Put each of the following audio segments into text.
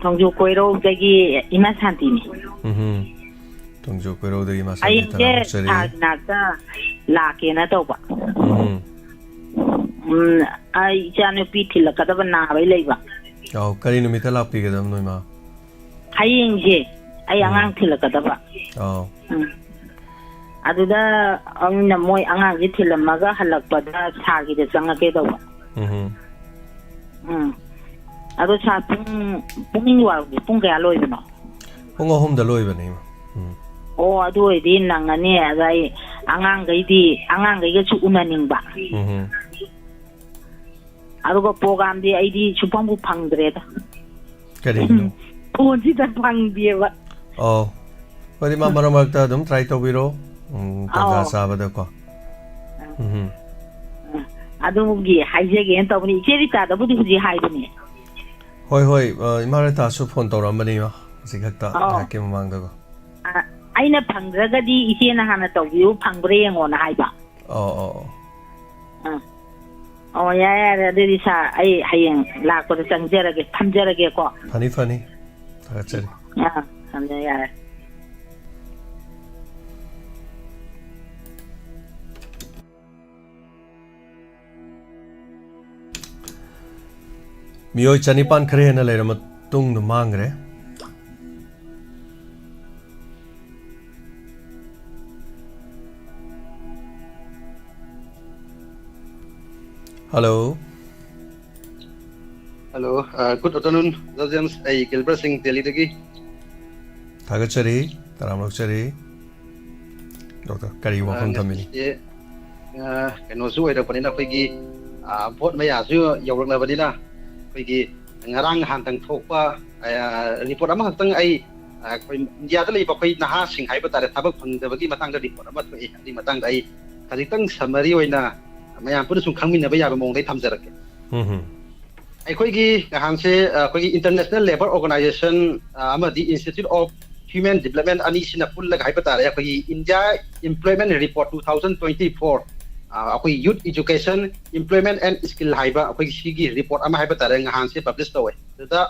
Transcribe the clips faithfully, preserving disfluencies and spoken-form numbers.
ꯊꯣꯡꯖꯨ ꯀꯣꯏꯔꯧꯗꯒꯤ ꯏꯃꯥ ꯁꯥꯟꯇꯤꯅꯤ꯫ ꯎꯝ꯫ ꯊꯣꯡꯖꯨ ꯀꯣꯏꯔꯧꯗꯒꯤ ꯏꯃꯥ ꯁꯥꯟꯇꯤ ꯍꯌꯦꯡꯁꯦ ꯇꯔꯥꯃꯨꯛ ꯆꯠꯂꯤ꯫ ꯁꯥꯔꯒꯤ ꯅꯥꯛꯇ ꯂꯥꯛꯀꯦꯅ ꯇꯧꯕ꯫ ꯎꯝ꯫ ꯎꯝ, ꯑꯩ ꯏꯆꯥꯅꯨꯄꯤ ꯊꯤꯜꯂꯛꯀꯗꯕ ꯅꯥꯕꯩ ꯂꯩꯕ꯫ ꯑꯧ, ꯀꯔꯤ ꯅꯨꯃꯤꯠꯇ ꯂꯥꯛꯄꯤꯒꯗꯕꯅꯣ, ꯏꯃꯥ? ꯍꯌꯦꯡꯁꯦ ꯑꯩ ꯎꯝ꯫ ꯑꯉꯥꯡ ꯊꯤꯜꯂꯛꯀꯗꯕ꯫ ꯑꯧ꯫ ꯎꯝ꯫ ꯑꯗꯨꯗ ꯑꯩꯅ ꯃꯣꯏ ꯑꯉꯥꯡꯁꯦ ꯊꯤꯜꯂꯝꯃꯒ ꯍꯜꯂꯛꯄꯗ ꯁꯥꯔꯒꯤꯗ ꯆꯪꯉꯛꯀꯦ ꯇꯧꯕ꯫ ꯎꯝ꯫ ꯎꯝ꯫ ꯑꯗꯣ ꯁꯥꯔ, ꯄꯨꯡ, ꯄꯨꯛꯅꯤꯡ ꯋꯥꯔꯗꯤ ꯄꯨꯡ ꯀꯌꯥ ꯂꯣꯏꯕꯅꯣ? ꯄꯨꯡ ꯑꯍꯨꯝꯗ ꯂꯣꯏꯕꯅꯦ, ꯏꯃꯥ꯫ ꯎꯝ꯫ ꯑꯣ, ꯑꯗꯨ ꯑꯣꯏꯔꯗꯤ ꯅꯪꯉꯅꯤ꯫ ꯑꯗ ꯑꯩ ꯑꯉꯥꯡꯈꯩꯗꯤ, ꯑꯉꯥꯡꯈꯩꯒꯁꯨ ꯎꯅꯅꯤꯡꯕ꯫ ꯎꯝ꯫ ꯑꯗꯨꯒ ꯄ꯭ꯔꯣꯒꯥꯝꯗꯤ ꯑꯩꯗꯤ ꯁꯨꯐꯪꯕꯨ ꯐꯪꯗ꯭ꯔꯦꯗ꯫ ꯀꯔꯤꯒꯤꯅꯣ? ꯐꯣꯟꯁꯤꯗ ꯐꯪꯗꯦꯕ꯫ ꯑꯣ꯫ ꯍꯣꯏ, ꯏꯃꯥ, ꯃꯔꯛ ꯃꯔꯛꯇ ꯑꯗꯨꯝ ꯇ꯭ꯔꯥꯏ ꯇꯧꯕꯤꯔꯣ꯫ ꯎꯝ, ꯇꯟꯖꯥ ꯑꯧ꯫ ꯆꯥꯕꯗꯀꯣ꯫ ꯎꯝ꯫ ꯑꯗꯨꯒꯤ ꯍꯥꯏꯖꯒꯦꯅ ꯇꯧꯕꯅꯤ꯫ ꯏꯆꯦ ꯔꯤꯇꯥꯗꯕꯨꯗꯤ ꯍꯧꯖꯤꯛ ꯍꯥꯏꯕꯅꯦ꯫ ꯍꯣꯏ, ꯍꯣꯏ, ꯑ, ꯏꯃꯥ ꯔꯤꯇꯥꯁꯨ ꯐꯣꯟ ꯇꯧꯔꯛꯑꯝꯕꯅꯤ, ꯏꯃꯥ, ꯍꯧꯖꯤꯛ ꯈꯛꯇ, ꯑꯧ꯫ ꯉꯥꯏꯍꯥꯛꯀꯤ ꯃꯃꯥꯡꯗꯀꯣ꯫ ꯑ, ꯑꯩꯅ ꯐꯪꯗ꯭ꯔꯒꯗꯤ ꯏꯆꯦꯅ ꯍꯥꯟꯅ ꯇꯧꯕꯤꯌꯨ, ꯐꯪꯕ꯭ꯔꯥ ꯌꯦꯡꯉꯣꯅ ꯍꯥꯏꯕ꯫ ꯑꯣ, ꯑꯣ, ꯑꯣ꯫ ꯑꯥ꯫ ꯑꯣ, ꯌꯥꯔꯦ, ꯌꯥꯔꯦ꯫ ꯑꯗꯨꯗꯤ ꯁꯥꯔ, ꯑꯩ ꯍꯌꯦꯡ ꯂꯥꯛꯄꯗ ꯆꯪꯖꯔꯒꯦ, ꯊꯝꯖꯔꯒꯦꯀꯣ꯫ ꯐꯅꯤ, ꯐꯅꯤ꯫ ꯊꯥꯒꯠꯆꯔꯤ꯫ ꯑꯥ, ꯊꯝꯖꯔꯦ, ꯌꯥꯔꯦ꯫ ꯃꯤꯑꯣꯏ ꯆꯅꯤꯄꯥꯟ ꯈꯔ ꯍꯦꯟꯅ ꯂꯩꯔꯕ ꯃꯇꯨꯡꯗ ꯃꯥꯡꯈ꯭ꯔꯦ꯫ Hello꯫ Hello, uh, good afternoon, Doctor James. ꯑꯩ ꯒꯤꯜꯕꯔꯠ ꯁꯤꯡ, ꯗꯦꯜꯂꯤꯗꯒꯤ꯫ ꯊꯥꯒꯠꯆꯔꯤ, ꯇꯔꯥꯝꯅ ꯑꯣꯛꯆꯔꯤ꯫ ꯗꯣꯛꯇꯔ, ꯀꯔꯤ ꯑ, ꯋꯥꯐꯝ ꯊꯝꯕꯤꯅꯤ? ꯉꯁꯤꯁꯦ, ꯑ, ꯀꯩꯅꯣꯁꯨ ꯑꯣꯏꯔꯛꯄꯅꯤꯅ, ꯑꯩꯈꯣꯏꯒꯤ, ꯑ, ꯚꯣꯠ ꯃꯌꯥꯁꯨ ꯌꯧꯔꯛꯂꯕꯅꯤꯅ, ꯑꯩꯈꯣꯏꯒꯤ ꯉꯔꯥꯡ ꯅꯍꯥꯟꯗꯪ ꯊꯣꯛꯄ, ꯑ, ꯔꯤꯄꯣꯔꯠ ꯑꯃꯈꯛꯇꯪ ꯑꯩ, ꯑ, ꯑꯩꯈꯣꯏ ꯏꯟꯗꯤꯌꯥꯗ ꯂꯩꯕ ꯑꯩꯈꯣꯏ ꯅꯍꯥꯁꯤꯡ ꯍꯥꯏꯕ ꯇꯥꯔꯦ, ꯊꯕꯛ ꯐꯪꯗꯕꯒꯤ ꯃꯇꯥꯡꯗ ꯔꯤꯄꯣꯔꯠ ꯑꯃ ꯊꯣꯛꯑꯦ꯫ ꯑꯗꯨꯒꯤ ꯃꯇꯥꯡꯗ ꯑꯩ ꯈꯖꯤꯛꯇꯪ ꯁꯝꯃꯔꯤ ꯑꯣꯏꯅ ꯃꯌꯥꯝ ꯄꯨꯟꯅ ꯁꯨꯝ ꯈꯪꯃꯤꯟꯅꯕ ꯌꯥꯕ ꯃꯑꯣꯡꯗ ꯑꯩ ꯊꯝꯖꯔꯛꯀꯦ꯫ ꯎꯝ ꯍꯝ꯫ ꯑꯩꯈꯣꯏꯒꯤ ꯅꯍꯥꯟꯁꯦ, ꯑ, ꯑꯩꯈꯣꯏꯒꯤ International Labour Organization, ꯑ, ꯑꯃꯗꯤ Institute of Human Development ꯑꯅꯤꯁꯤꯅ ꯄꯨꯜꯂꯒ ꯍꯥꯏꯕ ꯇꯥꯔꯦ, ꯑꯩꯈꯣꯏꯒꯤ India Employment Report two thousand twenty-four, ꯑ, ꯑꯩꯈꯣꯏ Youth Education, Employment and Skill ꯍꯥꯏꯕ ꯑꯩꯈꯣꯏꯒꯤ ꯁꯤꯒꯤ ꯔꯤꯄꯣꯔꯠ ꯑꯃ ꯍꯥꯏꯕ ꯇꯥꯔꯦ, ꯅꯍꯥꯟꯁꯦ ꯄꯕ꯭ꯂꯤꯁ ꯇꯧꯋꯦ꯫ ꯑꯗꯨꯗ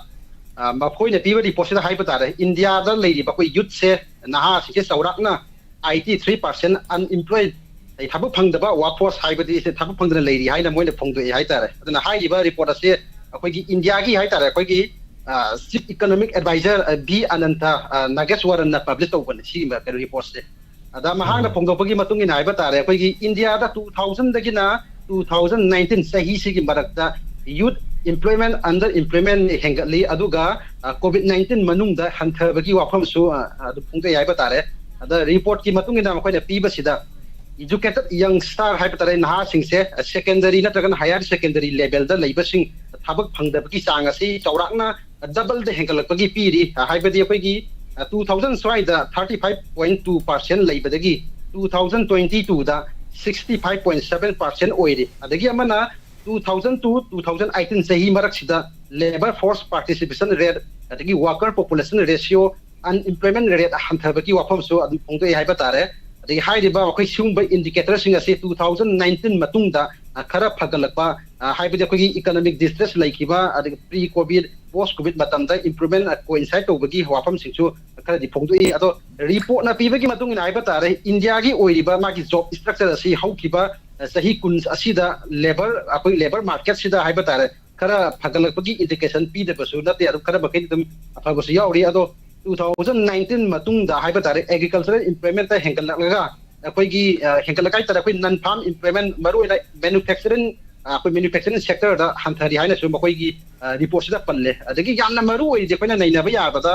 ꯑ, ꯃꯈꯣꯏꯅ ꯄꯤꯕ ꯔꯤꯄꯣꯔꯠꯁꯤꯗ ꯍꯥꯏꯕ ꯇꯥꯔꯦ, ꯏꯟꯗꯤꯌꯥꯗ ꯂꯩꯔꯤꯕ ꯑꯩꯈꯣꯏ ꯌꯨꯠꯁꯦ, ꯅꯍꯥꯁꯤꯡꯁꯦ ꯆꯥꯎꯔꯥꯛꯅ eighty three percent unemployed, ꯑꯩ ꯊꯕꯛ ꯐꯪꯗꯕ, ꯋꯥꯔꯛ ꯐꯣꯔꯁ ꯍꯥꯏꯕꯗꯤ ꯁꯦ ꯊꯕꯛ ꯐꯪꯗꯅ ꯂꯩꯔꯤ ꯍꯥꯏꯅ ꯃꯣꯏꯅ ꯐꯣꯡꯗꯣꯛꯑꯦ ꯍꯥꯏꯇꯥꯔꯦ꯫ ꯑꯗꯨꯅ ꯍꯥꯏꯔꯤꯕ ꯔꯤꯄꯣꯔꯠ ꯑꯁꯤ ꯑꯩꯈꯣꯏꯒꯤ ꯏꯟꯗꯤꯌꯥꯒꯤ ꯍꯥꯏꯇꯥꯔꯦ, ꯑꯩꯈꯣꯏꯒꯤ chief economic adviser B Anant ꯅꯥꯒꯦꯁꯋꯔꯟꯅ ꯄꯕ꯭ꯂꯤꯁ ꯇꯧꯕꯅꯤ ꯁꯤꯒꯤ ꯀꯩꯅꯣ ꯔꯤꯄꯣꯔꯠꯁꯦ꯫ ꯑꯗ ꯃꯍꯥꯛꯅ ꯐꯣꯡꯗꯣꯛꯄꯒꯤ ꯃꯇꯨꯡ ꯏꯟꯅ ꯍꯥꯏꯕ ꯇꯥꯔꯦ, ꯑꯩꯈꯣꯏꯒꯤ ꯏꯟꯗꯤꯌꯥꯗ two thousandꯗꯒꯤꯅ two thousand nineteen ꯆꯍꯤꯁꯤꯒꯤ ꯃꯔꯛꯇ ꯌꯨꯠ ꯑꯦꯝꯄ꯭ꯂꯣꯏꯃꯦꯟ ꯑꯟꯗꯔ ꯑꯦꯝꯄ꯭ꯂꯣꯏꯃꯦꯟ ꯍꯦꯟꯒꯠꯂꯤ, ꯑꯗꯨꯒ ꯀꯣꯚꯤꯗ ꯅꯥꯏꯟꯇꯤꯟ ꯃꯅꯨꯡꯗ ꯍꯟꯊꯕꯒꯤ ꯋꯥꯐꯝꯁꯨ ꯑ, ꯑꯗꯨꯝ ꯐꯣꯡꯗꯣꯛꯑꯦ ꯍꯥꯏꯕ ꯇꯥꯔꯦ꯫ ꯑꯗ ꯔꯤꯄꯣꯔꯠꯀꯤ ꯃꯇꯨꯡ ꯏꯟꯅ ꯃꯈꯣꯏꯅ ꯄꯤꯕꯁꯤꯗ, ꯏꯖꯨꯀꯦꯇꯦꯠ ꯌꯪꯁꯇꯥꯔ ꯍꯥꯏꯕ ꯇꯥꯔꯦ, ꯅꯍꯥꯁꯤꯡꯁꯦ ꯁꯦꯀꯦꯟꯗꯔꯤ ꯅꯠꯇ꯭ꯔꯒꯅ ꯍꯥꯌꯔ ꯁꯦꯀꯦꯟꯗꯔꯤ ꯂꯦꯚꯦꯜꯗ ꯂꯩꯕꯁꯤꯡ ꯊꯕꯛ ꯐꯪꯗꯕꯒꯤ ꯆꯥꯡ ꯑꯁꯤ ꯆꯥꯎꯔꯥꯛꯅ ꯗꯕꯜꯗ ꯍꯦꯟꯒꯠꯂꯛꯄꯒꯤ ꯄꯤꯔꯤ꯫ ꯑ, ꯍꯥꯏꯕꯗꯤ ꯑꯩꯈꯣꯏꯒꯤ two thousand ꯁ꯭ꯋꯥꯏꯗ thirty five point two percent ꯂꯩꯕꯗꯒꯤ two thousand twenty twoꯗ sixty five point seven percent ꯑꯣꯏꯔꯤ꯫ ꯑꯗꯒꯤ ꯑꯃꯅ two thousand to two thousand eighteen ꯆꯍꯤ ꯃꯔꯛꯁꯤꯗ ꯂꯦꯕꯔ ꯐꯣꯔꯁ ꯄꯥꯔꯇꯤꯁꯤꯄꯦꯁꯟ ꯔꯦꯠ, ꯑꯗꯒꯤ worker population ratio, unemployment rate ꯍꯟꯊꯕꯒꯤ ꯋꯥꯐꯝꯁꯨ ꯑꯗꯨꯝ ꯐꯣꯡꯗꯣꯛꯑꯦ ꯍꯥꯏꯕ ꯇꯥꯔꯦ꯫ ꯑꯗꯒꯤ ꯍꯥꯏꯔꯤꯕ ꯑꯩꯈꯣꯏ ꯁꯤꯒꯨꯝꯕ ꯏꯟꯗꯤꯀꯦꯇꯔꯁꯤꯡ ꯑꯁꯤ two thousand nineteen ꯃꯇꯨꯡꯗ ꯑ, ꯈꯔ ꯐꯒꯠꯂꯛꯄ, ꯑ, ꯍꯥꯏꯕꯗꯤ ꯑꯩꯈꯣꯏꯒꯤ ꯏꯀꯣꯅꯣꯃꯤꯛ ꯗꯤꯁꯇ꯭ꯔꯦꯁ ꯂꯩꯈꯤꯕ, ꯑꯗꯒꯤ ꯄ꯭ꯔꯤ ꯀꯣꯚꯤꯗ, ꯄꯣꯁ ꯀꯣꯚꯤꯗ ꯃꯇꯝꯗ ꯏꯝꯄ꯭ꯔꯨꯚꯃꯦꯟ ꯀꯣꯏꯟꯁꯥꯏꯠ ꯇꯧꯕꯒꯤ ꯋꯥꯐꯝꯁꯤꯡꯁꯨ ꯈꯔꯗꯤ ꯐꯣꯡꯗꯣꯛꯏ꯫ ꯑꯗꯣ ꯔꯤꯄꯣꯔꯠꯅ ꯄꯤꯕꯒꯤ ꯃꯇꯨꯡ ꯏꯟꯅ ꯍꯥꯏꯕ ꯇꯥꯔꯦ, ꯏꯟꯗꯤꯌꯥꯒꯤ ꯑꯣꯏꯔꯤꯕ ꯃꯥꯒꯤ ꯖꯣꯕ ꯏꯁꯇ꯭ꯔꯛꯆꯔ ꯑꯁꯤ ꯍꯧꯈꯤꯕ, ꯑ, ꯆꯍꯤ ꯀꯨꯟ ꯑꯁꯤꯗ ꯂꯦꯕꯔ, ꯑꯩꯈꯣꯏ ꯂꯦꯕꯔ ꯃꯥꯔꯀꯦꯠꯁꯤꯗ ꯍꯥꯏꯕ ꯇꯥꯔꯦ, ꯈꯔ ꯐꯒꯠꯂꯛꯄꯒꯤ ꯏꯟꯗꯤꯀꯦꯁꯟ ꯄꯤꯗꯕꯁꯨ ꯅꯠꯇꯦ, ꯑꯗꯨꯝ ꯈꯔ ꯃꯈꯩꯗꯤ ꯑꯗꯨꯝ ꯑꯐꯕꯁꯨ ꯌꯥꯎꯔꯤ꯫ ꯑꯗꯣ two thousand nineteen ꯃꯇꯨꯡꯗ ꯍꯥꯏꯕ ꯇꯥꯔꯦ, ꯑꯦꯒ꯭ꯔꯤꯀꯜꯆꯔꯦꯜ ꯏꯝꯄ꯭ꯂꯣꯏꯃꯦꯟꯇ ꯍꯦꯟꯒꯠꯂꯛꯂꯒ ꯑꯩꯈꯣꯏꯒꯤ, ꯑ, ꯍꯦꯟꯒꯠꯂꯛꯄ ꯍꯥꯏ ꯇꯥꯔꯦ, ꯑꯩꯈꯣꯏ ꯅꯟ ꯐꯥꯔꯝ ꯏꯝꯄ꯭ꯂꯣꯏꯃꯦꯟ, ꯃꯔꯨꯑꯣꯏꯅ ꯃꯦꯅꯨꯐꯦꯛꯆꯔꯤꯡ, ꯑ, ꯑꯩꯈꯣꯏ ꯃꯦꯅꯨꯐꯦꯛꯆꯔꯤꯡ ꯁꯦꯛꯇꯔꯗ ꯍꯟꯊꯔꯤ ꯍꯥꯏꯅꯁꯨ ꯃꯈꯣꯏꯒꯤ, ꯑ, ꯔꯤꯄꯣꯔꯠꯁꯤꯗ ꯄꯜꯂꯦ꯫ ꯑꯗꯒꯤ ꯌꯥꯝꯅ ꯃꯔꯨ ꯑꯣꯏꯔꯤꯗꯤ ꯑꯩꯈꯣꯏꯅ ꯅꯩꯅꯕ ꯌꯥꯕꯗ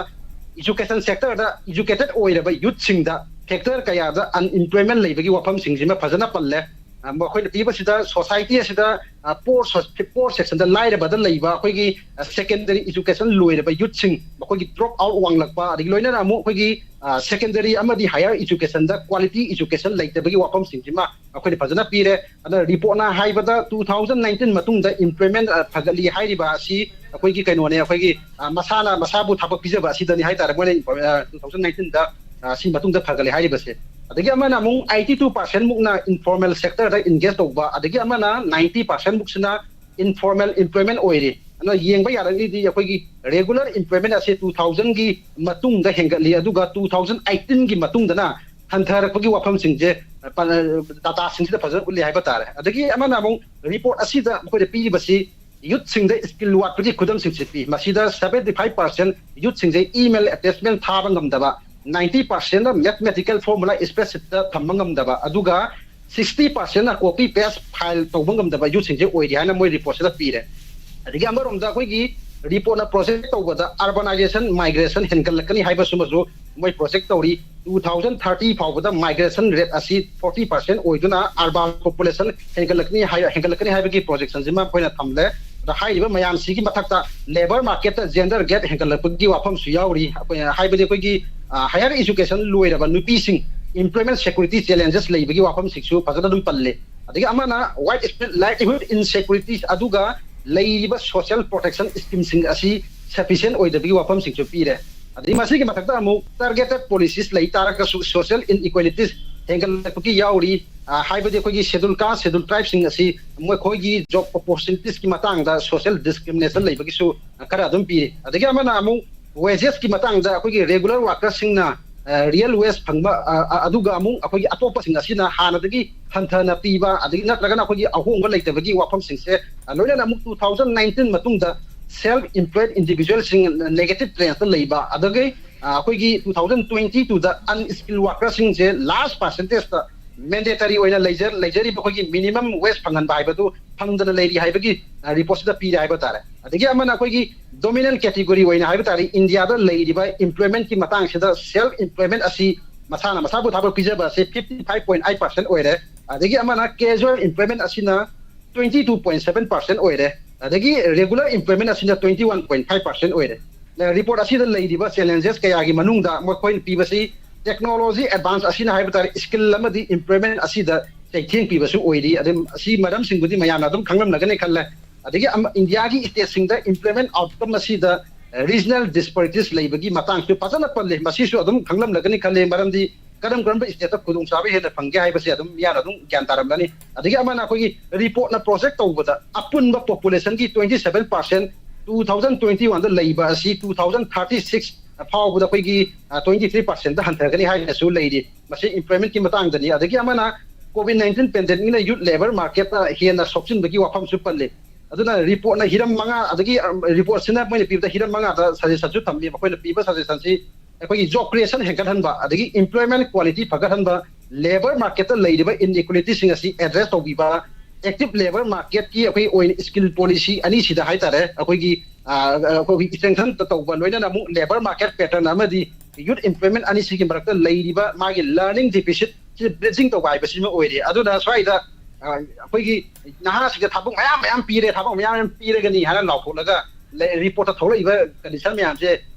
ꯏꯖꯨꯀꯦꯁꯟ ꯁꯦꯛꯇꯔꯗ ꯏꯖꯨꯀꯦꯇꯦꯠ ꯑꯣꯏꯔꯕ ꯌꯨꯠꯁꯤꯡꯗ ꯐꯦꯛꯇꯔ ꯀꯌꯥꯗ ꯑꯟꯏꯝꯄ꯭ꯂꯣꯏꯃꯦꯟ ꯂꯩꯕꯒꯤ ꯋꯥꯐꯝꯁꯤꯡꯁꯤꯃ ꯐꯖꯅ ꯄꯜꯂꯦ꯫ ꯑ, ꯃꯈꯣꯏꯅ ꯄꯤꯕꯁꯤꯗ ꯁꯣꯁꯥꯏꯇꯤ ꯑꯁꯤꯗ, ꯑ, ꯄꯣꯔ ꯁꯣ-, ꯄꯣꯔ ꯁꯦꯛꯁꯟꯗ ꯂꯥꯏꯔꯕꯗ ꯂꯩꯕ ꯑꯩꯈꯣꯏꯒꯤ, ꯑ, ꯁꯦꯀꯦꯟꯗꯔꯤ ꯏꯖꯨꯀꯦꯁꯟ ꯂꯣꯏꯔꯕ ꯌꯨꯠꯁꯤꯡ ꯃꯈꯣꯏꯒꯤ ꯗ꯭ꯔꯣꯞ ꯑꯥꯎꯠ ꯋꯥꯡꯂꯛꯄ, ꯑꯗꯒꯤ ꯂꯣꯏꯅꯅ ꯑꯃꯨꯛ ꯑꯩꯈꯣꯏꯒꯤ, ꯑ, ꯁꯦꯀꯦꯟꯗꯔꯤ ꯑꯃꯗꯤ ꯍꯥꯌꯔ ꯏꯖꯨꯀꯦꯁꯟꯗ ꯀ꯭ꯋꯥꯂꯤꯇꯤ ꯏꯖꯨꯀꯦꯁꯟ ꯂꯩꯇꯕꯒꯤ ꯋꯥꯐꯝꯁꯤꯡꯁꯤꯃ ꯑꯩꯈꯣꯏꯅ ꯐꯖꯅ ꯄꯤꯔꯦ꯫ ꯑꯗꯨꯅ ꯔꯤꯄꯣꯔꯠꯅ ꯍꯥꯏꯕꯗ two thousand nineteen ꯃꯇꯨꯡꯗ ꯏꯝꯄ꯭ꯂꯣꯏꯃꯦꯟ, ꯑ, ꯐꯒꯠꯂꯤ ꯍꯥꯏꯔꯤꯕ ꯑꯁꯤ ꯑꯩꯈꯣꯏꯒꯤ ꯀꯩꯅꯣꯅꯦ, ꯑꯩꯈꯣꯏꯒꯤ, ꯑ, ꯃꯁꯥꯅ ꯃꯁꯥꯕꯨ ꯊꯕꯛ ꯄꯤꯖꯕ ꯑꯁꯤꯗꯅꯤ ꯍꯥꯏꯇꯥꯔꯦ꯫ ꯃꯣꯏꯅ ꯏꯝꯄ꯭ꯂꯣꯏ-, ꯑ, two thousand nineteenꯗ, ꯑ, ꯁꯤ ꯃꯇꯨꯡꯗ ꯐꯒꯠꯂꯦ ꯍꯥꯏꯔꯤꯕꯁꯦ꯫ ꯑꯗꯒꯤ ꯑꯃꯅ ꯑꯃꯨꯛ eighty two percent ꯃꯨꯛꯅ ꯏꯟꯐꯣꯔꯃꯦꯜ ꯁꯦꯛꯇꯔꯗ ꯏꯟꯒꯦꯖ ꯇꯧꯕ, ꯑꯗꯒꯤ ꯑꯃꯅ ninety percent ꯃꯨꯛꯁꯤꯅ ꯏꯟꯐꯣꯔꯃꯦꯜ ꯏꯝꯄ꯭ꯂꯣꯏꯃꯦꯟ ꯑꯣꯏꯔꯤ꯫ ꯑꯗꯨꯅ ꯌꯦꯡꯕ ꯌꯥꯔꯛꯂꯤꯗꯤ ꯑꯩꯈꯣꯏꯒꯤ regular employment ꯑꯁꯤ two thousandꯒꯤ ꯃꯇꯨꯡꯗ ꯍꯦꯟꯒꯠꯂꯤ, ꯑꯗꯨꯒ two thousand eighteenꯒꯤ ꯃꯇꯨꯡꯗꯅ ꯍꯟꯊꯔꯛꯄꯒꯤ ꯋꯥꯐꯝꯁꯤꯡꯁꯦ ꯗꯥꯇꯥꯁꯤꯡꯁꯤꯗ ꯐꯖꯅ ꯎꯠꯂꯤ ꯍꯥꯏꯕ ꯇꯥꯔꯦ꯫ ꯑꯗꯒꯤ ꯑꯃꯅ ꯑꯃꯨꯛ report ꯑꯁꯤꯗ ꯑꯩꯈꯣꯏꯗ ꯄꯤꯔꯤꯕꯁꯤ youthꯁꯤꯡꯗ skill ꯋꯥꯠꯄꯒꯤ ꯈꯨꯗꯝꯁꯤꯡꯁꯦ ꯄꯤ꯫ ꯃꯁꯤꯗ seventy five percent youthꯁꯤꯡꯁꯦ email attachment ꯊꯥꯕ ꯉꯝꯗꯕ, ninety percentꯅ mathematical formula spreadsheetꯇ ꯊꯝꯕ ꯉꯝꯗꯕ, ꯑꯗꯨꯒ sixty percentꯅ copy paste file ꯇꯧꯕ ꯉꯝꯗꯕ youthꯁꯤꯡꯁꯦ ꯑꯣꯏꯔꯤ ꯍꯥꯏꯅ ꯃꯣꯏ reportꯁꯤꯗ ꯄꯤꯔꯦ꯫ ꯑꯗꯒꯤ ꯑꯃꯔꯣꯝꯗ ꯑꯩꯈꯣꯏꯒꯤ reportꯅ project ꯇꯧꯕꯗ urbanization migration ꯍꯦꯟꯒꯠꯂꯛꯀꯅꯤ ꯍꯥꯏꯕꯁꯤꯃꯁꯨ ꯃꯣꯏ project ꯇꯧꯔꯤ꯫ Two thousand thirty ꯐꯥꯎꯕꯗ migration rate ꯑꯁꯤ forty percent ꯑꯣꯏꯗꯨꯅ urban population ꯍꯦꯟꯒꯠꯂꯛꯀꯅꯤ ꯍꯥꯏ ꯍꯦꯟꯒꯠꯂꯛꯀꯅꯤ ꯍꯥꯏꯕꯒꯤ projectionꯁꯤꯃ ꯑꯩꯈꯣꯏꯅ ꯊꯝꯂꯦ꯫ ꯑꯗ ꯍꯥꯏꯔꯤꯕ ꯃꯌꯥꯝꯁꯤꯒꯤ ꯃꯊꯛꯇ labour marketꯇ gender gap ꯍꯦꯟꯒꯠꯂꯛꯄꯒꯤ ꯋꯥꯐꯝꯁꯨ ꯌꯥꯎꯔꯤ꯫ ꯑꯩꯈꯣꯏ ꯍꯥꯏꯕꯗꯤ ꯑꯩꯈꯣꯏꯒꯤ higher education ꯂꯣꯏꯔꯕ ꯅꯨꯄꯤꯁꯤꯡ employment security challenges ꯂꯩꯕꯒꯤ ꯋꯥꯐꯝꯁꯤꯁꯨ ꯐꯖꯅ ꯑꯗꯨꯝ ꯄꯜꯂꯦ꯫ ꯑꯗꯒꯤ ꯑꯃꯅ widespread livelihood insecurities ꯑꯗꯨꯒ ꯂꯩꯔꯤꯕ social protection schemeꯁꯤꯡ ꯑꯁꯤ sufficient ꯑꯣꯏꯗꯕꯒꯤ ꯋꯥꯐꯝꯁꯤꯡꯁꯨ ꯄꯤꯔꯦ꯫ ꯑꯗꯒꯤ ꯃꯁꯤꯒꯤ ꯃꯊꯛꯇ ꯑꯃꯨꯛ targeted policies ꯂꯩ ꯇꯥꯔꯒꯁꯨ social inequalities ꯍꯦꯟꯒꯠꯂꯛꯄꯒꯤ ꯌꯥꯎꯔꯤ꯫ ꯍꯥꯏꯕꯗꯤ ꯑꯩꯈꯣꯏꯒꯤ schedule caste, schedule tribeꯁꯤꯡ ꯑꯁꯤ ꯃꯈꯣꯏꯒꯤ job opportunitiesꯀꯤ ꯃꯇꯥꯡꯗ social discrimination ꯂꯩꯕꯒꯤꯁꯨ ꯈꯔ ꯑꯗꯨꯝ ꯄꯤꯔꯤ꯫ ꯑꯗꯒꯤ ꯑꯃꯅ ꯑꯃꯨꯛ wagesꯀꯤ ꯃꯇꯥꯡꯗ ꯑꯩꯈꯣꯏꯒꯤ regular workerꯁꯤꯡꯅ real wage ꯐꯪꯕ, ꯑꯗꯨꯒ ꯑꯃꯨꯛ ꯑꯩꯈꯣꯏꯒꯤ ꯑꯇꯣꯞꯄꯁꯤꯡ ꯑꯁꯤꯅ ꯍꯥꯟꯅꯗꯒꯤ ꯍꯟꯊꯅ ꯄꯤꯕ, ꯑꯗꯒꯤ ꯅꯠꯇ꯭ꯔꯒꯅ ꯑꯩꯈꯣꯏꯒꯤ ꯑꯍꯣꯡꯕ ꯂꯩꯇꯕꯒꯤ ꯋꯥꯐꯝꯁꯤꯡꯁꯦ, ꯂꯣꯏꯅꯅ ꯑꯃꯨꯛ two thousand nineteen ꯃꯇꯨꯡꯗ self employed individualꯁꯤꯡ negative trendꯇ ꯂꯩꯕ, ꯑꯗꯒꯤ ꯑꯩꯈꯣꯏꯒꯤ two thousand twenty twoꯗ unskilled workerꯁꯤꯡꯁꯦ large percentageꯇ mandatory ꯑꯣꯏꯅ ꯂꯩꯖ ꯂꯩꯖꯔꯤꯕ ꯑꯩꯈꯣꯏꯒꯤ minimum wage ꯐꯪꯍꯟꯕ ꯍꯥꯏꯕꯗꯨ ꯐꯪꯗꯅ ꯂꯩꯔꯤ ꯍꯥꯏꯕꯒꯤ reportꯁꯤꯗ ꯄꯤꯔꯦ ꯍꯥꯏꯕ ꯇꯥꯔꯦ꯫ ꯑꯗꯒꯤ ꯑꯃꯅ ꯑꯩꯈꯣꯏꯒꯤ dominant category ꯑꯣꯏꯅ ꯍꯥꯏꯕ ꯇꯥꯔꯦ, ꯏꯟꯗꯤꯌꯥꯗ ꯂꯩꯔꯤꯕ employmentꯀꯤ ꯃꯇꯥꯡꯁꯤꯗ self employment ꯑꯁꯤ ꯃꯁꯥꯅ ꯃꯁꯥꯕꯨ ꯊꯕꯛ ꯄꯤꯖꯕ ꯑꯁꯤ fifty five point eight percent ꯑꯣꯏꯔꯦ꯫ ꯑꯗꯒꯤ ꯑꯃꯅ casual employment ꯑꯁꯤꯅ twenty two point seven percent ꯑꯣꯏꯔꯦ꯫ ꯑꯗꯒꯤ regular employment ꯑꯁꯤꯅ twenty one point five percent ꯑꯣꯏꯔꯦ꯫ Report ꯑꯁꯤꯗ ꯂꯩꯔꯤꯕ challenges ꯀꯌꯥꯒꯤ ꯃꯅꯨꯡꯗ ꯃꯈꯣꯏꯅ ꯄꯤꯕꯁꯤ technology advance ꯑꯁꯤꯅ ꯍꯥꯏꯕ ꯇꯥꯔꯦ, skill ꯑꯃꯗꯤ employment ꯑꯁꯤꯗ ꯆꯩꯊꯦꯡ ꯄꯤꯕꯁꯨ ꯑꯣꯏꯔꯤ꯫ ꯑꯗꯩ ꯑꯁꯤ ꯃꯔꯝꯁꯤꯡꯕꯨꯗꯤ ꯃꯌꯥꯝꯅ ꯑꯗꯨꯝ ꯈꯪꯂꯝꯂꯒꯅꯤ ꯈꯜꯂꯦ꯫ ꯑꯗꯒꯤ ꯑꯃ, ꯏꯟꯗꯤꯌꯥꯒꯤ stateꯁꯤꯡꯗ employment outcome ꯑꯁꯤꯗ regional disparities ꯂꯩꯕꯒꯤ ꯃꯇꯥꯡꯁꯨ ꯐꯖꯅ ꯄꯜꯂꯤ꯫ ꯃꯁꯤꯁꯨ ꯑꯗꯨꯝ ꯈꯪꯂꯝꯂꯒꯅꯤ ꯈꯜꯂꯤ, ꯃꯔꯝꯗꯤ ꯀꯔꯝ ꯀꯔꯝꯕ stateꯇ ꯈꯨꯗꯣꯡꯆꯥꯕ ꯍꯦꯟꯅ ꯐꯪꯒꯦ ꯍꯥꯏꯕꯁꯦ ꯑꯗꯨꯝ ꯃꯤꯌꯥꯝꯅ ꯑꯗꯨꯝ ꯒ꯭ꯌꯥꯟ ꯇꯥꯔꯝꯒꯅꯤ꯫ ꯑꯗꯒꯤ ꯑꯃꯅ ꯑꯩꯈꯣꯏꯒꯤ reportꯅ project ꯇꯧꯕꯗ ꯑꯄꯨꯟꯕ populationꯒꯤ twenty seven percent two thousand twenty oneꯗ ꯂꯩꯕ ꯑꯁꯤ two thousand thirty six ꯐꯥꯎꯕꯗ ꯑꯩꯈꯣꯏꯒꯤ twenty three percentꯇ ꯍꯟꯊꯒꯅꯤ ꯍꯥꯏꯅꯁꯨ ꯂꯩꯔꯤ꯫ ꯃꯁꯤ employmentꯀꯤ ꯃꯇꯥꯡꯗꯅꯤ꯫ ꯑꯗꯒꯤ ꯑꯃꯅ COVID nineteen pandemicꯅ youth labour marketꯇ ꯍꯦꯟꯅ ꯁꯣꯛꯆꯤꯟꯕꯒꯤ ꯋꯥꯐꯝꯁꯨ ꯄꯜꯂꯤ꯫ ꯑꯗꯨꯅ reportꯅ ꯍꯤꯔꯝ ꯃꯉꯥ, ꯑꯗꯒꯤ reportꯁꯤꯅ ꯃꯣꯏꯅ ꯄꯤꯕꯗ ꯍꯤꯔꯝ ꯃꯉꯥꯗ suggestionꯁꯨ ꯊꯝꯃꯤ꯫ ꯃꯈꯣꯏꯅ ꯄꯤꯕ suggestionꯁꯤ ꯑꯩꯈꯣꯏꯒꯤ job creation ꯍꯦꯟꯒꯠꯍꯟꯕ, ꯑꯗꯒꯤ employment quality ꯐꯒꯠꯍꯟꯕ, labour marketꯇ ꯂꯩꯔꯤꯕ inequalityꯁꯤꯡ ꯑꯁꯤ address ꯇꯧꯕꯤꯕ, active labour marketꯀꯤ ꯑꯩꯈꯣꯏ ꯑꯣꯏꯅ skill policy ꯑꯅꯤꯁꯤꯗ ꯍꯥꯏꯇꯥꯔꯦ, ꯑꯩꯈꯣꯏꯒꯤ ꯑꯩꯈꯣꯏꯒꯤ strengthen ꯇꯧꯕ, ꯂꯣꯏꯅꯅ ꯑꯃꯨꯛ labour market pattern ꯑꯃꯗꯤ youth employment ꯑꯅꯤꯁꯤꯒꯤ ꯃꯔꯛꯇ ꯂꯩꯔꯤꯕ ꯃꯥꯒꯤ learning deficit ꯁꯤ bridging ꯇꯧꯕ ꯍꯥꯏꯕꯁꯤꯃ ꯑꯣꯏꯔꯦ꯫ ꯑꯗꯨꯅ ꯁ꯭ꯋꯥꯏꯗ ꯑꯩꯈꯣꯏꯒꯤ ꯅꯍꯥꯁꯤꯡꯗ ꯊꯕꯛ ꯃꯌꯥꯝ ꯃꯌꯥꯝ ꯄꯤꯔꯦ, ꯊꯕꯛ ꯃꯌꯥꯝ ꯃꯌꯥꯝ ꯄꯤꯔꯒꯅꯤ ꯍꯥꯏꯅ ꯂꯥꯎꯊꯣꯛꯂꯒ reportꯇ ꯊꯣꯛꯂꯛꯏꯕ condition ꯃꯌꯥꯝꯁꯦ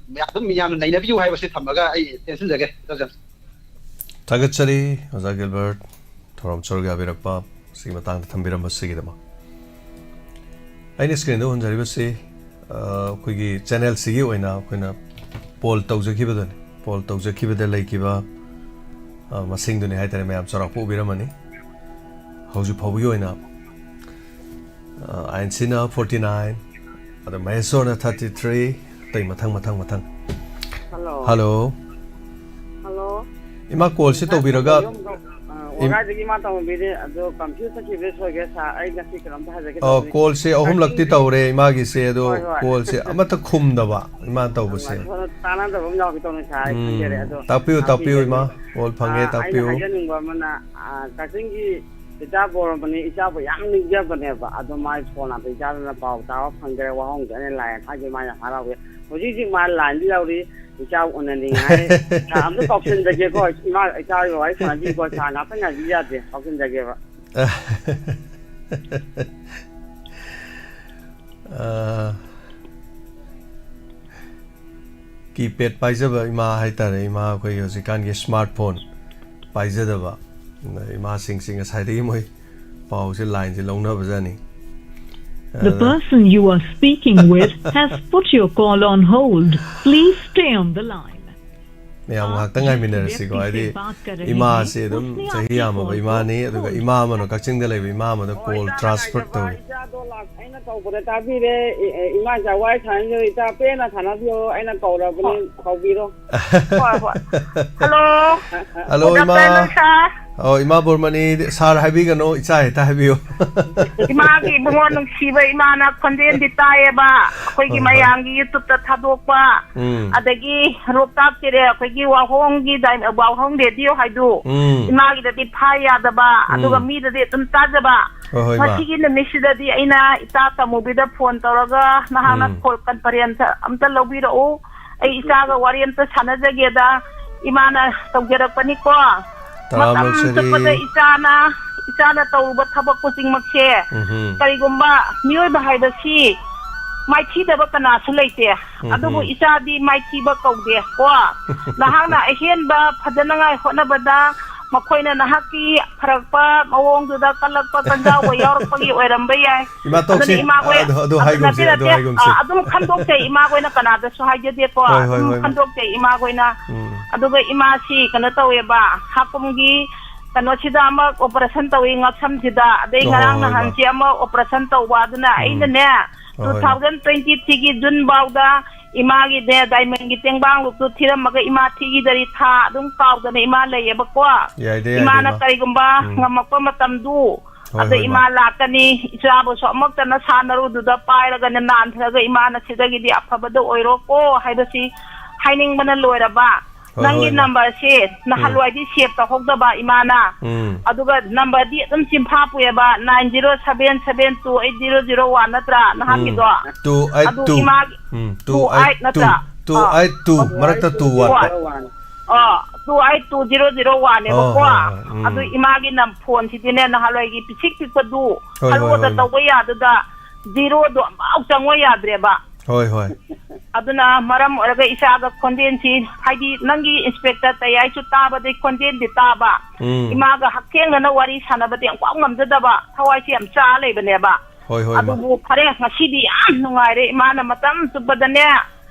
ꯑꯗꯨꯝ ꯃꯤꯌꯥꯝꯅ ꯅꯩꯅꯕꯤꯌꯨ ꯍꯥꯏꯕꯁꯤ ꯊꯝꯃꯒ ꯑꯩ ꯇꯦꯟꯁꯤꯟꯖꯒꯦ꯫ ꯊꯥꯒꯠꯆꯔꯤ ꯑꯣꯖꯥ ꯒꯤꯜꯕꯔꯠ, ꯊꯧꯔꯝ ꯁꯔꯨꯛ ꯌꯥꯕꯤꯔꯛꯄ, ꯁꯤꯒꯤ ꯃꯇꯥꯡꯗ ꯊꯝꯕꯤꯔꯝꯕꯁꯤꯒꯤꯗꯃꯛ꯫ ꯑꯩꯅ screenꯗ ꯎꯍꯟꯖꯔꯤꯕꯁꯤ ꯑꯩꯈꯣꯏꯒꯤ channelꯁꯤꯒꯤ ꯑꯣꯏꯅ ꯑꯩꯈꯣꯏꯅ poll ꯇꯧꯖꯈꯤꯕꯗꯨꯅꯤ꯫ Poll ꯇꯧꯖꯈꯤꯕꯗ ꯂꯩꯈꯤꯕ ꯃꯁꯤꯡꯗꯨꯅꯤ ꯍꯥꯏꯇꯥꯔꯦ, ꯃꯌꯥꯝ ꯆꯥꯎꯔꯥꯛꯄ ꯎꯕꯤꯔꯝꯃꯅꯤ꯫ ꯍꯧꯖꯤꯛ ꯐꯥꯎꯕꯒꯤ ꯑꯣꯏꯅ ꯑꯥꯏꯟꯁꯤꯅ forty nine, ꯑꯗ ꯃꯍꯦꯁꯣꯔꯅ thirty three, ꯑꯇꯩ ꯃꯊꯪ ꯃꯊꯪ ꯃꯊꯪ꯫ Hello. Hello. Hello. ꯏꯃꯥ, callꯁꯦ ꯇꯧꯕꯤꯔꯒ ꯋꯥꯒꯥꯏꯗꯒꯤ ꯏꯃꯥ ꯇꯧꯕꯤꯔꯦ ꯑꯗꯣ confuse ꯆꯠꯈꯤꯕꯗ ꯁꯣꯏꯒꯦ ꯁꯥꯔ꯫ ꯑꯩ ꯉꯁꯤ ꯀꯩꯅꯣꯝꯇ ꯍꯥꯏꯖꯒꯦ ꯑꯣ, ꯇꯧꯕꯅꯤ꯫ callꯁꯦ ꯑꯍꯨꯝꯂꯛꯇꯤ ꯇꯧꯔꯦ ꯏꯃꯥꯒꯤꯁꯦ, ꯑꯗꯣ ꯍꯣꯏ, ꯍꯣꯏ꯫ Callꯁꯦ ꯑꯃꯠꯇ ꯈꯨꯝꯗꯕ ꯏꯃꯥꯅ ꯇꯧꯕꯁꯦ꯫ ꯑꯗꯨ ꯇꯥꯟꯅꯗꯕ ꯑꯃ ꯌꯥꯎꯒꯦ ꯇꯧꯅꯤ ꯁꯥꯔ꯫ ꯑꯩ ꯎꯝ, ꯈꯪꯖꯔꯦ ꯑꯗꯣ ꯇꯥꯛꯄꯤꯌꯨ, ꯇꯥꯛꯄꯤꯌꯨ ꯏꯃꯥ꯫ ꯇꯥꯛꯄꯤꯒꯅꯤ꯫ Call ꯐꯪꯉꯦ, ꯑꯥ, ꯑꯩꯅ ꯇꯥꯛꯄꯤꯌꯨ꯫ ꯍꯥꯏꯖꯅꯤꯡꯕ ꯑꯃꯅ, ꯑꯥ, ꯀꯛꯆꯤꯡꯒꯤ ꯏꯆꯥ ꯕꯣꯔꯃꯅꯤ ꯏꯆꯥꯕꯨ ꯌꯥꯝ ꯅꯤꯡꯖꯕꯅꯦꯕ꯫ ꯑꯗꯣ ꯃꯥꯏ phone ꯂꯥꯛꯄ ꯏꯆꯥꯗꯨꯅ ꯄꯥꯎ ꯇꯥꯕ ꯐꯪꯗ꯭ꯔꯦ, ꯋꯥꯍꯧꯗ꯭ꯔꯦ, ꯑꯩꯅ line ꯊꯥꯒꯤ ꯃꯥ ꯌꯥꯝ ꯍꯔꯥꯎꯋꯦ꯫ ꯍꯧꯖꯤꯛ ꯍꯧꯖꯤꯛ ꯃꯥ lineꯗ ꯌꯥꯎꯔꯤ, ꯏꯆꯥ ꯎꯅꯅꯤꯡꯉꯥꯏ꯫ ꯑꯥ, ꯑꯝꯇ ꯄꯥꯎꯁꯤꯟꯖꯒꯦꯀꯣ, ꯏꯃꯥ ꯏꯆꯥꯒꯤ ꯋꯥꯔꯤ ꯁꯥꯟꯅꯕꯤꯀꯣ, ꯁꯥꯔ ꯉꯥꯛꯇ ꯉꯥꯏꯕꯤ ꯌꯥꯗꯦ, ꯄꯥꯎꯁꯤꯟꯖꯒꯦꯕ꯫ ꯑꯥ, keypad ꯄꯥꯏꯖꯕ ꯏꯃꯥ ꯍꯥꯏꯇꯥꯔꯦ, ꯏꯃꯥ ꯑꯩꯈꯣꯏꯒꯤ ꯍꯧꯖꯤꯛꯀꯥꯟꯒꯤ smartphone ꯄꯥꯏꯖꯗꯕ ꯏꯃꯥꯁꯤꯡꯁꯤ ꯉꯁꯥꯏꯗꯒꯤ ꯃꯣꯏ ꯄꯥꯎꯁꯦ lineꯁꯦ ꯂꯧꯅꯕꯖꯥꯠꯅꯤ꯫ The person you are speaking with has put your call on hold. Please stay on the line. ꯃꯌꯥꯝ ꯉꯥꯏꯍꯥꯛꯇꯪ ꯉꯥꯏꯃꯤꯟꯅꯔꯁꯤꯀꯣ, ꯍꯥꯏꯗꯤ ꯏꯃꯥꯁꯦ ꯑꯗꯨꯝ ꯆꯍꯤ ꯌꯥꯝꯃꯕ ꯏꯃꯥꯅꯤ, ꯑꯗꯨꯒ ꯏꯃꯥ ꯑꯃꯅ ꯀꯛꯆꯤꯡꯗ ꯂꯩꯕ ꯏꯃꯥ ꯑꯃꯗ ꯀꯣꯜ ꯇ꯭ꯔꯥꯟꯁꯐꯔ ꯇꯧꯔꯤ꯫ ꯏꯆꯥꯗꯣ ꯂꯥꯛ-, ꯑꯩꯅ ꯀꯧꯕꯗ ꯇꯥꯕꯤꯔꯦ꯫ ꯏ-, ꯑꯦ, ꯏꯃꯥ ꯏꯆꯥ ꯋꯥꯔꯤ ꯁꯥꯟꯅꯕꯤꯌꯣ, ꯏꯆꯥ ꯄꯦꯟꯅ ꯁꯥꯟꯅꯕꯤꯌꯣ, ꯑꯩꯅ ꯀꯧꯔꯕꯅꯦ, ꯀꯧꯕꯤꯔꯣ꯫ ꯍꯣꯏ, ꯍꯣꯏ꯫ ꯍꯜꯂꯣ꯫ ꯍꯜꯂꯣ, Good ꯏꯃꯥ꯫ Afternoon, sir꯫ ꯑꯧ, ꯏꯃꯥ ꯕꯣꯔꯃꯅꯤ, ꯁꯥꯔ ꯍꯥꯏꯕꯤꯒꯅꯣ, ꯏꯆꯥ ꯍꯦꯛꯇ ꯍꯥꯏꯕꯤꯌꯨ꯫ ꯏꯃꯥꯒꯤ ꯏꯕꯨꯡꯉꯣ ꯅꯨꯡꯁꯤꯕ ꯏꯃꯥꯅ ꯈꯣꯟꯖꯦꯜꯗꯤ ꯇꯥꯏꯌꯦꯕ, ꯑꯩꯈꯣꯏꯒꯤ ꯍꯣꯏ, ꯍꯣꯏ꯫ ꯃꯌꯥꯝꯒꯤ YouTube-ꯇ ꯊꯥꯗꯣꯛꯄ, ꯎꯝ꯫ ꯑꯗꯒꯤ ꯂꯣꯛꯇꯥꯛ ꯇꯦꯔꯦ, ꯑꯩꯈꯣꯏꯒꯤ ꯋꯥꯍꯣꯡꯒꯤ ꯗꯥꯏ-, ꯋꯥꯍꯣꯡ ꯔꯦꯗꯤꯑꯣ ꯍꯥꯏꯗꯨ, ꯎꯝ꯫ ꯏꯃꯥꯒꯤꯗꯗꯤ ꯐꯥ ꯌꯥꯗꯕ, ꯑꯗꯨꯒ ꯎꯝ꯫ ꯃꯤꯗꯗꯤ ꯑꯗꯨꯝ ꯇꯥꯖꯕ꯫ ꯍꯣꯏ, ꯍꯣꯏ, ꯏꯃꯥ꯫ ꯃꯁꯤꯒꯤ ꯅꯨꯃꯤꯠꯁꯤꯗꯗꯤ ꯑꯩꯅ ꯏꯆꯥ ꯇꯃꯨꯕꯤꯗ ꯐꯣꯟ ꯇꯧꯔꯒ, "ꯅꯍꯥꯛꯅ ꯎꯝ꯫ ꯀꯣꯜ ꯀꯟꯐꯔꯦꯟꯁ ꯑꯝꯇ ꯂꯧꯕꯤꯔꯛꯎ, ꯑꯩ ꯏꯆꯥꯒ ꯋꯥꯔꯤ ꯑꯝꯇ ꯁꯥꯟꯅꯖꯒꯦꯗ ꯏꯃꯥꯅ ꯇꯧꯖꯔꯛꯄꯅꯤꯀꯣ꯫ ꯇꯔꯥꯝꯅ ꯃꯇꯝ ꯑꯣꯛꯆꯔꯤ꯫ ꯆꯨꯞꯄꯗ ꯏꯆꯥꯅ, ꯏꯆꯥꯅ ꯇꯧꯔꯨꯕ ꯊꯕꯛ ꯈꯨꯗꯤꯡꯃꯛꯁꯦ, ꯎꯝꯍꯨꯝ꯫ ꯀꯔꯤꯒꯨꯝꯕ ꯃꯤꯑꯣꯏꯕ ꯍꯥꯏꯕꯁꯤ ꯃꯥꯏꯊꯤꯗꯕ ꯀꯅꯥꯁꯨ ꯂꯩꯇꯦ꯫ ꯎꯝꯍꯨꯝ꯫ ꯑꯗꯨꯕꯨ ꯏꯆꯥꯗꯤ ꯃꯥꯏꯊꯤꯕ ꯀꯧꯗꯦ ꯀꯣ꯫ ꯅꯍꯥꯛꯅ ꯑꯍꯦꯟꯕ ꯐꯖꯅꯉꯥꯏ ꯍꯣꯠꯅꯕꯗ ꯃꯈꯣꯏꯅ ꯅꯍꯥꯛꯀꯤ ꯐꯔꯛꯄ ꯃꯑꯣꯡꯗꯨꯗ ꯀꯜꯂꯛꯄ ꯀꯟꯖꯥꯎꯕ ꯌꯥꯎꯔꯛꯄꯒꯤ ꯑꯣꯏꯔꯝꯕ ꯌꯥꯏ꯫ ꯏꯃꯥ, ꯑꯗꯨꯅ ꯇꯣꯛꯁꯤ꯫ ꯏꯃꯥꯈꯣꯏ ꯑꯗꯨ, ꯑꯗꯨ ꯑꯗꯨ ꯍꯥꯏꯒꯨꯝꯁꯤ, ꯅꯠꯇꯦ, ꯑꯗꯨ ꯅꯠꯇꯦ꯫ ꯍꯥꯏꯒꯨꯝꯁꯤ꯫ ꯑ, ꯑꯗꯨꯝ ꯈꯟꯗꯣꯛꯆꯩ, ꯏꯃꯥꯈꯣꯏꯅ ꯀꯅꯥꯗꯁꯨ ꯍꯥꯏꯖꯗꯦꯀꯣ꯫ ꯍꯣꯏ, ꯍꯣꯏ, ꯑꯗꯨꯝ ꯍꯣꯏ, ꯏꯃꯥ꯫ ꯈꯟꯗꯣꯛꯆꯩ ꯏꯃꯥꯈꯣꯏꯅ꯫ ꯎꯝ꯫ ꯑꯗꯨꯒ ꯏꯃꯥꯁꯤ ꯀꯩꯅꯣ ꯇꯧꯋꯦꯕ, ꯍꯥꯀꯨꯝꯒꯤ ꯀꯩꯅꯣꯁꯤꯗ ꯑꯃ operation ꯇꯧꯋꯤ, ꯉꯛꯁꯝꯁꯤꯗ꯫ ꯑꯗꯩ ꯑꯣ, ꯉꯔꯥꯡ ꯍꯣꯏ, ꯏꯃꯥ꯫ ꯅꯍꯥꯟꯁꯤ ꯑꯃ operation ꯇꯧꯕ꯫ ꯑꯗꯨꯅ ꯍꯣꯏ, ꯍꯣꯏ, ꯏꯃꯥ꯫ ꯑꯩꯅꯅꯦ, two thousand twenty three-ꯒꯤ June ꯐꯥꯎꯗ ꯏꯃꯥꯒꯤꯅꯦ diamond-ꯒꯤ ꯇꯦꯡꯕꯥꯡ ꯂꯨꯞꯇꯨ ꯊꯤꯔꯝꯃꯒ ꯏꯃꯥ ꯊꯤꯈꯤꯗ꯭ꯔꯤ꯫ ꯊꯥ ꯑꯗꯨꯝ ꯀꯥꯎꯗꯅ ꯏꯃꯥ ꯂꯩꯌꯦꯕꯀꯣ꯫ ꯌꯥꯏꯗ, ꯌꯥꯏꯗ, ꯏꯃꯥꯅ ꯏꯃꯥ꯫ ꯀꯔꯤꯒꯨꯝꯕ ꯎꯝ꯫ ꯉꯝꯃꯛꯄ ꯃꯇꯝꯗꯨ, ꯍꯣꯏ, ꯑꯗ ꯍꯣꯏ, ꯏꯃꯥ ꯏꯃꯥ꯫ ꯂꯥꯛꯀꯅꯤ, ꯏꯆꯥꯕꯨꯁꯨ ꯑꯃꯨꯛꯇꯅ ꯁꯥꯟꯅꯔꯨꯗꯨꯗ ꯄꯥꯏꯔꯒꯅꯦ ꯅꯥꯟꯊꯔꯒ ꯏꯃꯥꯅ ꯁꯤꯗꯒꯤꯗꯤ ꯑꯐꯕꯗ ꯑꯣꯏꯔꯣꯀꯣ ꯍꯥꯏꯕꯁꯤ ꯍꯥꯏꯅꯤꯡꯕꯅ ꯂꯣꯏꯔꯕ꯫ ꯍꯣꯏ, ꯅꯪꯒꯤ ꯍꯣꯏ, ꯏꯃꯥ꯫ Number-ꯁꯦ ꯎꯝ꯫ ꯅꯍꯥꯟꯋꯥꯏꯗꯤ save ꯇꯧꯍꯧꯗꯕ ꯏꯃꯥꯅ꯫ ꯎꯝ꯫ ꯑꯗꯨꯒ number-ꯗꯤ ꯑꯗꯨꯝ ꯆꯤꯟꯐꯥ ꯄꯨꯑꯦꯕ, nine zero seven seven two eight zero zero one ꯅꯠꯇ꯭ꯔꯥ ꯎꯝ꯫ ꯅꯍꯥꯟꯒꯤꯗꯣ? Two eight two꯫ ꯑꯗꯨ ꯏꯃꯥꯒꯤ ꯎꯝ, two eight two꯫ Two eight two, ꯑꯣ, ꯃꯔꯛꯇ two one꯫ One꯫ ꯑꯣ, two eight two zero zero one ꯅꯦꯕꯀꯣ꯫ ꯍꯣꯏ, ꯍꯣꯏ, ꯍꯣꯏ, ꯎꯝ꯫ ꯑꯗꯨ ꯏꯃꯥꯒꯤ ꯅꯝ-, phone-ꯁꯤꯗꯤꯅꯦ, ꯅꯍꯥꯟꯋꯥꯏꯒꯤ ꯄꯤꯁꯤꯛ ꯄꯤꯛꯄꯗꯨ, ꯍꯣꯏ, ꯍꯣꯏ, ꯍꯜꯂꯨꯗ ꯍꯣꯏ, ꯏꯃꯥ꯫ ꯇꯧꯕ ꯌꯥꯗꯨꯗ, zero-ꯗꯣ ꯑꯃꯐꯥꯎ ꯆꯪꯉꯣ ꯌꯥꯗ꯭ꯔꯦꯕ꯫ ꯍꯣꯏ, ꯍꯣꯏ꯫ ꯑꯗꯨꯅ ꯃꯔꯝ ꯑꯣꯏꯔꯒ ꯏꯆꯥꯒ ꯈꯣꯟꯖꯦꯜꯁꯤ, ꯍꯥꯏꯗꯤ ꯅꯪꯒꯤ inspector ꯇꯌꯥꯏꯁꯨ ꯇꯥꯕꯗꯤ ꯈꯣꯟꯖꯦꯜꯗꯤ ꯇꯥꯕ, ꯎꯝ꯫ ꯏꯃꯥꯒ ꯍꯛꯊꯦꯡꯅꯅ ꯋꯥꯔꯤ ꯁꯥꯟꯅꯕꯗꯤ ꯑꯃꯨꯛꯐꯥꯎ ꯉꯝꯖꯗꯕ, ꯊꯋꯥꯏꯁꯤ ꯌꯥꯝ ꯆꯥ ꯂꯩꯕꯅꯦꯕ꯫ ꯍꯣꯏ, ꯍꯣꯏ, ꯏꯃꯥ꯫ ꯑꯗꯨꯕꯨ ꯐꯔꯦ, ꯉꯁꯤꯗꯤ ꯌꯥꯝ ꯅꯨꯡꯉꯥꯏꯔꯦ ꯏꯃꯥꯅ ꯃꯇꯝ ꯆꯨꯞꯄꯗꯅꯦ,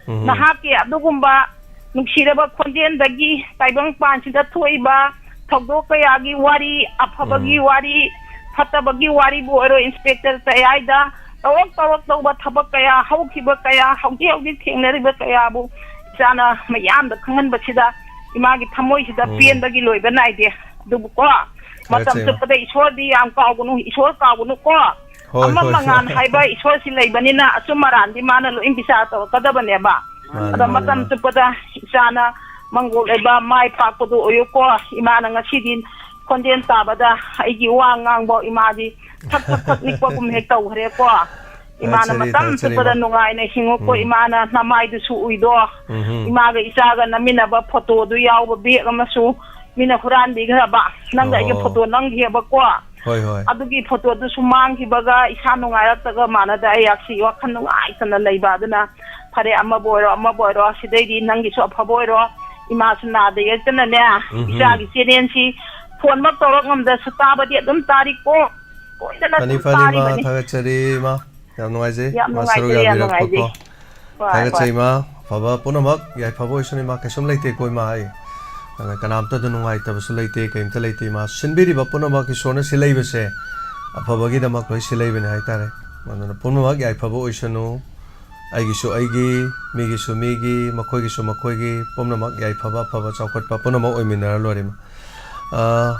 ꯎꯝ꯫ ꯅꯍꯥꯛꯀꯤ ꯑꯗꯨꯒꯨꯝꯕ ꯅꯨꯡꯁꯤꯔꯕ ꯈꯣꯟꯖꯦꯜꯗꯒꯤ ꯇꯥꯏꯕꯪꯄꯥꯟꯁꯤꯗ ꯊꯣꯛꯏꯕ ꯊꯧꯗꯣꯛ ꯀꯌꯥꯒꯤ ꯋꯥꯔꯤ, ꯑꯐꯕꯒꯤ ꯎꯝ꯫ ꯋꯥꯔꯤ, ꯐꯠꯇꯕꯒꯤ ꯋꯥꯔꯤꯕꯨ ꯑꯣꯏꯔꯣ, ꯏꯟꯁꯄꯦꯛꯇꯔ ꯇꯌꯥꯏꯗ ꯇꯧꯔꯛ ꯇꯧꯔꯛ ꯇꯧꯕ ꯊꯕꯛ ꯀꯌꯥ, ꯍꯧꯈꯤꯕ ꯀꯌꯥ, ꯍꯧꯖꯤꯛ ꯍꯧꯖꯤꯛ ꯊꯦꯡꯅꯔꯤꯕ ꯀꯌꯥꯕꯨ ꯏꯆꯥꯅ ꯃꯤꯌꯥꯝꯗ ꯈꯪꯍꯟꯕꯁꯤꯗ ꯏꯃꯥꯒꯤ ꯊꯃꯣꯏꯁꯤꯗ ꯎꯝ꯫ ꯄꯦꯟꯕꯒꯤ ꯂꯣꯏꯕ ꯅꯥꯏꯗꯦ꯫ ꯑꯗꯨꯕꯨꯀꯣ, ꯃꯇꯝ ꯊꯥꯒꯠꯆꯩ, ꯏꯃꯥ꯫ ꯆꯨꯞꯄꯗ ꯏꯁꯣꯔꯗꯤ ꯌꯥꯝ ꯀꯥꯎꯒꯅꯨ, ꯏꯁꯣꯔ ꯀꯥꯎꯒꯅꯨꯀꯣ꯫ ꯍꯣꯏ, ꯑꯃ ꯍꯣꯏ, ꯃꯉꯥꯜ ꯍꯣꯏ꯫ ꯍꯥꯏꯕ ꯏꯁꯣꯔꯁꯤ ꯂꯩꯕꯅꯤꯅ ꯑꯆꯨꯝ ꯑꯔꯥꯟꯗꯤ ꯃꯥꯅ ꯂꯣꯏ ꯕꯤꯆꯥꯔ ꯇꯧꯔꯛꯀꯗꯕꯅꯦꯕ꯫ ꯃꯥꯅꯤ, ꯑꯗꯣ ꯃꯥꯅꯤ, ꯃꯇꯝ ꯃꯥꯅꯤ꯫ ꯆꯨꯞꯄꯗ ꯏꯆꯥꯅ ꯃꯪꯒꯣꯜ ꯂꯩꯕ ꯃꯥꯏ ꯄꯥꯛꯄꯗꯣ ꯑꯣꯏꯌꯨꯀꯣ꯫ ꯏꯃꯥꯅ ꯉꯁꯤꯗꯤ ꯈꯣꯟꯖꯦꯜ ꯇꯥꯕꯗ ꯑꯩꯒꯤ ꯋꯥ ꯉꯥꯡꯕ ꯏꯃꯥꯗꯤ ꯊꯛ ꯊꯛ ꯊꯛ ꯅꯤꯛꯄꯒꯨꯝ ꯍꯦꯛ ꯇꯧꯈ꯭ꯔꯦꯀꯣ꯫ ꯏꯃꯥꯅ ꯊꯥꯒꯠꯆꯔꯤ, ꯃꯇꯝ ꯊꯥꯒꯠꯆꯔꯤ, ꯆꯨꯞꯄꯗ ꯏꯃꯥ꯫ ꯅꯨꯡꯉꯥꯏꯅ ꯍꯤꯡꯉꯨꯀꯣ꯫ ꯎꯝ꯫ ꯏꯃꯥꯅ ꯅꯃꯥꯏꯗꯨꯁꯨ ꯎꯏꯗꯣ꯫ ꯎꯝ ꯍꯨꯝ꯫ ꯏꯃꯥꯒ ꯏꯆꯥꯒ ꯅꯝꯃꯤꯟꯅꯕ ꯐꯣꯇꯣꯗꯨ ꯌꯥꯎꯕ ꯕꯦꯒ ꯑꯃꯁꯨ ꯃꯤꯅ ꯍꯨꯔꯥꯟꯕꯤꯈ꯭ꯔꯕ꯫ ꯅꯪꯒ ꯑꯩꯒ ꯑꯣ꯫ ꯐꯣꯇꯣ ꯅꯝꯈꯤꯑꯕꯀꯣ꯫ ꯍꯣꯏ, ꯍꯣꯏ꯫ ꯑꯗꯨꯒꯤ ꯐꯣꯇꯣꯗꯨꯁꯨ ꯃꯥꯡꯈꯤꯕꯒ ꯏꯁꯥ ꯅꯨꯡꯉꯥꯏꯔꯛꯇꯒ ꯃꯥꯟꯅꯗ ꯑꯩ ꯌꯥꯛꯁꯤ ꯋꯥꯈꯜ ꯅꯨꯡꯉꯥꯏꯇꯅ ꯂꯩꯕ꯫ ꯑꯗꯨꯅ ꯐꯔꯦ, ꯑꯃꯕꯨ ꯑꯣꯏꯔꯣ, ꯑꯃꯕꯨ ꯑꯣꯏꯔꯣ, ꯁꯤꯗꯩꯗꯤ ꯅꯪꯒꯤꯁꯨ ꯑꯐꯕ ꯑꯣꯏꯔꯣ꯫ ꯏꯃꯥꯁꯨ ꯅꯥꯗ ꯌꯦꯛꯇꯅꯅꯦ, ꯎꯝ ꯍꯨꯝ꯫ ꯏꯆꯥꯒꯤ ꯆꯦꯅꯦꯜꯁꯤ ꯐꯣꯟꯃꯛ ꯇꯧꯔꯛ ꯉꯝꯗ꯭ꯔꯁꯨ ꯇꯥꯕꯗꯤ ꯑꯗꯨꯝ ꯇꯥꯔꯤꯀꯣ꯫ ꯀꯣꯏꯗꯅ ꯐꯅꯤ, ꯑꯗꯨꯝ ꯐꯅꯤ, ꯏꯃꯥ, ꯇꯥꯔꯤꯕꯅꯤ꯫ ꯊꯥꯒꯠꯆꯔꯤ, ꯏꯃꯥ꯫ ꯌꯥꯝ ꯅꯨꯡꯉꯥꯏꯖꯩ, ꯌꯥꯝ ꯏꯃꯥ, ꯁꯔꯨꯛ ꯅꯨꯡꯉꯥꯏꯖꯔꯦ, ꯌꯥꯝ ꯌꯥꯕꯤꯔꯛꯄꯀꯣ꯫ ꯅꯨꯡꯉꯥꯏꯖꯩ꯫ ꯍꯣꯏ, ꯊꯥꯒꯠꯆꯩ, ꯍꯣꯏ꯫ ꯏꯃꯥ꯫ ꯑꯐꯕ ꯄꯨꯝꯅꯃꯛ ꯌꯥꯏꯐꯕ ꯑꯣꯏꯁꯅꯨ, ꯏꯃꯥ꯫ ꯀꯩꯁꯨꯝ ꯂꯩꯇꯦꯀꯣ, ꯏꯃꯥ, ꯑꯩ꯫ ꯑꯗ ꯀꯅꯥꯝꯇꯗ ꯅꯨꯡꯉꯥꯏꯇꯕꯁꯨ ꯂꯩꯇꯦ, ꯀꯩꯝꯇ ꯂꯩꯇꯦ, ꯏꯃꯥ꯫ ꯁꯤꯟꯕꯤꯔꯤꯕ ꯄꯨꯝꯅꯃꯛ ꯏꯁꯣꯔꯅ ꯁꯤꯜꯂꯛꯏꯕꯁꯦ ꯑꯐꯕꯒꯤꯗꯃꯛ ꯂꯣꯏ ꯁꯤꯜꯂꯛꯏꯕꯅꯤ ꯍꯥꯏꯇꯥꯔꯦ꯫ ꯑꯗꯨꯅ ꯄꯨꯝꯅꯃꯛ ꯌꯥꯏꯐꯕ ꯑꯣꯏꯁꯅꯨ꯫ ꯑꯩꯒꯤꯁꯨ ꯑꯩꯒꯤ, ꯃꯤꯒꯤꯁꯨ ꯃꯤꯒꯤ, ꯃꯈꯣꯏꯒꯤꯁꯨ ꯃꯈꯣꯏꯒꯤ, ꯄꯨꯝꯅꯃꯛ ꯌꯥꯏꯐꯕ, ꯑꯐꯕ, ꯆꯥꯎꯈꯠꯄ ꯄꯨꯝꯅꯃꯛ ꯑꯣꯏꯃꯤꯟꯅꯔ ꯂꯣꯏꯔꯦ, ꯏꯃꯥ꯫ ꯑ,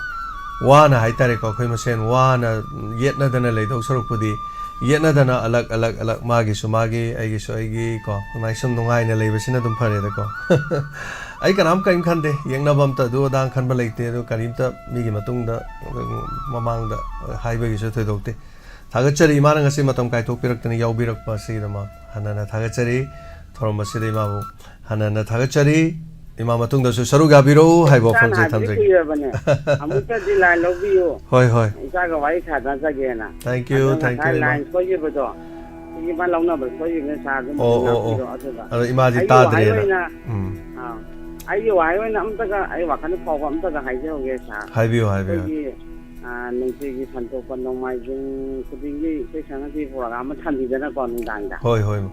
ꯋꯥꯅ ꯍꯥꯏꯇꯥꯔꯦꯀꯣ, ꯑꯩꯈꯣꯏ ꯃꯁꯦꯟ ꯋꯥꯅ ꯌꯦꯠꯅꯗꯅ ꯂꯩꯗꯧ ꯁꯔꯨꯛꯄꯨꯗꯤ, ꯌꯦꯠꯅꯗꯅ ꯑꯂꯛ, ꯑꯂꯛ, ꯑꯂꯛ, ꯃꯥꯒꯤꯁꯨ ꯃꯥꯒꯤ, ꯑꯩꯒꯤꯁꯨ ꯑꯩꯒꯤ ꯀꯣ, ꯑꯗꯨꯃꯥꯏꯅ ꯁꯨꯝ ꯅꯨꯡꯉꯥꯏꯅ ꯂꯩꯕꯁꯤꯅ ꯑꯗꯨꯝ ꯐꯔꯦꯗꯀꯣ꯫ ꯑꯩ ꯀꯅꯥꯝ ꯀꯔꯤꯝ ꯈꯟꯗꯦ, ꯌꯦꯛꯅꯕ ꯑꯝꯇ ꯑꯗꯨ ꯑꯗꯥ ꯈꯟꯕ ꯂꯩꯇꯦ, ꯑꯗꯨ ꯀꯔꯤꯝꯇ ꯃꯤꯒꯤ ꯃꯇꯨꯡꯗ, ꯃꯃꯥꯡꯗ ꯍꯥꯏꯕꯒꯤꯁꯨ ꯊꯣꯏꯗꯣꯛꯇꯦ꯫ ꯊꯥꯒꯠꯆꯔꯤ, ꯏꯃꯥꯅ ꯉꯁꯤ ꯃꯇꯝ ꯀꯥꯏꯊꯣꯛꯄꯤꯔꯛꯇꯅ ꯌꯥꯎꯕꯤꯔꯛꯄ ꯑꯁꯤꯒꯤꯗꯃꯛ ꯍꯟꯅ ꯍꯟꯅ ꯊꯥꯒꯠꯆꯔꯤ꯫ ꯊꯧꯔꯝ ꯑꯁꯤꯗ ꯏꯃꯥꯕꯨ ꯍꯟꯅ ꯍꯟꯅ ꯊꯥꯒꯠꯆꯔꯤ꯫ ꯏꯃꯥ, ꯃꯇꯨꯡꯗꯁꯨ ꯁꯔꯨꯛ ꯌꯥꯕꯤꯔꯛꯎ ꯍꯥꯏꯕ ꯏꯆꯥꯅ ꯋꯥꯐꯝꯁꯦ ꯍꯥꯏꯕꯗꯤ ꯊꯝꯖꯒꯦ꯫ ꯀꯨꯏꯔꯕꯅꯦ꯫ ꯑꯃꯨꯛꯇꯗꯤ line ꯂꯧꯕꯤꯌꯨ꯫ ꯍꯣꯏ, ꯍꯣꯏ꯫ ꯏꯆꯥꯒ ꯋꯥꯔꯤ ꯁꯥꯟꯅꯖꯒꯦꯅ꯫ Thank you, ꯑꯗꯣ thank you, ꯉꯁꯥꯏ ꯏꯃꯥ꯫ Line ꯁꯣꯏꯈꯤꯕꯗꯣ, ꯁꯤꯒꯤ ꯃꯥ ꯂꯧꯅꯕ ꯁꯣꯏꯈꯤꯕꯅꯦ, sir, ꯑꯗꯨꯝ ꯑꯣ, ꯑꯣ, ꯑꯣ꯫ ꯉꯥꯛꯄꯤꯔꯣ꯫ ꯑꯗꯨꯒ ꯑꯗꯣ ꯏꯃꯥꯗꯤ ꯑꯩꯒꯤ ꯋꯥꯍꯩ ꯇꯥꯗ꯭ꯔꯦꯅ꯫ ꯑꯣꯏꯅ, ꯎꯝ꯫ ꯑꯥ, ꯑꯩꯒꯤ ꯋꯥꯍꯩ ꯑꯣꯏꯅ ꯑꯝꯇꯒ, ꯑꯩ ꯋꯥꯈꯜ ꯐꯥꯎꯕ ꯑꯝꯇꯒ ꯍꯥꯏꯖꯍꯧꯒꯦ, sir꯫ ꯍꯥꯏꯕꯤꯌꯨ, ꯍꯥꯏꯕꯤꯌꯨ꯫ ꯑꯩꯈꯣꯏꯒꯤ, ꯑꯥ, ꯅꯨꯡꯇꯤꯒꯤ ꯁꯟꯇꯣꯛꯄ ꯅꯣꯡꯃꯥꯏꯖꯤꯡ ꯈꯨꯗꯤꯡꯒꯤ ꯏꯁꯩ ꯁꯛꯅꯕꯤ program ꯑꯃ ꯊꯝꯕꯤꯗꯅꯀꯣ, ꯅꯨꯡꯗꯥꯡꯗ꯫ ꯍꯣꯏ, ꯍꯣꯏ, ꯏꯃꯥ꯫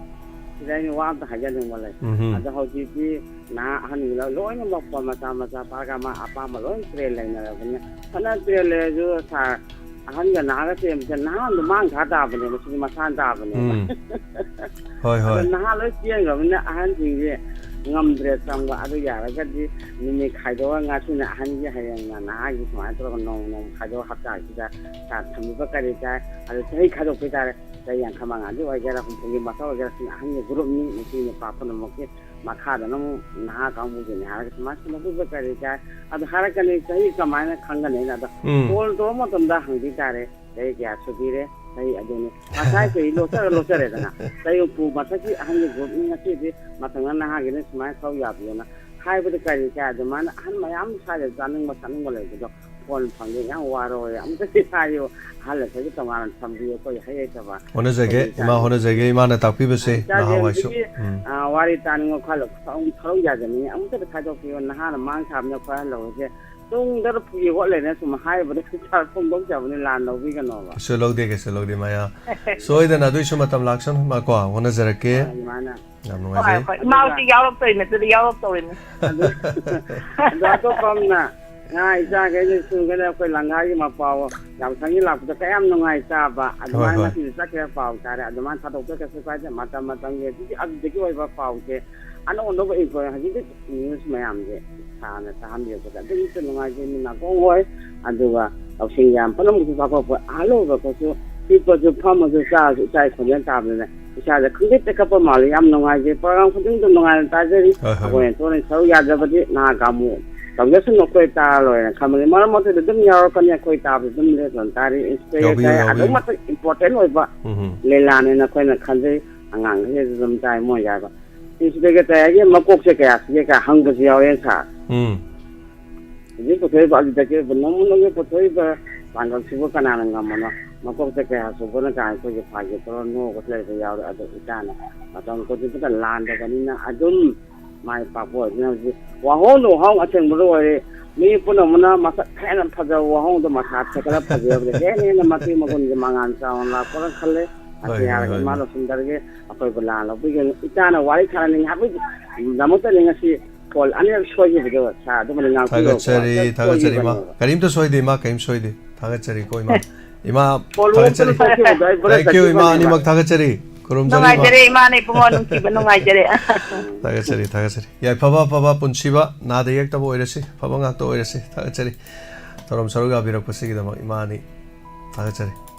ꯁꯤꯗ ꯑꯩꯅ ꯋꯥ ꯑꯝꯇ ꯍꯥꯏꯖꯅꯤꯡꯕ ꯂꯩ꯫ ꯎꯝ꯫ ꯑꯗꯣ ꯍꯧꯖꯤꯛꯇꯤ ꯅꯍꯥ ꯑꯍꯟꯒꯤꯗ ꯂꯣꯏꯅꯃꯛ ꯐꯣꯟ ꯃꯆꯥ ꯃꯆꯥ ꯄꯥꯏꯔꯒ ꯃꯥ ꯑꯄꯥꯝꯕ ꯂꯣꯏ ꯇ꯭ꯔꯦꯟ ꯂꯩꯅꯔꯕꯅꯤꯅ, ꯐꯅ ꯇ꯭ꯔꯦꯟ ꯂꯩꯔꯁꯨ ꯁꯥꯔ, ꯑꯍꯟꯒ ꯅꯍꯥꯒ ꯆꯦꯟꯕꯁꯦ ꯅꯍꯥꯗꯣ ꯃꯥꯡ ꯊꯥ ꯇꯥꯕꯅꯦ, ꯃꯁꯤꯗꯤ ꯃꯁꯥꯅ ꯇꯥꯕꯅꯦꯕ꯫ ꯎꯝ꯫ ꯍꯣꯏ, ꯑꯗꯣ ꯍꯣꯏ꯫ ꯅꯍꯥ ꯂꯣꯏ ꯆꯦꯟꯈ꯭ꯔꯕꯅꯤꯅ ꯑꯍꯟꯁꯤꯡꯁꯦ ꯉꯝꯗ꯭ꯔꯦ ꯆꯪꯕ꯫ ꯑꯗꯨ ꯌꯥꯔꯒꯗꯤ ꯅꯨꯃꯤꯠ ꯈꯥꯏꯗꯣꯛꯑꯒ ꯉꯁꯤꯅ ꯑꯍꯟꯒꯤ, ꯍꯌꯦꯡꯅ ꯅꯍꯥꯒꯤ, ꯁꯨꯃꯥꯏꯅ ꯇꯧꯔꯒ ꯅꯣꯡꯃ ꯅꯣꯡꯃ ꯈꯥꯏꯗꯣꯛꯑ ꯍꯞꯇꯥꯁꯤꯗ ꯁꯥꯔ ꯊꯝꯕꯤꯕ ꯀꯔꯤ ꯀꯥꯏ? ꯑꯗꯣ ꯆꯍꯤ ꯈꯥꯏꯗꯣꯛꯄ ꯇꯥꯔꯦ꯫ ꯆꯍꯤ ꯌꯥꯡꯈꯩ ꯃꯉꯥꯗꯤ ꯑꯣꯏꯒꯦꯔꯥ, ꯍꯨꯝꯐꯨꯒꯤ ꯃꯊꯛ ꯑꯣꯏꯒꯦꯔꯥ, ꯁꯤꯅ ꯑꯍꯟꯒꯤ ꯒ꯭ꯔꯨꯞꯅꯤ, ꯅꯨꯄꯤ ꯅꯨꯄꯥ ꯄꯨꯝꯅꯃꯛꯀꯤ꯫ ꯃꯈꯥꯗꯅ ꯑꯃꯨꯛ ꯅꯍꯥ ꯀꯥꯡꯕꯨꯒꯤꯅꯤ ꯍꯥꯏꯔꯒ ꯁꯨꯃꯥꯏꯅ ꯁꯨꯝ ꯂꯧꯕꯤꯕ ꯀꯔꯤ ꯀꯥꯏ? ꯑꯗꯨ ꯍꯥꯏꯔꯛꯀꯅꯤ, ꯆꯍꯤ ꯀꯃꯥꯏꯅ ꯈꯪꯒꯅꯤ? ꯑꯩꯅ ꯑꯗꯣ ꯎꯝ꯫ ꯀꯣꯜ ꯇꯧꯕ ꯃꯇꯝꯗ ꯍꯪꯕꯤ ꯇꯥꯔꯦ, ꯆꯍꯤ ꯀꯌꯥ ꯁꯨꯕꯤꯔꯦ, ꯆꯍꯤ ꯑꯗꯨꯅꯤ꯫ ꯉꯁꯥꯏ ꯆꯍꯤ ꯂꯣꯠꯆꯔ ꯂꯣꯠꯆꯔꯦꯗꯅ, ꯆꯍꯤ ꯍꯨꯝꯐꯨ ꯃꯊꯛꯀꯤ ꯑꯍꯟꯒꯤ ꯒ꯭ꯔꯨꯞꯅꯤ, ꯉꯁꯤꯗꯤ ꯃꯊꯪꯅ ꯅꯍꯥꯒꯤꯅ ꯁꯨꯃꯥꯏꯅ ꯊꯧ ꯌꯥꯕꯤꯌꯣꯅ ꯍꯥꯏꯕꯗ ꯀꯔꯤ ꯀꯥꯏ? ꯑꯗꯨꯃꯥꯏꯅ ꯑꯍꯟ ꯃꯌꯥꯝ ꯁ꯭ꯋꯥꯏꯗ ꯆꯥꯅꯤꯡꯕ ꯊꯛꯅꯤꯡꯕ ꯂꯩꯕꯗꯣ ꯐꯣꯟ ꯐꯪꯗꯦ, ꯌꯥꯝ ꯋꯥꯔꯧꯔꯦ꯫ ꯑꯃꯨꯛꯇꯗꯤ ꯍꯥꯏꯌꯨ, ꯑꯍꯜ ꯑꯁꯤꯒꯤ ꯇꯣꯉꯥꯟꯅ ꯊꯝꯕꯤꯌꯨ, ꯑꯩꯈꯣꯏ ꯍꯩ ꯍꯩꯇꯕ꯫ ꯍꯣꯠꯅꯖꯒꯦ, ꯍꯧꯖꯤꯛ ꯏꯃꯥ, ꯍꯣꯠꯅꯖꯒꯦ꯫ ꯏꯃꯥꯅ ꯇꯥꯛꯄꯤꯕꯁꯦ ꯏꯆꯥꯁꯦ ꯅꯍꯥꯟꯋꯥꯏꯁꯨ꯫ ꯍꯧꯖꯤꯛꯀꯤ, ꯎꯝ꯫ ꯑ, ꯋꯥꯔꯤ ꯇꯥꯅꯤꯡꯕ ꯈꯔ ꯊꯧ-, ꯊꯧꯔꯝ ꯌꯥꯖꯅꯤꯡꯉꯤ꯫ ꯑꯃꯨꯛꯇꯗ ꯈꯥꯏꯗꯣꯛꯄꯤꯌꯣ, ꯅꯍꯥꯅ ꯃꯥꯡ ꯊꯥꯕꯅ ꯈ꯭ꯋꯥꯏ ꯂꯧꯔꯤꯁꯦ꯫ ꯇꯨꯡꯗ ꯐꯨꯒꯤ ꯍꯣꯠ ꯂꯩꯔꯦ ꯁꯨꯝ ꯍꯥꯏꯕꯗ ꯁꯥꯔ ꯐꯣꯡꯗꯣꯛꯆꯕꯅꯤ, ꯂꯥꯟ ꯂꯧꯕꯤꯒꯅꯣꯕ꯫ ꯀꯩꯁꯨ ꯂꯧꯗꯦ, ꯀꯩꯁꯨ ꯂꯧꯗꯦ, ꯃꯌꯥ꯫ ꯁꯣꯏꯗꯅ ꯑꯗꯨꯏꯁꯨ ꯃꯇꯝ ꯂꯥꯛꯁꯅꯨ, ꯃꯥ ꯀꯣ, ꯍꯣꯠꯅꯖꯔꯛꯀꯦ꯫ ꯑꯗꯨꯃꯥꯏꯅ꯫ ꯌꯥꯝ ꯍꯣꯏ, ꯅꯨꯡꯉꯥꯏꯖꯩ꯫ ꯍꯣꯏ, ꯏꯃꯥ ꯍꯧꯖꯤꯛ ꯌꯥꯎꯔꯛꯇꯧꯔꯤꯅꯦ, ꯑꯗꯨꯗꯤ ꯌꯥꯎꯔꯛꯇꯧꯔꯤꯅꯦ꯫ ꯑꯗꯨ, ꯑꯗꯣ ꯑꯇꯣꯞꯄ ꯑꯃꯅ, ꯉꯥ ꯏꯆꯥꯈꯩꯅ ꯁꯨꯝ ꯀꯩꯅꯣ ꯑꯩꯈꯣꯏ ꯂꯪꯒꯥꯒꯤ ꯃꯄꯥꯎ ꯌꯥꯎꯁꯪꯒꯤ ꯂꯥꯛꯄꯗ ꯀꯌꯥꯝ ꯅꯨꯡꯉꯥꯏ ꯇꯥꯕ, ꯑꯗꯨꯃꯥꯏꯅ ꯍꯣꯏ, ꯍꯣꯏ꯫ ꯉꯁꯤꯁꯨ ꯆꯠꯈ꯭ꯔꯦ ꯄꯥꯎ ꯇꯥꯔꯦ꯫ ꯑꯗꯨꯃꯥꯏꯅ ꯊꯥꯗꯣꯛꯄ ꯀꯩꯁꯨ ꯀꯥꯏꯗꯦ, ꯃꯇꯝ ꯃꯇꯝꯒꯤ ꯑꯗꯨꯒꯤ ꯑꯗꯨꯗꯒꯤ ꯑꯣꯏꯕ ꯄꯥꯎꯁꯦ ꯑꯅꯧ ꯑꯅꯧꯕ ꯏꯟꯐꯣꯔꯃꯦꯁꯟ ꯍꯧꯖꯤꯛꯇꯤ ꯅ꯭ꯌꯨꯁ ꯃꯌꯥꯝꯁꯦ ꯁꯥꯔꯅ ꯇꯥꯍꯟꯕꯤꯔꯛꯄꯗ ꯑꯗꯨꯒꯤꯁꯨ ꯅꯨꯡꯉꯥꯏꯖꯩ꯫ ꯃꯤ ꯅꯥꯀꯣꯡ ꯑꯣꯏ, ꯑꯗꯨꯒ ꯂꯧꯁꯤꯡ ꯌꯥꯝ ꯄꯨꯝꯅꯃꯛꯁꯨ ꯆꯥꯎꯊꯣꯛꯄ ꯑꯍꯜ ꯑꯣꯏꯕ ꯑꯩꯈꯣꯏꯁꯨ ꯍꯤꯞꯄꯁꯨ ꯐꯝꯃꯁꯨ ꯆꯥꯔꯁꯨ ꯏꯆꯥꯒꯤ ꯈꯣꯟꯖꯦꯜ ꯇꯥꯕꯅꯤꯅ ꯏꯁꯥꯗ ꯈꯪꯗꯦ ꯇꯦꯛꯈꯠꯄ ꯃꯥꯜꯂꯤ꯫ ꯌꯥꯝ ꯅꯨꯡꯉꯥꯏꯖꯩ, ꯄ꯭ꯔꯣꯒ꯭ꯔꯥꯝ ꯈꯨꯗꯤꯡꯗꯣ ꯅꯨꯡꯉꯥꯏꯅ ꯇꯥꯖꯔꯤ꯫ ꯍꯣꯏ, ꯍꯣꯏ꯫ ꯑꯩꯈꯣꯏꯅ ꯊꯣꯛꯅ ꯁꯔꯨꯛ ꯌꯥꯖꯕꯗꯤ ꯅꯍꯥ ꯀꯥꯡꯕꯨ ꯇꯧꯖꯁꯅꯨ, ꯑꯩꯈꯣꯏ ꯇꯥꯔ ꯂꯣꯏꯔꯦꯅ ꯈꯟꯕꯅꯤ꯫ ꯃꯔꯛ ꯃꯔꯛꯇꯗꯤ ꯑꯗꯨꯝ ꯌꯥꯎꯔꯛꯀꯅꯤ, ꯑꯩꯈꯣꯏ ꯇꯥꯕꯗꯤ ꯑꯗꯨꯝ ꯂꯦꯞꯇꯅ ꯇꯥꯔꯤ꯫ ꯏꯟꯁꯄꯤꯔꯦꯁꯟ ꯌꯥꯎꯕꯤꯌꯨ, ꯇꯥꯏ꯫ ꯌꯥꯎꯕꯤꯌꯨ꯫ ꯑꯗꯨꯛ ꯃꯇꯤꯛ ꯏꯝꯄꯣꯔꯇꯦꯟ ꯑꯣꯏꯕ ꯎꯝ꯫ ꯂꯤꯂꯥꯅꯦꯅ ꯑꯩꯈꯣꯏꯅ ꯈꯟꯖꯩ꯫ ꯑꯉꯥꯡꯈꯩꯁꯨ ꯑꯗꯨꯝ ꯇꯥꯏ, ꯃꯣꯏ ꯌꯥꯕ꯫ ꯏꯟꯁꯄꯤꯔꯦꯁꯟ ꯇꯥꯏ ꯍꯥꯏꯁꯦ ꯃꯀꯣꯛꯁꯦ ꯀꯌꯥ ꯁꯤꯒꯦ ꯀꯥꯏ ꯍꯪꯕꯁꯨ ꯌꯥꯎꯔꯦ ꯁꯥꯔ꯫ ꯎꯝ꯫ ꯍꯧꯖꯤꯛ ꯄꯨꯊꯣꯛꯏꯕ ꯑꯗꯨꯗꯒꯤ ꯅꯣꯡꯃ ꯅꯣꯡꯃꯒꯤ ꯄꯨꯊꯣꯛꯏꯕ ꯄꯥꯡꯒꯜꯁꯤꯕꯨ ꯀꯅꯥꯅ ꯉꯝꯃꯅꯣ? ꯃꯀꯣꯛꯇ ꯀꯌꯥ ꯁꯨꯕꯅ ꯀꯥꯏ ꯑꯩꯈꯣꯏꯒꯤ ꯐꯥꯒꯤ ꯇꯧꯔ ꯅꯣꯛꯑꯒ ꯂꯩꯕ ꯌꯥꯎꯔꯦ꯫ ꯑꯗꯣ ꯏꯆꯥꯅ ꯃꯇꯝ ꯈꯨꯗꯤꯡꯃꯛꯇ ꯂꯥꯟꯗꯕꯅꯤꯅ ꯑꯗꯨꯝ ꯃꯥꯏ ꯄꯥꯛꯄ ꯑꯣꯏꯗꯨꯅ ꯍꯧꯖꯤꯛ ꯋꯥꯍꯣꯡꯗ ꯋꯥꯍꯣꯡ ꯑꯁꯦꯡꯕꯗ ꯑꯣꯏꯔꯦ꯫ ꯃꯤ ꯄꯨꯝꯅꯃꯛꯅ ꯃꯁꯛ ꯍꯦꯟꯅ ꯐꯖꯕ ꯋꯥꯍꯣꯡꯗꯣ ꯃꯁꯥ ꯊꯦꯠꯀꯠꯂ ꯐꯖꯕꯗ ꯍꯦꯟꯅ ꯍꯦꯟꯅ ꯃꯇꯤꯛ ꯃꯒꯨꯟꯒꯤ ꯃꯉꯥꯜ ꯆꯥꯎꯅ ꯂꯥꯛꯄ꯭ꯔꯥ ꯈꯜꯂꯦ꯫ ꯍꯣꯏ, ꯍꯣꯏ, ꯍꯣꯏ, ꯏꯃꯥ ꯍꯣꯏ꯫ ꯂꯣꯁꯤꯟꯗꯔꯒꯦ, ꯑꯩꯈꯣꯏꯕꯨ ꯂꯥꯟ ꯂꯧꯕꯤꯒꯅꯨ꯫ ꯏꯆꯥꯅ ꯋꯥꯔꯤ ꯁꯥꯟꯅꯅꯤꯡꯉꯤ ꯍꯥꯏꯕꯒꯤꯗꯃꯛꯇꯅꯤ ꯉꯁꯤ ꯐꯣꯟ ꯑꯅꯤꯔꯛ ꯁꯣꯏꯈꯤꯕꯗꯣ, ꯁꯥꯔ, ꯑꯗꯨꯃꯗꯤ ꯉꯥꯛꯄꯤꯔꯣ꯫ ꯊꯥꯒꯠꯆꯔꯤ, ꯊꯥꯒꯠꯆꯔꯤ, ꯏꯃꯥ꯫ ꯁꯣꯏꯈꯤꯕꯅꯦꯕ꯫ ꯀꯔꯤꯝꯇ ꯁꯣꯏꯗꯦ, ꯏꯃꯥ, ꯀꯔꯤꯝ ꯁꯣꯏꯗꯦ꯫ ꯊꯥꯒꯠꯆꯔꯤꯀꯣ, ꯏꯃꯥ꯫ ꯏꯃꯥ, ꯐꯣꯟ ꯊꯥꯒꯠꯆꯔꯤ꯫ ꯊꯣꯛꯈꯤꯕꯗꯣ ꯑꯩ ꯕ꯭ꯔꯗꯔ Thank you, ꯏꯃꯥ, ꯆꯠꯈꯤꯕꯅꯦꯕ꯫ ꯑꯅꯤꯃꯛ ꯊꯥꯒꯠꯆꯔꯤ꯫ ꯈꯨꯔꯨꯝꯖꯔꯤ, ꯏꯃꯥ꯫ ꯅꯨꯡꯉꯥꯏꯖꯔꯦ, ꯏꯃꯥꯅ ꯏꯕꯨꯡꯉꯣ ꯅꯨꯡꯁꯤꯕ, ꯅꯨꯡꯉꯥꯏꯖꯔꯦ꯫ ꯊꯥꯒꯠꯆꯔꯤ, ꯊꯥꯒꯠꯆꯔꯤ꯫ ꯌꯥꯏꯐꯕ, ꯑꯐꯕ, ꯄꯨꯟꯁꯤꯕ, ꯅꯥꯗ ꯌꯦꯛꯇꯕ ꯑꯣꯏꯔꯁꯤ, ꯑꯐꯕ ꯉꯥꯛꯇ ꯑꯣꯏꯔꯁꯤ꯫ ꯊꯥꯒꯠꯆꯔꯤ꯫ ꯊꯧꯔꯝ ꯁꯔꯨꯛ ꯌꯥꯕꯤꯔꯛꯄꯁꯤꯒꯤꯗꯃꯛ ꯏꯃꯥ ꯑꯅꯤ ꯊꯥꯒꯠꯆꯔꯤ꯫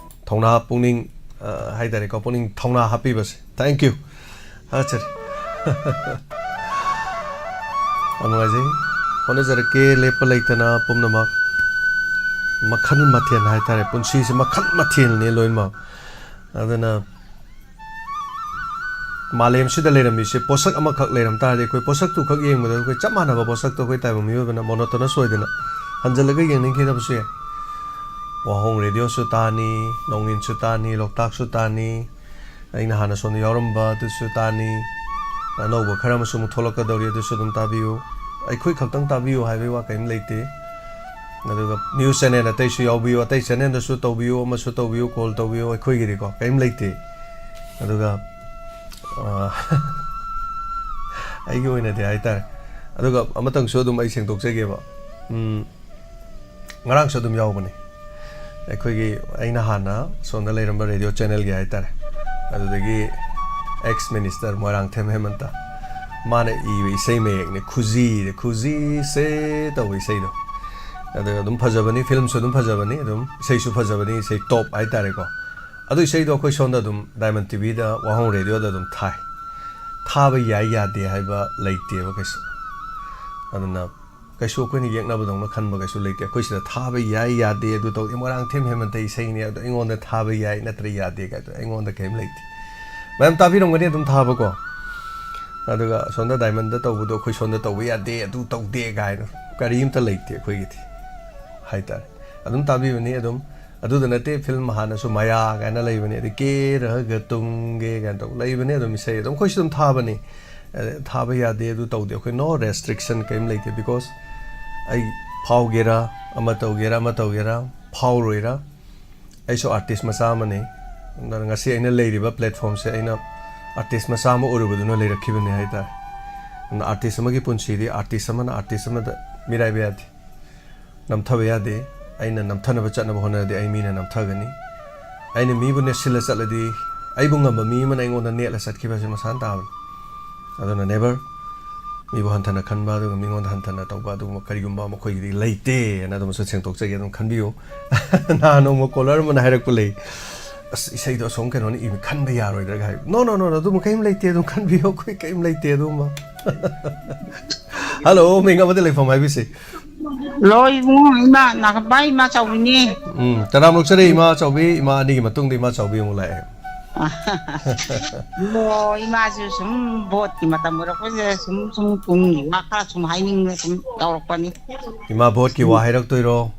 ꯊꯧꯅꯥ ꯄꯨꯛꯅꯤꯡ, ꯑ, ꯍꯥꯏꯇꯥꯔꯦꯀꯣ, ꯄꯨꯛꯅꯤꯡ ꯊꯧꯅꯥ ꯍꯥꯞꯄꯤꯕꯁꯦ꯫ Thank you꯫ ꯊꯥꯒꯠꯆꯔꯤ꯫ ꯌꯥꯝ ꯅꯨꯡꯉꯥꯏꯖꯩ꯫ ꯍꯣꯠꯅꯖꯔꯛꯀꯦ, ꯂꯦꯞꯄ ꯂꯩꯇꯅ ꯄꯨꯝꯅꯃꯛ꯫ ꯃꯈꯜ ꯃꯊꯦꯜ ꯍꯥꯏꯇꯥꯔꯦ, ꯄꯨꯟꯁꯤꯁꯦ ꯃꯈꯜ ꯃꯊꯦꯜꯅꯤ ꯂꯣꯏꯅꯃꯛ꯫ ꯑꯗꯨꯅ ꯃꯥꯂꯦꯝꯁꯤꯗ ꯂꯩꯔꯝꯃꯤꯁꯦ ꯄꯣꯠꯁꯛ ꯑꯃꯈꯛ ꯂꯩꯔꯝ ꯇꯥꯔꯗꯤ, ꯑꯩꯈꯣꯏ ꯄꯣꯠꯁꯛꯇꯨ ꯈꯛ ꯌꯦꯡꯕꯗ ꯑꯩꯈꯣꯏ ꯆꯞ ꯃꯥꯟꯅꯕ ꯄꯣꯠꯁꯛꯇꯣ ꯑꯩꯈꯣꯏ ꯇꯥꯏꯕꯪ ꯃꯤꯑꯣꯏꯕꯅ monotonous ꯑꯣꯏꯗꯅ ꯍꯟꯖꯜꯂꯒ ꯌꯦꯡꯅꯤꯡꯈꯤꯗꯕꯁꯨ ꯌꯥꯏ꯫ ꯋꯥꯍꯣꯡ ꯔꯦꯗꯤꯑꯣꯁꯨ ꯇꯥꯅꯤ, ꯅꯣꯡꯏꯟꯁꯨ ꯇꯥꯅꯤ, ꯂꯣꯛꯇꯥꯛꯁꯨ ꯇꯥꯅꯤ, ꯑꯩꯅ ꯍꯥꯟꯅ ꯁꯣꯝꯗ ꯌꯥꯎꯔꯝꯕ ꯑꯗꯨꯁꯨ ꯇꯥꯅꯤ, ꯑꯅꯧꯕ ꯈꯔ ꯑꯃꯁꯨ ꯑꯃꯨꯛ ꯊꯣꯛꯂꯛꯀꯗꯧꯔꯤ, ꯑꯗꯨꯁꯨ ꯑꯗꯨꯝ ꯇꯥꯕꯤꯌꯨ꯫ ꯑꯩꯈꯣꯏ ꯈꯛꯇꯪ ꯇꯥꯕꯤꯌꯨ ꯍꯥꯏꯕꯒꯤ ꯋꯥ ꯀꯔꯤꯝ ꯂꯩꯇꯦ꯫ ꯑꯗꯨꯒ news channel ꯑꯇꯩꯁꯨ ꯌꯥꯎꯕꯤꯌꯨ, ꯑꯇꯩ channelꯗꯁꯨ ꯇꯧꯕꯤꯌꯨ, ꯑꯃꯁꯨ ꯇꯧꯕꯤꯌꯨ, call ꯇꯧꯕꯤꯌꯨ, ꯑꯩꯈꯣꯏꯒꯤꯗꯤꯀꯣ ꯀꯔꯤꯝ ꯂꯩꯇꯦ꯫ ꯑꯗꯨꯒ, ꯑ, ꯑꯩꯒꯤ ꯑꯣꯏꯅꯗꯤ ꯍꯥꯏꯇꯥꯔꯦ꯫ ꯑꯗꯨꯒ ꯑꯃꯇꯪꯁꯨ ꯑꯗꯨꯝ ꯑꯩ ꯁꯦꯡꯗꯣꯛꯆꯒꯦꯕ꯫ ꯎꯝ, ꯉꯔꯥꯡꯁꯨ ꯑꯗꯨꯝ ꯌꯥꯎꯕꯅꯦ꯫ ꯑꯩꯈꯣꯏꯒꯤ, ꯑꯩꯅ ꯍꯥꯟꯅ ꯁꯣꯝꯗ ꯂꯩꯔꯝꯕ ꯔꯦꯗꯤꯑꯣ ꯆꯦꯅꯦꯜꯒꯤ ꯍꯥꯏꯇꯥꯔꯦ, ꯑꯗꯨꯗꯒꯤ ex minister ꯃꯣꯏꯔꯥꯡꯊꯦꯝ ꯍꯦꯃꯟꯇ, ꯃꯥꯅ ꯏꯕ ꯏꯁꯩ ꯃꯌꯦꯛꯅꯦ, ꯈꯨꯖꯤꯗ, ꯈꯨꯖꯤꯁꯦ ꯇꯧꯕ ꯏꯁꯩꯗꯣ꯫ ꯑꯗꯨ ꯑꯗꯨꯝ ꯐꯖꯕꯅꯤ, ꯐꯤꯂꯝꯁꯨ ꯑꯗꯨꯝ ꯐꯖꯕꯅꯤ, ꯑꯗꯨꯝ ꯏꯁꯩꯁꯨ ꯐꯖꯕꯅꯤ, ꯏꯁꯩ top ꯍꯥꯏꯇꯥꯔꯦꯀꯣ꯫ ꯑꯗꯨ ꯏꯁꯩꯗꯣ ꯑꯩꯈꯣꯏ ꯁꯣꯝꯗ ꯑꯗꯨꯝ ꯗꯥꯏꯃꯟ ꯇꯤꯚꯤꯗ, ꯋꯥꯍꯣꯡ ꯔꯦꯗꯤꯑꯣꯗ ꯑꯗꯨꯝ ꯊꯥꯏ꯫ ꯊꯥꯕ ꯌꯥꯏ ꯌꯥꯗꯦ ꯍꯥꯏꯕ ꯂꯩꯇꯦꯕ ꯀꯩꯁꯨ꯫ ꯑꯗꯨꯅ ꯀꯩꯁꯨ ꯑꯩꯈꯣꯏꯅ ꯌꯦꯛꯅꯕꯗꯧꯅ ꯈꯟꯕ ꯀꯩꯁꯨ ꯂꯩꯇꯦ꯫ ꯑꯩꯈꯣꯏ ꯁꯤꯗ ꯊꯥꯕ ꯌꯥꯏ ꯌꯥꯗꯦ ꯑꯗꯨ ꯇꯧꯗꯦ, ꯃꯣꯏꯔꯥꯡꯊꯦꯝ ꯍꯦꯃꯟꯇ ꯏꯁꯩꯅꯤ, ꯑꯗꯣ ꯑꯩꯉꯣꯟꯗ ꯊꯥꯕ ꯌꯥꯏ ꯅꯠꯇ꯭ꯔ ꯌꯥꯗꯦ ꯀꯥꯏꯗꯣ ꯑꯩꯉꯣꯟꯗ ꯀꯔꯤꯝ ꯂꯩꯇꯦ꯫ ꯃꯌꯥꯝ ꯇꯥꯕꯤꯔꯝꯒꯅꯤ ꯑꯗꯨꯝ ꯊꯥꯕꯀꯣ꯫ ꯑꯗꯨꯒ ꯑꯁꯣꯝꯗ ꯗꯥꯏꯃꯟꯗ ꯇꯧꯕꯗꯣ ꯑꯩꯈꯣꯏ ꯁꯣꯝꯗ ꯇꯧꯕ ꯌꯥꯗꯦ, ꯑꯗꯨ ꯇꯧꯗꯦ ꯀꯥꯏꯅ ꯀꯔꯤꯝꯇ ꯂꯩꯇꯦ ꯑꯩꯈꯣꯏꯒꯤꯗꯤ ꯍꯥꯏꯇꯥꯔꯦ꯫ ꯑꯗꯨꯝ ꯇꯥꯕꯤꯕꯅꯤ ꯑꯗꯨꯝ꯫ ꯑꯗꯨꯗ ꯅꯠꯇꯦ, ꯐꯤꯂꯝ ꯍꯥꯟꯅꯁꯨ ꯃꯌꯥ ꯀꯥꯏꯅ ꯂꯩꯕꯅꯤ, ꯑꯗꯩ ꯀꯦꯔꯒ ꯇꯨꯝꯒꯦ ꯀꯥꯏꯅ ꯇꯧ ꯂꯩꯕꯅꯤ ꯑꯗꯨꯝ ꯏꯁꯩ꯫ ꯑꯗꯨꯝ ꯑꯩꯈꯣꯏꯁꯨ ꯑꯗꯨꯝ ꯊꯥꯕꯅꯤ꯫ ꯑ, ꯊꯥꯕ ꯌꯥꯗꯦ, ꯑꯗꯨ ꯇꯧꯗꯦ, ꯑꯩꯈꯣꯏ no restriction ꯀꯔꯤꯝ ꯂꯩꯇꯦ, because ꯑꯩ ꯐꯥꯎꯒꯦꯔꯥ, ꯑꯃ ꯇꯧꯒꯦꯔꯥ, ꯑꯃ ꯇꯧꯒꯦꯔꯥ, ꯐꯥꯎꯔꯣꯏꯔꯥ, ꯑꯩꯁꯨ artist ꯃꯆꯥ ꯑꯃꯅꯤ꯫ ꯑꯗꯨꯅ ꯉꯁꯤ ꯑꯩꯅ ꯂꯩꯔꯤꯕ platformꯁꯦ ꯑꯩꯅ artist ꯃꯆꯥ ꯑꯃ ꯑꯣꯏꯔꯨꯕꯗꯨꯅ ꯂꯩꯔꯛꯈꯤꯕꯅꯦ ꯍꯥꯏꯇꯥꯔꯦ꯫ ꯑꯗꯨꯅ artist ꯑꯃꯒꯤ ꯄꯨꯟꯁꯤꯗꯤ artist ꯑꯃꯅ artist ꯑꯃꯗ ꯃꯤꯔꯥꯏꯕ ꯌꯥꯗꯦ꯫ ꯅꯝꯊꯕ ꯌꯥꯗꯦ꯫ ꯑꯩꯅ ꯅꯝꯊꯅꯕ ꯆꯠꯅꯕ ꯍꯣꯠꯅꯔꯗꯤ ꯑꯩ ꯃꯤꯅ ꯅꯝꯊꯒꯅꯤ꯫ ꯑꯩꯅ ꯃꯤꯕꯨ ꯅꯦꯠꯁꯤꯜꯂ ꯆꯠꯂꯗꯤ ꯑꯩꯕꯨ ꯉꯝꯕ ꯃꯤ ꯑꯃꯅ ꯑꯩꯉꯣꯟꯗ ꯅꯦꯠꯂ ꯆꯠꯈꯤꯕ ꯑꯁꯤ ꯃꯁꯥꯅ ꯇꯥꯕꯅꯤ꯫ ꯑꯗꯨꯅ never ꯃꯤꯕꯨ ꯍꯟꯊꯅ ꯈꯟꯕ ꯑꯗꯨꯒ ꯃꯤꯉꯣꯟꯗ ꯍꯟꯊꯅ ꯇꯧꯕ ꯑꯗꯨꯒꯨꯝꯕ ꯀꯔꯤꯒꯨꯝꯕ ꯑꯃ ꯑꯩꯈꯣꯏꯒꯤꯗꯤ ꯂꯩꯇꯦ ꯍꯥꯏꯅ ꯑꯗꯨꯃꯁꯨ ꯁꯦꯡꯗꯣꯛꯆꯒꯦ꯫ ꯑꯗꯨꯝ ꯈꯟꯕꯤꯌꯨ꯫ ꯅꯍꯥꯟ ꯅꯣꯡꯃ caller ꯑꯃꯅ ꯍꯥꯏꯔꯛꯄ ꯂꯩ, "ꯑꯁ, ꯏꯁꯩꯗꯣ ꯑꯁꯣꯝ ꯀꯩꯅꯣꯅ ꯏꯕ ꯈꯟꯕ ꯌꯥꯔꯣꯏꯗ꯭ꯔꯒ" ꯍꯥꯏ꯫ "No, no, no, no, ꯑꯗꯨꯝꯕ ꯀꯔꯤꯝ ꯂꯩꯇꯦ, ꯑꯗꯨꯝ ꯈꯟꯕꯤꯌꯨ, ꯑꯩꯈꯣꯏ ꯀꯔꯤꯝ ꯂꯩꯇꯦ ꯑꯗꯨꯒꯨꯝꯕ"꯫ ꯍꯜꯂꯣ, ꯃꯤꯡ ꯑꯃꯗ ꯂꯩꯐꯝ ꯍꯥꯏꯕꯤꯁꯦ꯫ ꯂꯣ ꯏꯕꯨꯡꯉꯣ, ꯏꯃꯥ ꯅꯥꯀꯝꯄꯥ, ꯏꯃꯥ ꯆꯥꯎꯕꯤꯅꯦ꯫ ꯎꯝ, ꯇꯔꯥꯝ ꯑꯣꯛꯆꯔꯤ ꯏꯃꯥ ꯆꯥꯎꯕꯤ꯫ ꯏꯃꯥ ꯑꯅꯤꯒꯤ ꯃꯇꯨꯡꯗ ꯏꯃꯥ ꯆꯥꯎꯕꯤ ꯑꯃꯨꯛ ꯂꯥꯛꯑꯦ꯫ ꯂꯣ, ꯏꯃꯥꯁꯨ ꯁꯨꯝ ꯚꯣꯠꯀꯤ ꯃꯇꯝ ꯑꯣꯏꯔꯛꯄꯁꯤꯗ ꯁꯨꯝ, ꯁꯨꯝ ꯄꯨꯛꯅꯤꯡꯒꯤ ꯋꯥ ꯈꯔ ꯁꯨꯝ ꯍꯥꯏꯅꯤꯡꯗꯅ ꯁꯨꯝ ꯇꯧꯔꯛꯄꯅꯤ꯫ ꯏꯃꯥ ꯚꯣꯠꯀꯤ ꯋꯥ ꯍꯥꯏꯔꯛꯇꯣꯏꯔꯣ?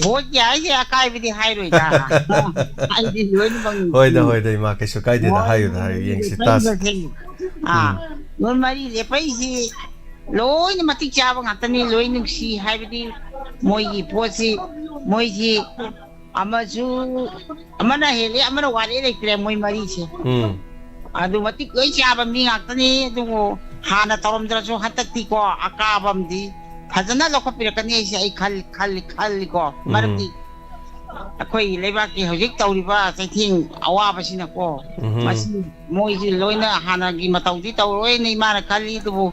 ꯚꯣꯠꯀꯤ ꯍꯥꯏꯁꯦ ꯑꯀꯥꯏꯕꯗꯤ ꯍꯥꯏꯔꯣꯏꯗ꯫ ꯑꯩꯗꯤ ꯂꯣꯏꯅꯃꯛ ꯍꯣꯏꯗ, ꯅꯨꯡꯁꯤ꯫ ꯍꯣꯏꯗ, ꯏꯃꯥ, ꯀꯩꯁꯨ ꯀꯥꯏꯗꯦꯗ, ꯃꯣꯏ ꯍꯥꯏꯌꯨꯗ, ꯍꯥꯏꯌꯨ, ꯌꯦꯡꯁꯤ, ꯇꯥꯁꯤ꯫ ꯂꯦꯞꯄꯩꯁꯦ, ꯑꯥ, ꯎꯝ꯫ ꯃꯣꯏ ꯃꯔꯤ ꯂꯦꯞꯄꯩꯁꯤ ꯂꯣꯏꯅ ꯃꯇꯤꯛ ꯆꯥꯕ ꯉꯥꯛꯇꯅꯤ, ꯂꯣꯏ ꯅꯨꯡꯁꯤ꯫ ꯍꯥꯏꯕꯗꯤ ꯃꯣꯏꯒꯤ ꯄꯣꯠꯁꯤ, ꯃꯣꯏꯁꯤ ꯑꯃꯁꯨ, ꯑꯃꯅ ꯍꯦꯜꯂꯦ, ꯑꯃꯅ ꯋꯥꯠꯂꯦ ꯂꯩꯇ꯭ꯔꯦ, ꯃꯣꯏ ꯃꯔꯤꯁꯦ꯫ ꯎꯝ꯫ ꯑꯗꯨ ꯃꯇꯤꯛ ꯂꯣꯏ ꯆꯥꯕ ꯃꯤ ꯉꯥꯛꯇꯅꯤ꯫ ꯑꯗꯨꯕꯨ ꯍꯥꯟꯅ ꯇꯧꯔꯝꯗ꯭ꯔꯁꯨ ꯍꯟꯗꯛꯇꯤꯀꯣ, ꯑꯀꯥꯕ ꯑꯃꯗꯤ ꯐꯖꯅ ꯂꯧꯈꯠꯄꯤꯔꯛꯀꯅꯤ ꯑꯩꯁꯦ, ꯑꯩ ꯈꯜ-, ꯈꯜꯂꯤ, ꯈꯜꯂꯤꯀꯣ꯫ ꯎꯝ꯫ ꯃꯔꯝꯗꯤ ꯑꯩꯈꯣꯏꯒꯤ ꯂꯩꯕꯥꯛꯀꯤ ꯍꯧꯖꯤꯛ ꯇꯧꯔꯤꯕ ꯆꯩꯊꯦꯡ ꯑꯋꯥꯕꯁꯤꯅꯀꯣ, ꯎꯝ꯫ ꯃꯁꯤ ꯃꯣꯏꯁꯤ ꯂꯣꯏꯅ ꯍꯥꯟꯅꯒꯤ ꯃꯇꯧꯗꯤ ꯇꯧꯔꯣꯏꯅ ꯏꯃꯥꯅ ꯈꯜꯂꯤ꯫ ꯑꯗꯨꯕꯨ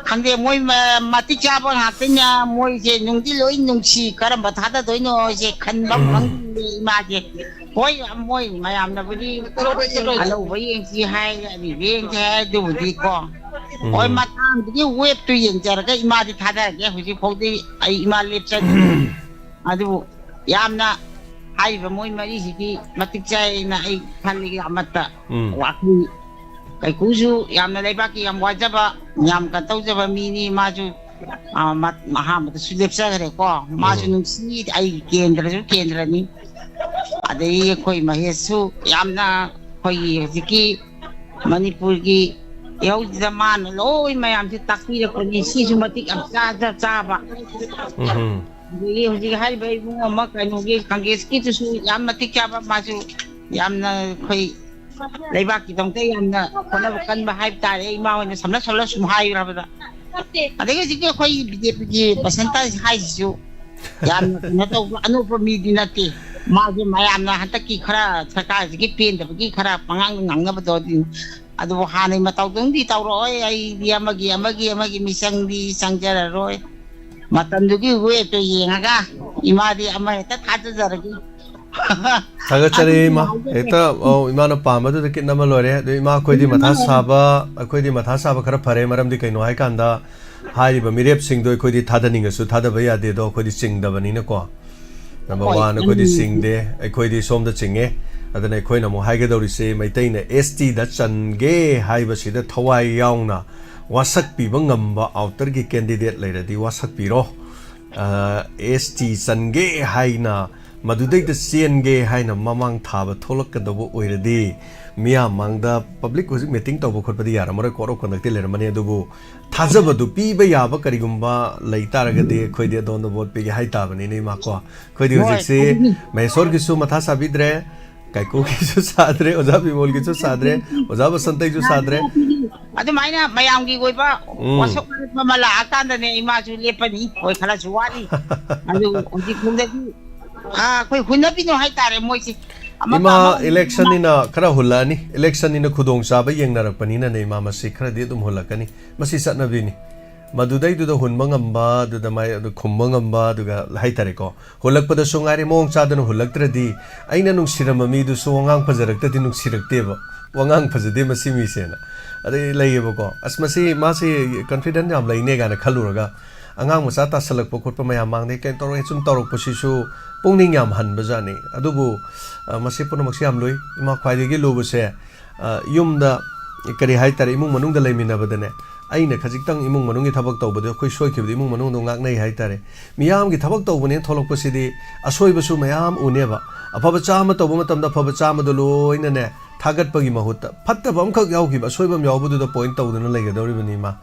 ꯈꯪꯗꯦ, ꯃꯣꯏ ꯃ-, ꯃꯇꯤꯛ ꯆꯥꯕ ꯉꯥꯛꯇꯅ ꯃꯣꯏꯁꯦ ꯅꯨꯡꯗꯤ ꯂꯣꯏ ꯅꯨꯡꯁꯤ, ꯀꯔꯝꯕ ꯊꯥꯗꯗꯣꯏꯅꯣ ꯍꯥꯏꯁꯦ ꯈꯟꯕ ꯈꯪꯗꯦ ꯏꯃꯥꯁꯦ꯫ ꯍꯣꯏ, ꯃꯣꯏ ꯃꯌꯥꯝꯅꯕꯨꯗꯤ ꯑꯅꯧꯕ ꯌꯦꯡꯁꯤ ꯍꯥꯏ, ꯑꯔꯤꯕ ꯌꯦꯡꯁꯤ ꯍꯥꯏ, ꯑꯗꯨꯕꯨꯗꯤ ꯀꯣ꯫ ꯎꯝ꯫ ꯍꯣꯏ, ꯃꯇꯥꯡꯗꯨꯒꯤ ꯋꯦꯞꯇꯨ ꯌꯦꯡꯖꯔꯒ ꯏꯃꯥꯗꯤ ꯊꯥꯗꯔꯒꯦ꯫ ꯍꯧꯖꯤꯛ ꯐꯥꯎꯗꯤ ꯑꯩ ꯏꯃꯥ ꯂꯦꯞꯆꯗ꯭ꯔꯤ꯫ ꯑꯗꯨꯕꯨ ꯌꯥꯝꯅ ꯍꯥꯏꯔꯤꯕ ꯃꯣꯏ ꯃꯔꯤꯁꯤꯗꯤ ꯃꯇꯤꯛ ꯆꯥꯏꯅ ꯑꯩ ꯈꯜꯂꯤ꯫ ꯑꯃꯠꯇ ꯎꯝ꯫ ꯋꯥꯈꯜ ꯀꯩꯀꯨꯁꯨ ꯌꯥꯝꯅ ꯂꯩꯕꯥꯛꯀꯤ ꯌꯥꯝ ꯋꯥꯖꯕ, ꯌꯥꯝ ꯀꯩꯅꯣ ꯇꯧꯖꯕ ꯃꯤꯅꯤ꯫ ꯃꯥꯁꯨ, ꯑ, ꯃ-, ꯑꯍꯥꯟꯕꯗꯁꯨ ꯂꯦꯞꯆꯈ꯭ꯔꯦꯀꯣ꯫ ꯃꯥꯁꯨ ꯎꯝ꯫ ꯅꯨꯡꯁꯤ, ꯑꯩꯒꯤ ꯀꯦꯟꯗ꯭ꯔꯁꯨ ꯀꯦꯟꯗ꯭ꯔꯅꯤ꯫ ꯑꯗꯒꯤ ꯑꯩꯈꯣꯏ ꯃꯍꯦꯁꯁꯨ ꯌꯥꯝꯅ ꯑꯩꯈꯣꯏꯒꯤ ꯍꯧꯖꯤꯛꯀꯤ ꯃꯅꯤꯄꯨꯔꯒꯤ ꯏꯍꯧꯁꯤꯗ ꯃꯥꯅ ꯂꯣꯏ ꯃꯌꯥꯝꯁꯦ ꯇꯥꯛꯄꯤꯔꯛꯄꯅꯤ꯫ ꯁꯤꯁꯨ ꯃꯇꯤꯛ ꯌꯥꯝ ꯆꯥꯖ-, ꯆꯥꯕ꯫ ꯎꯝ꯫ ꯑꯗꯒꯤ ꯍꯧꯖꯤꯛ ꯍꯥꯏꯔꯤꯕ ꯏꯕꯨꯡ ꯑꯃ ꯀꯩꯅꯣꯒꯤ ꯀꯪꯒ꯭ꯔꯦꯁꯀꯤꯗꯨꯁꯨ ꯌꯥꯝ ꯃꯇꯤꯛ ꯆꯥꯕ, ꯃꯥꯁꯨ ꯌꯥꯝꯅ ꯑꯩꯈꯣꯏ ꯂꯩꯕꯥꯛꯀꯤꯗꯃꯛꯇ ꯌꯥꯝꯅ ꯍꯣꯠꯅꯕ ꯀꯟꯕ ꯍꯥꯏꯕ ꯇꯥꯔꯦ꯫ ꯏꯃꯥ ꯍꯣꯏꯅ ꯁꯝꯂꯞ ꯁꯝꯂꯞ ꯁꯨꯝ ꯍꯥꯏꯔꯕꯗ, ꯑꯗꯒꯤ ꯍꯧꯖꯤꯛꯀꯤ ꯑꯩꯈꯣꯏ ꯕꯤ ꯖꯦ ꯄꯤꯒꯤ ꯄꯔꯁꯦꯟꯇꯦꯖ ꯍꯥꯏꯁꯤꯁꯨ ꯌꯥꯝꯅ ꯀꯩꯅꯣ ꯇꯧꯕ ꯑꯅꯣꯞꯄ ꯃꯤꯗꯤ ꯅꯠꯇꯦ꯫ ꯃꯥꯁꯦ ꯃꯌꯥꯝꯅ ꯍꯟꯗꯛꯀꯤ ꯈꯔ ꯁꯔꯀꯥꯔꯁꯤꯒꯤ ꯄꯦꯟꯗꯕꯒꯤ ꯈꯔ ꯄꯉꯥꯡꯗ ꯉꯥꯡꯅꯕꯗꯣ ꯑꯗꯨ, ꯑꯗꯨꯕꯨ ꯍꯥꯟꯅꯩ ꯃꯇꯧꯗꯧꯅꯗꯤ ꯇꯧꯔꯛꯑꯣꯏ꯫ ꯑꯩꯗꯤ ꯑꯃꯒꯤ ꯑꯃꯒꯤ ꯑꯃꯒꯤ ꯃꯤꯆꯪꯗꯤ ꯆꯪꯖꯔꯔꯣꯏ꯫ ꯃꯇꯝꯗꯨꯒꯤ ꯋꯦꯠꯇꯣ ꯌꯦꯡꯉꯒ ꯏꯃꯥꯗꯤ ꯑꯃ ꯍꯦꯛꯇ ꯊꯥꯖꯖꯔꯒꯦ꯫ ꯊꯥꯒꯠꯆꯔꯤ ꯑꯗꯨꯒꯤ ꯏꯃꯥ꯫ ꯍꯥꯏꯖꯒꯦ꯫ ꯍꯦꯛꯇ, ꯑꯧ, ꯏꯃꯥꯅ ꯄꯥꯝꯕꯗꯨꯗ ꯀꯤꯠ ꯅꯝꯃ ꯂꯣꯏꯔꯦ꯫ ꯑꯗꯨ ꯏꯃꯥ, ꯑꯩꯈꯣꯏꯗꯤ ꯃꯊꯥ ꯁꯥꯕ, ꯑꯩꯈꯣꯏꯗꯤ ꯃꯊꯥ ꯁꯥꯕ ꯈꯔ ꯐꯔꯦ꯫ ꯃꯔꯝꯗꯤ ꯀꯩꯅꯣ ꯍꯥꯏꯀꯥꯟꯗ, ꯍꯥꯏꯔꯤꯕ ꯃꯤꯔꯦꯞꯁꯤꯡꯗꯣ ꯑꯩꯈꯣꯏꯗꯤ ꯊꯥꯗꯅꯤꯡꯉꯁꯨ ꯊꯥꯗꯕ ꯌꯥꯗꯦꯗꯣ, ꯑꯩꯈꯣꯏꯗꯤ ꯆꯤꯡꯗꯕꯅꯤꯅꯀꯣ꯫ ꯅꯝꯕꯔ ꯍꯣꯏ, ꯋꯥꯟ, ꯑꯩꯈꯣꯏꯗꯤ ꯎꯝ꯫ ꯆꯤꯡꯗꯦ, ꯑꯩꯈꯣꯏꯗꯤ ꯁꯣꯝꯗ ꯆꯤꯡꯉꯦ꯫ ꯑꯗꯨꯅ ꯑꯩꯈꯣꯏꯅ ꯑꯃꯨꯛ ꯍꯥꯏꯒꯗꯧꯔꯤꯁꯦ, ꯃꯩꯇꯩꯅ ꯑꯦꯁ ꯇꯤꯗ ꯆꯟꯒꯦ ꯍꯥꯏꯕꯁꯤꯗ ꯊꯋꯥꯏ ꯌꯥꯎꯅ ꯋꯥꯁꯛꯄꯤꯕ ꯉꯝꯕ ꯑꯥꯎꯇꯔꯒꯤ ꯀꯦꯟꯗꯤꯗꯦꯠ ꯂꯩꯔꯗꯤ ꯋꯥꯁꯛꯄꯤꯔꯣ꯫ ꯑ, ꯑꯦꯁ ꯇꯤ ꯆꯟꯒꯦ ꯍꯥꯏꯅ, ꯃꯗꯨꯗꯩꯗ ꯆꯦꯟꯒꯦ ꯍꯥꯏꯅ ꯃꯃꯥꯡ ꯊꯥꯕ ꯊꯣꯛꯂꯛꯀꯗꯧꯕ ꯑꯣꯏꯔꯗꯤ, ꯃꯤꯌꯥꯝ ꯃꯥꯡꯗ ꯄꯕ꯭ꯂꯤꯛ ꯍꯧꯖꯤꯛ ꯃꯤꯇꯤꯡ ꯇꯧꯕ ꯈꯣꯠꯄꯗꯤ ꯌꯥꯔꯝꯃꯔꯣꯏ, code of conduct ꯇꯤ ꯂꯩꯔꯝꯃꯅꯤ, ꯑꯗꯨꯕꯨ ꯊꯥꯖꯕꯗꯨ ꯄꯤꯕ ꯌꯥꯕ ꯀꯔꯤꯒꯨꯝꯕ ꯂꯩ ꯇꯥꯔꯒꯗꯤ ꯑꯩꯈꯣꯏꯗꯤ ꯑꯗꯣꯝꯗ ꯚꯣꯠ ꯄꯤꯒꯦ ꯍꯥꯏꯇꯥꯕꯅꯤꯅꯦ, ꯏꯃꯥ, ꯀꯣ꯫ ꯑꯩꯈꯣꯏꯗꯤ ꯍꯣꯏ, ꯍꯧꯖꯤꯛꯁꯤ ꯑꯗꯨꯅꯤ꯫ ꯃꯍꯦꯁꯣꯔꯒꯤꯁꯨ ꯃꯊꯥ ꯁꯥꯕꯤꯗ꯭ꯔꯦ, ꯀꯥꯏꯀꯨꯒꯤꯁꯨ ꯁꯥꯗ꯭ꯔꯦ, ꯑꯣꯖꯥ ꯕꯤꯃꯣꯜꯒꯤꯁꯨ ꯁꯥꯗ꯭ꯔꯦ, ꯑꯣꯖꯥ ꯕꯁꯟꯇꯒꯤꯁꯨ ꯁꯥꯗ꯭ꯔꯦ꯫ ꯑꯗꯨꯃꯥꯏꯅ ꯃꯌꯥꯝꯒꯤ ꯑꯣꯏꯕ ꯎꯝ꯫ ꯋꯥꯁꯛ ꯋꯥꯔꯛꯄ ꯑꯃ ꯂꯥꯛꯑꯀꯥꯟꯗꯅꯦ, ꯏꯃꯥꯁꯨ ꯂꯦꯞꯄꯅꯤ꯫ ꯍꯣꯏ, ꯈꯔꯁꯨ ꯋꯥꯠꯂꯤ꯫ ꯑꯗꯨ ꯍꯧꯖꯤꯛ ꯐꯥꯎꯗꯗꯤ, ꯑꯥ, ꯑꯩꯈꯣꯏ ꯍꯨꯟꯅꯕꯤꯅꯣ ꯍꯥꯏꯇꯥꯔꯦ ꯃꯣꯏꯁꯦ꯫ ꯑꯃ ꯏꯃꯥ, ꯄꯥꯝꯕ ꯑꯃ ꯏꯂꯦꯛꯁꯟꯅꯤꯅ ꯈꯔ ꯍꯨꯜꯂꯛꯑꯅꯤ꯫ ꯏꯂꯦꯛꯁꯟꯅꯤꯅ ꯈꯨꯗꯣꯡꯆꯥꯕ ꯌꯦꯡꯅꯔꯛꯄꯅꯤꯅꯅꯦ, ꯏꯃꯥ, ꯃꯁꯤ ꯈꯔꯗꯤ ꯑꯗꯨꯝ ꯍꯨꯜꯂꯛꯀꯅꯤ꯫ ꯃꯁꯤ ꯆꯠꯅꯕꯤꯅꯤ꯫ ꯃꯗꯨꯗꯩꯗꯨꯗ ꯍꯨꯟꯕ ꯉꯝꯕ, ꯑꯗꯨꯗ ꯃꯥꯏ ꯑꯗꯨ ꯈꯨꯝꯕ ꯉꯝꯕ, ꯑꯗꯨꯒ ꯍꯥꯏꯇꯥꯔꯦꯀꯣ, ꯍꯨꯜꯂꯛꯄꯗꯁꯨ ꯉꯥꯏꯔꯦ, ꯃꯑꯣꯡ ꯆꯥꯗꯅ ꯍꯨꯜꯂꯛꯇ꯭ꯔꯗꯤ, ꯑꯩꯅ ꯅꯨꯡꯁꯤꯔꯝꯕ ꯃꯤꯗꯨꯁꯨ ꯋꯥꯉꯥꯡ ꯐꯖꯔꯛꯇ꯭ꯔꯗꯤ ꯅꯨꯡꯁꯤꯔꯛꯇꯦꯕ꯫ "ꯋꯥꯉꯥꯡ ꯐꯖꯗꯦ ꯃꯁꯤ ꯃꯤꯁꯦꯅ" ꯑꯗꯩ ꯂꯩꯌꯦꯕꯀꯣ꯫ "ꯑꯁ, ꯃꯁꯤ, ꯃꯥꯁꯤ confident ꯌꯥꯝ ꯂꯩꯅꯦ" ꯀꯥꯏꯅ ꯈꯜꯂꯨꯔꯒ, ꯑꯉꯥꯡ ꯃꯆꯥ ꯇꯥꯁꯜꯂꯛꯄ ꯈꯣꯠꯄ ꯃꯌꯥꯝ ꯃꯥꯡꯗꯩ ꯀꯩꯅꯣ ꯇꯧꯔꯒ ꯁꯨꯝ ꯇꯧꯔꯛꯄꯁꯤꯁꯨ ꯄꯨꯛꯅꯤꯡ ꯌꯥꯝ ꯍꯟꯕꯖꯥꯠꯅꯤ꯫ ꯑꯗꯨꯕꯨ, ꯑ, ꯃꯁꯤ ꯄꯨꯝꯅꯃꯛꯁꯤ ꯌꯥꯝ ꯂꯨꯏ꯫ ꯏꯃꯥ, ꯈ꯭ꯋꯥꯏꯗꯒꯤ ꯂꯨꯕꯁꯦ, ꯑ, ꯌꯨꯝꯗ, ꯀꯔꯤ ꯍꯥꯏꯇꯥꯔꯦ, ꯏꯃꯨꯡ ꯃꯅꯨꯡꯗ ꯂꯩꯃꯤꯟꯅꯕꯗꯅꯦ, ꯑꯩꯅ ꯈꯖꯤꯛꯇꯪ ꯏꯃꯨꯡ ꯃꯅꯨꯡꯒꯤ ꯊꯕꯛ ꯇꯧꯕꯗ ꯑꯩꯈꯣꯏ ꯁꯣꯏꯈꯤꯕꯗ ꯏꯃꯨꯡ ꯃꯅꯨꯡꯗꯣ ꯉꯥꯛꯅꯩ ꯍꯥꯏꯇꯥꯔꯦ꯫ ꯃꯤꯌꯥꯝꯒꯤ ꯊꯕꯛ ꯇꯧꯕꯅꯦꯅ ꯊꯣꯛꯂꯛꯄꯁꯤꯗꯤ ꯑꯁꯣꯏꯕꯁꯨ ꯃꯌꯥꯝ ꯎꯅꯦꯕ꯫ ꯑꯐꯕ ꯆꯥꯝꯃ ꯇꯧꯕ ꯃꯇꯝꯗ ꯑꯐꯕ ꯆꯥꯝꯃꯗꯣ ꯂꯣꯏꯅꯅꯦ, ꯊꯥꯒꯠꯄꯒꯤ ꯃꯍꯨꯠꯇ ꯐꯠꯇꯕ ꯑꯃꯈꯛ ꯌꯥꯎꯈꯤꯕ, ꯑꯁꯣꯏꯕ ꯑꯃ ꯌꯥꯎꯕꯗꯨꯗ point ꯇꯧꯗꯨꯅ ꯂꯩꯒꯗꯧꯔꯤꯕꯅꯤ, ꯏꯃꯥ꯫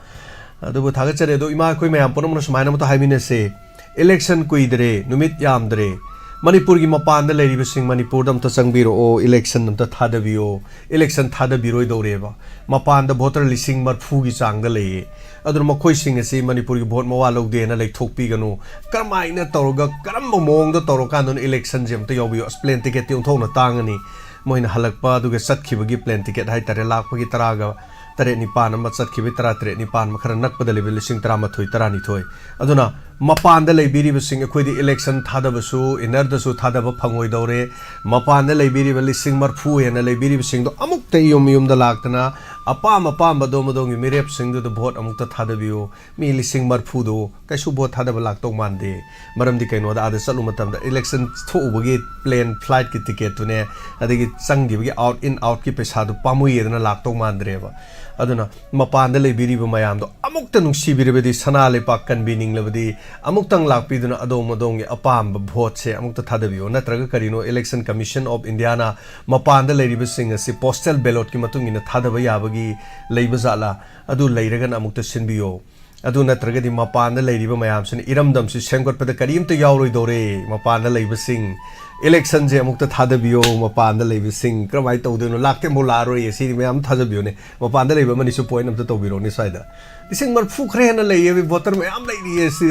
ꯑꯗꯨꯕꯨ ꯊꯥꯒꯠꯆꯔꯤ꯫ ꯑꯗꯣ ꯏꯃꯥ, ꯑꯩꯈꯣꯏ ꯃꯌꯥꯝ ꯄꯨꯝꯅꯃꯛꯅ ꯁꯨꯃꯥꯏꯅ ꯑꯃꯇ ꯍꯥꯏꯃꯤꯟꯅꯁꯦ꯫ Election ꯀꯨꯏꯗ꯭ꯔꯦ, ꯅꯨꯃꯤꯠ ꯌꯥꯝꯗ꯭ꯔꯦ꯫ ꯃꯅꯤꯄꯨꯔꯒꯤ ꯃꯄꯥꯟꯗ ꯂꯩꯔꯤꯕꯁꯤꯡ, ꯃꯅꯤꯄꯨꯔꯗ ꯑꯝꯇ ꯆꯪꯕꯤꯔꯛꯑꯣ, election ꯑꯝꯇ ꯊꯥꯗꯕꯤꯌꯣ꯫ Election ꯊꯥꯗꯕꯤꯔꯣꯏꯗꯧꯔꯦꯕ꯫ ꯃꯄꯥꯟꯗ voter ꯂꯤꯁꯤꯡ ꯃꯔꯐꯨꯒꯤ ꯆꯥꯡꯗ ꯂꯩꯌꯦ꯫ ꯑꯗꯨꯅ ꯃꯈꯣꯏꯁꯤꯡ ꯑꯁꯤ ꯃꯅꯤꯄꯨꯔꯒꯤ vote ꯃꯋꯥ ꯂꯧꯗꯦꯅ ꯂꯩꯊꯣꯛꯄꯤꯒꯅꯨ꯫ ꯀꯔꯝꯍꯥꯏꯅ ꯇꯧꯔꯒ, ꯀꯔꯝꯕ ꯃꯑꯣꯡꯗ ꯇꯧꯔꯀꯥꯟꯗꯅꯣ election ꯁꯦ ꯑꯝꯇ ꯌꯥꯎꯕꯤꯌꯣ꯫ ꯑꯁ, plane ticket ꯇꯤ ꯑꯣꯟꯊꯣꯛꯅ ꯇꯥꯡꯉꯅꯤ꯫ ꯃꯣꯏꯅ ꯍꯜꯂꯛꯄ ꯑꯗꯨꯒ ꯆꯠꯈꯤꯕꯒꯤ plane ticket ꯍꯥꯏꯇꯥꯔꯦ, ꯂꯥꯛꯄꯒꯤ ꯇꯔꯥꯒ ꯇꯔꯦꯠ ꯅꯤꯄꯥꯟ ꯑꯃ, ꯆꯠꯈꯤꯕꯒꯤ ꯇꯔꯥ ꯇꯔꯦꯠ ꯅꯤꯄꯥꯟ ꯑꯃ, ꯈꯔ ꯅꯛꯄꯗ ꯂꯩꯕ ꯂꯤꯁꯤꯡ ꯇꯔꯥꯃꯥꯊꯣꯏ, ꯇꯔꯥꯅꯤꯊꯣꯏ꯫ ꯑꯗꯨꯅ ꯃꯄꯥꯟꯗ ꯂꯩꯕꯤꯔꯤꯕꯁꯤꯡ, ꯑꯩꯈꯣꯏꯗꯤ election ꯊꯥꯗꯕꯁꯨ, inner ꯗꯁꯨ ꯊꯥꯗꯕ ꯐꯪꯉꯣꯏꯗꯧꯔꯦ꯫ ꯃꯄꯥꯟꯗ ꯂꯩꯕꯤꯔꯤꯕ ꯂꯤꯁꯤꯡ ꯃꯔꯐꯨ ꯍꯦꯟꯅ ꯂꯩꯕꯤꯔꯤꯕꯁꯤꯡꯗꯣ ꯑꯃꯨꯛꯇ ꯌꯨꯝ ꯌꯨꯝꯗ ꯂꯥꯛꯇꯅ ꯑꯄꯥꯝ ꯑꯄꯥꯝꯕ ꯑꯗꯣꯝ ꯑꯗꯣꯝꯒꯤ ꯃꯤꯔꯦꯞꯁꯤꯡꯗꯨꯗ vote ꯑꯃꯨꯛꯇ ꯊꯥꯗꯕꯤꯌꯨ꯫ ꯃꯤ ꯂꯤꯁꯤꯡ ꯃꯔꯐꯨꯗꯨ ꯀꯩꯁꯨ vote ꯊꯥꯗꯕ ꯂꯥꯛꯇꯧ ꯃꯥꯟꯗꯦ꯫ ꯃꯔꯝꯗꯤ ꯀꯩꯅꯣꯗ, ꯑꯥꯗ ꯆꯠꯂꯨ ꯃꯇꯝꯗ election ꯊꯣꯛꯎꯕꯒꯤ plane flight ꯀꯤ ticket ꯇꯨꯅꯦ, ꯑꯗꯒꯤ ꯆꯪꯈꯤꯕꯒꯤ out in out ꯀꯤ ꯄꯩꯁꯥꯗꯨ ꯄꯥꯝꯃꯨꯏꯌꯦꯗꯅ ꯂꯥꯛꯇꯧ ꯃꯥꯟꯗ꯭ꯔꯦꯕ꯫ ꯑꯗꯨꯅ ꯃꯄꯥꯟꯗ ꯂꯩꯕꯤꯔꯤꯕ ꯃꯌꯥꯝꯗꯣ ꯑꯃꯨꯛꯇ ꯅꯨꯡꯁꯤꯕꯤꯔꯕꯗꯤ, ꯁꯅꯥ ꯂꯩꯄꯥꯛ ꯀꯟꯕꯤꯅꯤꯡꯂꯕꯗꯤ, ꯑꯃꯨꯛꯇꯪ ꯂꯥꯛꯄꯤꯗꯨꯅ ꯑꯗꯣꯝ ꯑꯗꯣꯝꯒꯤ ꯑꯄꯥꯝꯕ vote ꯁꯦ ꯑꯃꯨꯛꯇ ꯊꯥꯗꯕꯤꯌꯣ꯫ ꯅꯠꯇ꯭ꯔꯒ ꯀꯔꯤꯅꯣ, Election Commission of India ꯅ ꯃꯄꯥꯟꯗ ꯂꯩꯔꯤꯕꯁꯤꯡ ꯑꯁꯤ postal ballot ꯀꯤ ꯃꯇꯨꯡ ꯏꯟꯅ ꯊꯥꯗꯕ ꯌꯥꯕꯒꯤ ꯂꯩꯕ ꯖꯥꯠꯂꯥ? ꯑꯗꯨ ꯂꯩꯔꯒꯅ ꯑꯃꯨꯛꯇ ꯁꯤꯟꯕꯤꯌꯣ꯫ ꯑꯗꯨ ꯅꯠꯇ꯭ꯔꯒꯗꯤ ꯃꯄꯥꯟꯗ ꯂꯩꯔꯤꯕ ꯃꯌꯥꯝꯁꯤꯅ ꯏꯔꯝꯗꯝꯁꯤ ꯁꯦꯝꯒꯠꯄꯗ ꯀꯔꯤꯝꯇ ꯌꯥꯎꯔꯣꯏꯗꯧꯔꯦ꯫ ꯃꯄꯥꯟꯗ ꯂꯩꯕꯁꯤꯡ, election ꯁꯦ ꯑꯃꯨꯛꯇ ꯊꯥꯗꯕꯤꯌꯣ꯫ ꯃꯄꯥꯟꯗ ꯂꯩꯕꯁꯤꯡ ꯀꯔꯝꯍꯥꯏꯅ ꯇꯧꯗꯣꯏꯅꯣ? ꯂꯥꯛꯇꯤ ꯑꯃꯨꯛ ꯂꯥꯛꯑꯔꯣꯏꯌꯦ꯫ ꯁꯤꯗꯤ ꯃꯌꯥꯝ ꯊꯥꯖꯕꯤꯌꯣꯅꯦ꯫ ꯃꯄꯥꯟꯗ ꯂꯩꯕ ꯑꯃꯅꯤꯁꯨ point ꯑꯝꯇ ꯇꯧꯕꯤꯔꯣꯅꯦ ꯁ꯭ꯋꯥꯏꯗ꯫ ꯂꯤꯁꯤꯡ ꯃꯔꯐꯨ ꯈꯔ ꯍꯦꯟꯅ ꯂꯩꯌꯦ, voter ꯃꯌꯥꯝ ꯂꯩꯔꯤꯌꯦ꯫ ꯁꯤ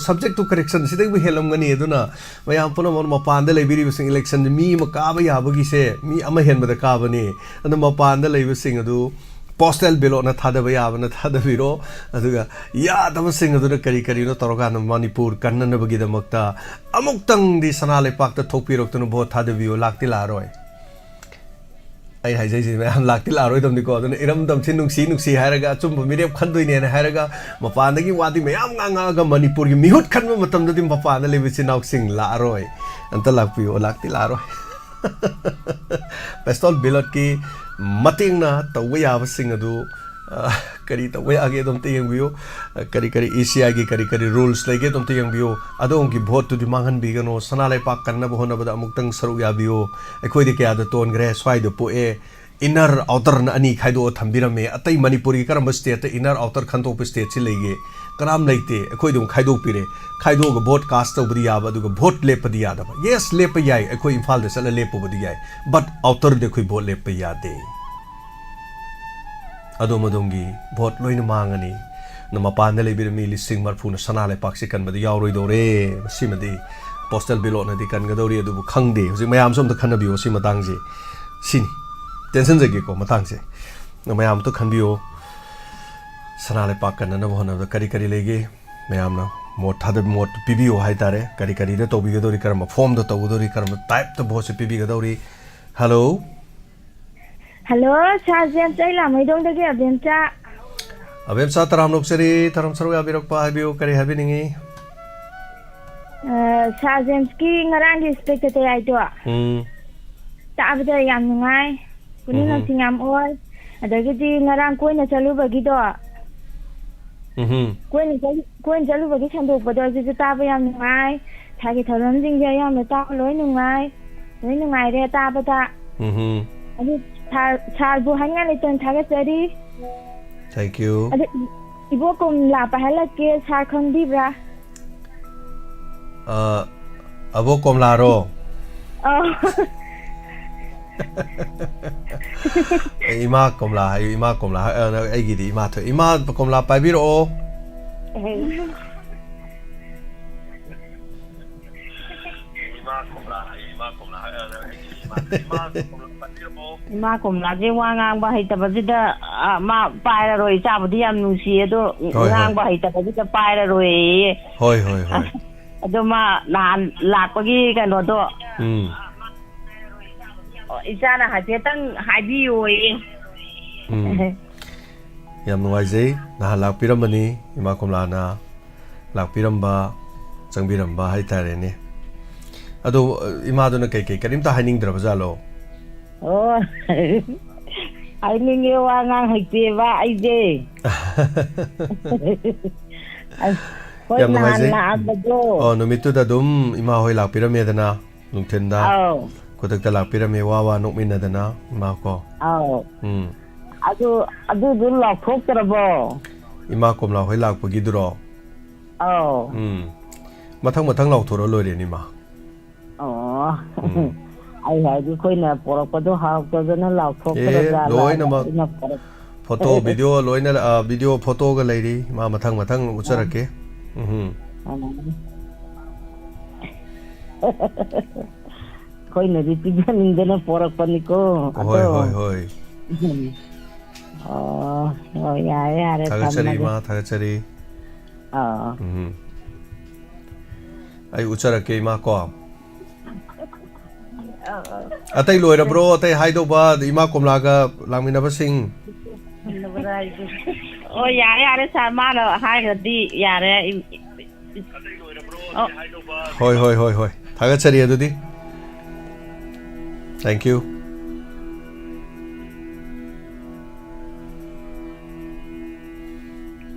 subject to correction ꯁꯤꯗꯒꯤꯕꯨ ꯍꯦꯜꯂꯝꯒꯅꯤ꯫ ꯑꯗꯨꯅ ꯃꯌꯥꯝ ꯄꯨꯝꯅꯃꯛ ꯃꯄꯥꯟꯗ ꯂꯩꯕꯤꯔꯤꯕꯁꯤꯡ, election ꯁꯦ ꯃꯤ ꯑꯃ ꯀꯥꯕ ꯌꯥꯕꯒꯤꯁꯦ ꯃꯤ ꯑꯃ ꯍꯦꯟꯕꯗ ꯀꯥꯕꯅꯤ꯫ ꯑꯗꯨ ꯃꯄꯥꯟꯗ ꯂꯩꯕꯁꯤꯡ ꯑꯗꯨ postal ballot ꯅ ꯊꯥꯗꯕ ꯌꯥꯕꯅ ꯊꯥꯗꯕꯤꯔꯣ, ꯑꯗꯨꯒ ꯌꯥꯗꯕꯁꯤꯡ ꯑꯗꯨꯅ ꯀꯔꯤ ꯀꯔꯤꯅꯣ ꯇꯧꯔꯀꯥꯟꯗ ꯃꯅꯤꯄꯨꯔ ꯀꯟꯅꯅꯕꯒꯤꯗꯃꯛꯇ ꯑꯃꯨꯛꯇꯪꯗꯤ ꯁꯅꯥ ꯂꯩꯄꯥꯛꯇ ꯊꯣꯛꯄꯤꯔꯛꯇꯨꯅ vote ꯊꯥꯗꯕꯤꯌꯨ꯫ ꯂꯥꯛꯇꯤ ꯂꯥꯛꯑꯔꯣꯏ꯫ ꯑꯩ ꯍꯥꯏꯖꯩꯁꯤ ꯃꯌꯥꯝ ꯂꯥꯛꯇꯤ ꯂꯥꯛꯑꯔꯣꯏꯗꯕꯅꯤꯀꯣ꯫ ꯑꯗꯨꯅ ꯏꯔꯝꯗꯝꯁꯤ ꯅꯨꯡꯁꯤ ꯅꯨꯡꯁꯤ ꯍꯥꯏꯔꯒ, ꯑꯆꯨꯝꯕ ꯃꯤꯔꯦꯞ ꯈꯟꯗꯣꯏꯅꯦꯅ ꯍꯥꯏꯔꯒ, ꯃꯄꯥꯟꯗꯒꯤ ꯋꯥꯗꯤ ꯃꯌꯥꯝ ꯉꯥꯡꯉꯛꯑꯒ, ꯃꯅꯤꯄꯨꯔꯒꯤ ꯃꯤꯍꯨꯠ ꯈꯟꯕ ꯃꯇꯝꯗꯗꯤ ꯃꯄꯥꯟꯗ ꯂꯩꯕ ꯏꯆꯤꯟ ꯏꯅꯥꯎꯁꯤꯡ ꯂꯥꯛꯑꯔꯣꯏ꯫ ꯑꯝꯇ ꯂꯥꯛꯄꯤꯌꯨ, ꯂꯥꯛꯇꯤ ꯂꯥꯛꯑꯔꯣꯏ꯫ Postal ballot ꯀꯤ ꯃꯇꯦꯡꯅ ꯇꯧꯕ ꯌꯥꯕꯁꯤꯡ ꯑꯗꯨ, ꯑ, ꯀꯔꯤ ꯇꯧꯕ ꯌꯥꯒꯦ ꯑꯗꯨ ꯑꯝꯇ ꯌꯦꯡꯕꯤꯌꯨ꯫ ꯑ, ꯀꯔꯤ ꯀꯔꯤ E C I ꯒꯤ ꯀꯔꯤ ꯀꯔꯤ rules ꯂꯩꯒꯦ ꯑꯗꯨ ꯑꯝꯇ ꯌꯦꯡꯕꯤꯌꯨ꯫ ꯑꯗꯣꯝꯒꯤ vote ꯇꯨꯗꯤ ꯃꯥꯡꯍꯟꯕꯤꯒꯅꯨ꯫ ꯁꯅꯥ ꯂꯩꯄꯥꯛ ꯀꯟꯅꯕ ꯍꯣꯠꯅꯕꯗ ꯑꯃꯨꯛꯇꯪ ꯁꯔꯨꯛ ꯌꯥꯕꯤꯌꯨ꯫ ꯑꯩꯈꯣꯏꯗꯤ ꯀꯌꯥꯗ ꯇꯣꯟꯈ꯭ꯔꯦ, ꯁ꯭ꯋꯥꯏꯗ ꯄꯣꯛꯑꯦ, Inner outerꯅ ꯑꯅꯤ ꯈꯥꯏꯗꯣꯛꯑ ꯊꯝꯕꯤꯔꯝꯃꯦ꯫ ꯑꯇꯩ ꯃꯅꯤꯄꯨꯔꯒꯤ ꯀꯔꯝꯕ stateꯇ inner outer ꯈꯟꯗꯣꯛꯄ stateꯁꯤ ꯂꯩꯒꯦ? ꯀꯅꯥꯝ ꯂꯩꯇꯦ꯫ ꯑꯩꯈꯣꯏ ꯑꯗꯨꯝ ꯈꯥꯏꯗꯣꯛꯄꯤꯔꯦ꯫ ꯈꯥꯏꯗꯣꯛꯑꯒ vote cast ꯇꯧꯕꯗꯤ ꯌꯥꯕ, ꯑꯗꯨꯒ vote ꯂꯦꯞꯄꯗꯤ ꯌꯥꯗꯕ꯫ Yes, ꯂꯦꯞꯄ ꯌꯥꯏ, ꯑꯩꯈꯣꯏ ꯏꯝꯐꯥꯜꯗ ꯆꯠꯂ ꯂꯦꯞꯄꯨꯕꯗꯤ ꯌꯥꯏ, but outerꯗ ꯑꯩꯈꯣꯏ vote ꯂꯦꯞꯄ ꯌꯥꯗꯦ꯫ ꯑꯗꯣꯝ ꯑꯗꯣꯝꯒꯤ vote ꯂꯣꯏꯅ ꯃꯥꯡꯉꯅꯤ꯫ ꯅ ꯃꯄꯥꯟꯗ ꯂꯩꯕꯤꯔꯝꯃꯤ ꯂꯤꯁꯤꯡ ꯃꯔꯐꯨꯅ ꯁꯅꯥ ꯂꯩꯄꯥꯛꯁꯤ ꯀꯟꯕꯗ ꯌꯥꯎꯔꯣꯏꯗꯧꯔꯦ꯫ ꯃꯁꯤꯃꯗꯤ postal ballotꯅꯗꯤ ꯀꯟꯒꯗꯧꯔꯤ, ꯑꯗꯨꯕꯨ ꯈꯪꯗꯦ꯫ ꯍꯧꯖꯤꯛ ꯃꯌꯥꯝꯁꯨ ꯑꯝꯇ ꯈꯟꯅꯕꯤꯌꯨ ꯁꯤ ꯃꯇꯥꯡꯁꯦ꯫ ꯁꯤꯅꯤ꯫ ꯇꯦꯟꯁꯤꯟꯖꯒꯦꯀꯣ ꯃꯇꯥꯡꯁꯦ꯫ ꯃꯌꯥꯝ ꯑꯝꯇ ꯈꯟꯕꯤꯌꯨ꯫ ꯁꯅꯥ ꯂꯩꯄꯥꯛ ꯀꯟꯅꯅꯕ ꯍꯣꯠꯅꯕꯗ ꯀꯔꯤ ꯀꯔꯤ ꯂꯩꯒꯦ? ꯃꯌꯥꯝꯅ ꯃꯣꯠ ꯊꯥꯗ-, ꯃꯣꯠ ꯄꯤꯕꯤꯌꯨ ꯍꯥꯏ ꯇꯥꯔꯦ꯫ ꯀꯔꯤ ꯀꯔꯤꯗ ꯇꯧꯕꯤꯒꯗꯧꯔꯤ? ꯀꯔꯝꯕ formꯗ ꯇꯧꯒꯗꯧꯔꯤ? ꯀꯔꯝꯕ typeꯇ voteꯁꯦ ꯄꯤꯕꯤꯒꯗꯧꯔꯤ? Hello? Hello, Sir James, ꯑꯩ ꯂꯥꯃꯩꯗꯣꯡꯗꯒꯤ ꯑꯕꯦꯝꯆꯥ꯫ ꯑꯕꯦꯝꯆꯥ, ꯇꯔꯥꯝꯅ ꯑꯣꯛꯆꯔꯤ꯫ ꯇꯔꯥꯝ ꯁꯔꯨꯛ ꯌꯥꯕꯤꯔꯛꯄ, ꯍꯥꯏꯕꯤꯌꯨ, ꯀꯔꯤ ꯍꯥꯏꯕꯤꯅꯤꯡꯉꯤ? ꯑ, Sir Jamesꯀꯤ ꯉꯔꯥꯡꯒꯤ ꯏꯁꯄꯦꯛꯇꯇꯦ ꯍꯥꯏꯗꯣ ꯎꯝ꯫ ꯇꯥꯕꯗ ꯌꯥꯝ ꯅꯨꯡꯉꯥꯏ꯫ ꯄꯨꯛꯅꯤꯡ ꯎꯝꯍꯨꯝ꯫ ꯂꯧꯁꯤꯡ ꯌꯥꯝ ꯑꯣꯏ꯫ ꯑꯗꯒꯤꯗꯤ ꯉꯔꯥꯡ ꯀꯣꯏꯅ ꯆꯠꯂꯨꯕꯒꯤꯗꯣ, ꯎꯝꯍꯨꯝ꯫ ꯀꯣꯏꯅ ꯆꯠ-, ꯀꯣꯏꯅ ꯆꯠꯂꯨꯕꯒꯤ ꯁꯟꯗꯣꯛꯄꯗꯣ ꯑꯗꯨꯁꯨ ꯇꯥꯕ ꯌꯥꯝ ꯅꯨꯡꯉꯥꯏ꯫ ꯁꯥꯒꯤ ꯊꯧꯔꯝꯁꯤꯡꯁꯦ ꯑꯌꯥꯝꯕ ꯇꯥꯕ ꯂꯣꯏ ꯅꯨꯡꯉꯥꯏ꯫ ꯂꯣꯏ ꯅꯨꯡꯉꯥꯏꯔꯦ ꯇꯥꯕꯗ꯫ ꯎꯝꯍꯨꯝ꯫ ꯑꯗꯨ Sir, Sirꯕꯨ ꯍꯥꯏꯅꯤꯡꯉꯥꯏ ꯂꯩꯇꯅ ꯊꯥꯒꯠꯆꯔꯤ꯫ Thank you꯫ ꯑꯗꯨ ꯏ-, ꯏꯕꯣ ꯀꯣꯝꯂꯥ ꯄꯥꯏꯍꯜꯂꯛꯀꯦ, Sir ꯈꯪꯕꯤꯕ꯭ꯔꯥ? ꯑ, ꯑꯕꯣꯛ ꯀꯣꯝꯂꯥꯔꯣ? ꯑꯧ꯫ ꯑꯩ ꯏꯃꯥ ꯀꯣꯝꯂꯥ ꯍꯥꯏꯌꯨ, ꯏꯃꯥ ꯀꯣꯝꯂꯥ ꯍꯥꯏ-, ꯑ, ꯑꯩꯒꯤꯗꯤ ꯏꯃꯥ ꯊꯣꯛꯑꯦ꯫ ꯏꯃꯥ ꯀꯣꯝꯂꯥ ꯄꯥꯏꯕꯤꯔꯛꯑꯣ꯫ ꯏꯃꯥ ꯀꯣꯝꯂꯥ ꯍꯥꯏꯌꯨ, ꯏꯃꯥ ꯀꯣꯝꯂꯥ ꯍꯥꯏ-, ꯑ, ꯑꯩꯒꯤꯗꯤ ꯏꯃꯥ, ꯏꯃꯥ ꯀꯣꯝꯂꯥ ꯄꯥꯏꯕꯤꯔꯛꯑꯣ꯫ ꯏꯃꯥ ꯀꯣꯝꯂꯥꯁꯦ ꯋꯥ ꯉꯥꯡꯕ ꯍꯩꯇꯕꯁꯤꯗ, ꯑ, ꯃꯥ ꯄꯥꯏꯔꯔꯣꯏ꯫ ꯏꯆꯥꯕꯨꯗꯤ ꯌꯥꯝ ꯅꯨꯡꯁꯤ, ꯑꯗꯣ ꯍꯣꯏ, ꯍꯣꯏ꯫ ꯉꯥꯡꯕ ꯍꯩꯇꯕꯁꯤꯗ ꯄꯥꯏꯔꯔꯣꯏꯌꯦ꯫ ꯍꯣꯏ, ꯍꯣꯏ, ꯍꯣꯏ꯫ ꯑꯗꯣ ꯃꯥ ꯅꯍꯥꯟ ꯂꯥꯛꯄꯒꯤ ꯀꯩꯅꯣꯗꯣ, ꯎꯝ꯫ ꯑꯣ, ꯏꯆꯥꯅ ꯍꯥꯏꯐꯦꯠꯇꯪ ꯍꯥꯏꯕꯤꯌꯣꯌꯦ꯫ ꯎꯝ꯫ ꯌꯥꯝ ꯅꯨꯡꯉꯥꯏꯖꯩ, ꯅꯍꯥꯟ ꯂꯥꯛꯄꯤꯔꯝꯕꯅꯤ, ꯏꯃꯥ ꯀꯣꯝꯂꯥꯅ ꯂꯥꯛꯄꯤꯔꯝꯕ, ꯆꯪꯕꯤꯔꯝꯕ ꯍꯥꯏꯇꯥꯔꯦꯅꯦ꯫ ꯑꯗꯣ, ꯏꯃꯥꯗꯨꯅ ꯀꯩꯀꯩ ꯀꯔꯤꯝꯇ ꯍꯥꯏꯅꯤꯡꯗ꯭ꯔꯕ ꯖꯥꯠꯂꯣ? ꯑꯣ, ꯍꯥꯏꯅꯤꯡꯉꯦ, ꯋꯥ ꯉꯥꯡ ꯍꯩꯇꯦꯕ ꯑꯩꯁꯦ꯫ ꯑꯁ, ꯍꯣꯏ, ꯌꯥꯝ ꯅꯍꯥꯟ ꯅꯨꯡꯉꯥꯏꯖꯩ꯫ ꯂꯥꯛꯑꯝꯕꯗꯣ꯫ ꯑꯣ, ꯅꯨꯃꯤꯠꯇꯨꯗ ꯑꯗꯨꯝ ꯏꯃꯥ ꯍꯣꯏ ꯂꯥꯛꯄꯤꯔꯝꯃꯦꯗꯅ, ꯅꯨꯡꯊꯤꯟꯗ꯫ ꯑꯧ꯫ ꯈꯨꯗꯛꯇ ꯂꯥꯛꯄꯤꯔꯝꯃꯦ, ꯋꯥ ꯋꯥ ꯅꯣꯛꯃꯤꯟꯅꯗꯅ, ꯏꯃꯥ ꯀꯣ꯫ ꯑꯧ꯫ ꯎꯝ꯫ ꯑꯗꯨ ꯑꯗꯨꯗꯨ ꯂꯥꯎꯊꯣꯛꯇ꯭ꯔꯕꯣ? ꯏꯃꯥ ꯀꯣꯝꯂꯥ ꯍꯣꯏ ꯂꯥꯛꯄꯒꯤꯗꯨꯔꯣ? ꯑꯧ꯫ ꯎꯝ꯫ ꯃꯊꯪ ꯃꯊꯪ ꯂꯥꯎꯊꯣꯔꯛꯑ ꯂꯣꯏꯔꯦꯅꯦ, ꯏꯃꯥ꯫ ꯑꯣ꯫ ꯎꯝ꯫ ꯑꯩ ꯍꯥꯏꯗꯤ ꯑꯩꯈꯣꯏꯅ ꯄꯣꯔꯛꯄꯗꯣ ꯍꯥꯎꯇꯗꯅ ꯑꯦ, ꯂꯥꯎꯊꯣꯛꯇ꯭ꯔꯖꯥꯠꯂ ꯍꯥꯏꯅ ꯂꯣꯏꯅꯃꯛ ꯑꯩꯅ ꯄꯣꯔꯛ- ꯐꯣꯇꯣ, ꯚꯤꯗꯤꯑꯣ ꯂꯣꯏꯅ, ꯑ, ꯚꯤꯗꯤꯑꯣ ꯐꯣꯇꯣꯒ ꯂꯩꯔꯤ, ꯏꯃꯥ, ꯃꯊꯪ ꯃꯊꯪ ꯎꯠꯆꯔꯛꯀꯦ꯫ ꯎꯝ꯫ ꯎꯝ꯫ ꯑꯩꯈꯣꯏꯅꯗꯤ ꯄꯤꯖꯅꯤꯡꯗꯅ ꯄꯣꯔꯛꯄꯅꯤꯀꯣ꯫ ꯍꯣꯏ, ꯑꯗꯣ꯫ ꯍꯣꯏ, ꯍꯣꯏ꯫ ꯎꯝ꯫ ꯑꯣ, ꯍꯣꯏ, ꯌꯥꯔꯦ, ꯌꯥꯔꯦ, ꯊꯥꯒꯠꯆꯔꯤ, ꯊꯝꯃꯒꯦ꯫ ꯏꯃꯥ, ꯊꯥꯒꯠꯆꯔꯤ꯫ ꯑꯥ꯫ ꯎꯝ꯫ ꯑꯩ ꯎꯠꯆꯔꯛꯀꯦ, ꯏꯃꯥ, ꯀꯣ꯫ ꯑꯇꯩ ꯂꯣꯏꯔꯕ꯭ꯔꯣ? ꯑꯇꯩ ꯍꯥꯏꯗꯧꯕ, ꯏꯃꯥ ꯀꯣꯝꯂꯥꯒ ꯂꯥꯛꯃꯤꯟꯅꯕꯁꯤꯡ? ꯑꯣ, ꯌꯥꯔꯦ, ꯌꯥꯔꯦ, ꯁꯥꯔ, ꯃꯥꯅ ꯍꯥꯏꯈ꯭ꯔꯗꯤ ꯌꯥꯔꯦ꯫ ꯑꯣ꯫ ꯍꯣꯏ, ꯍꯣꯏ, ꯍꯣꯏ, ꯍꯣꯏ꯫ ꯊꯥꯒꯠꯆꯔꯤ ꯑꯗꯨꯗꯤ꯫ Thank you꯫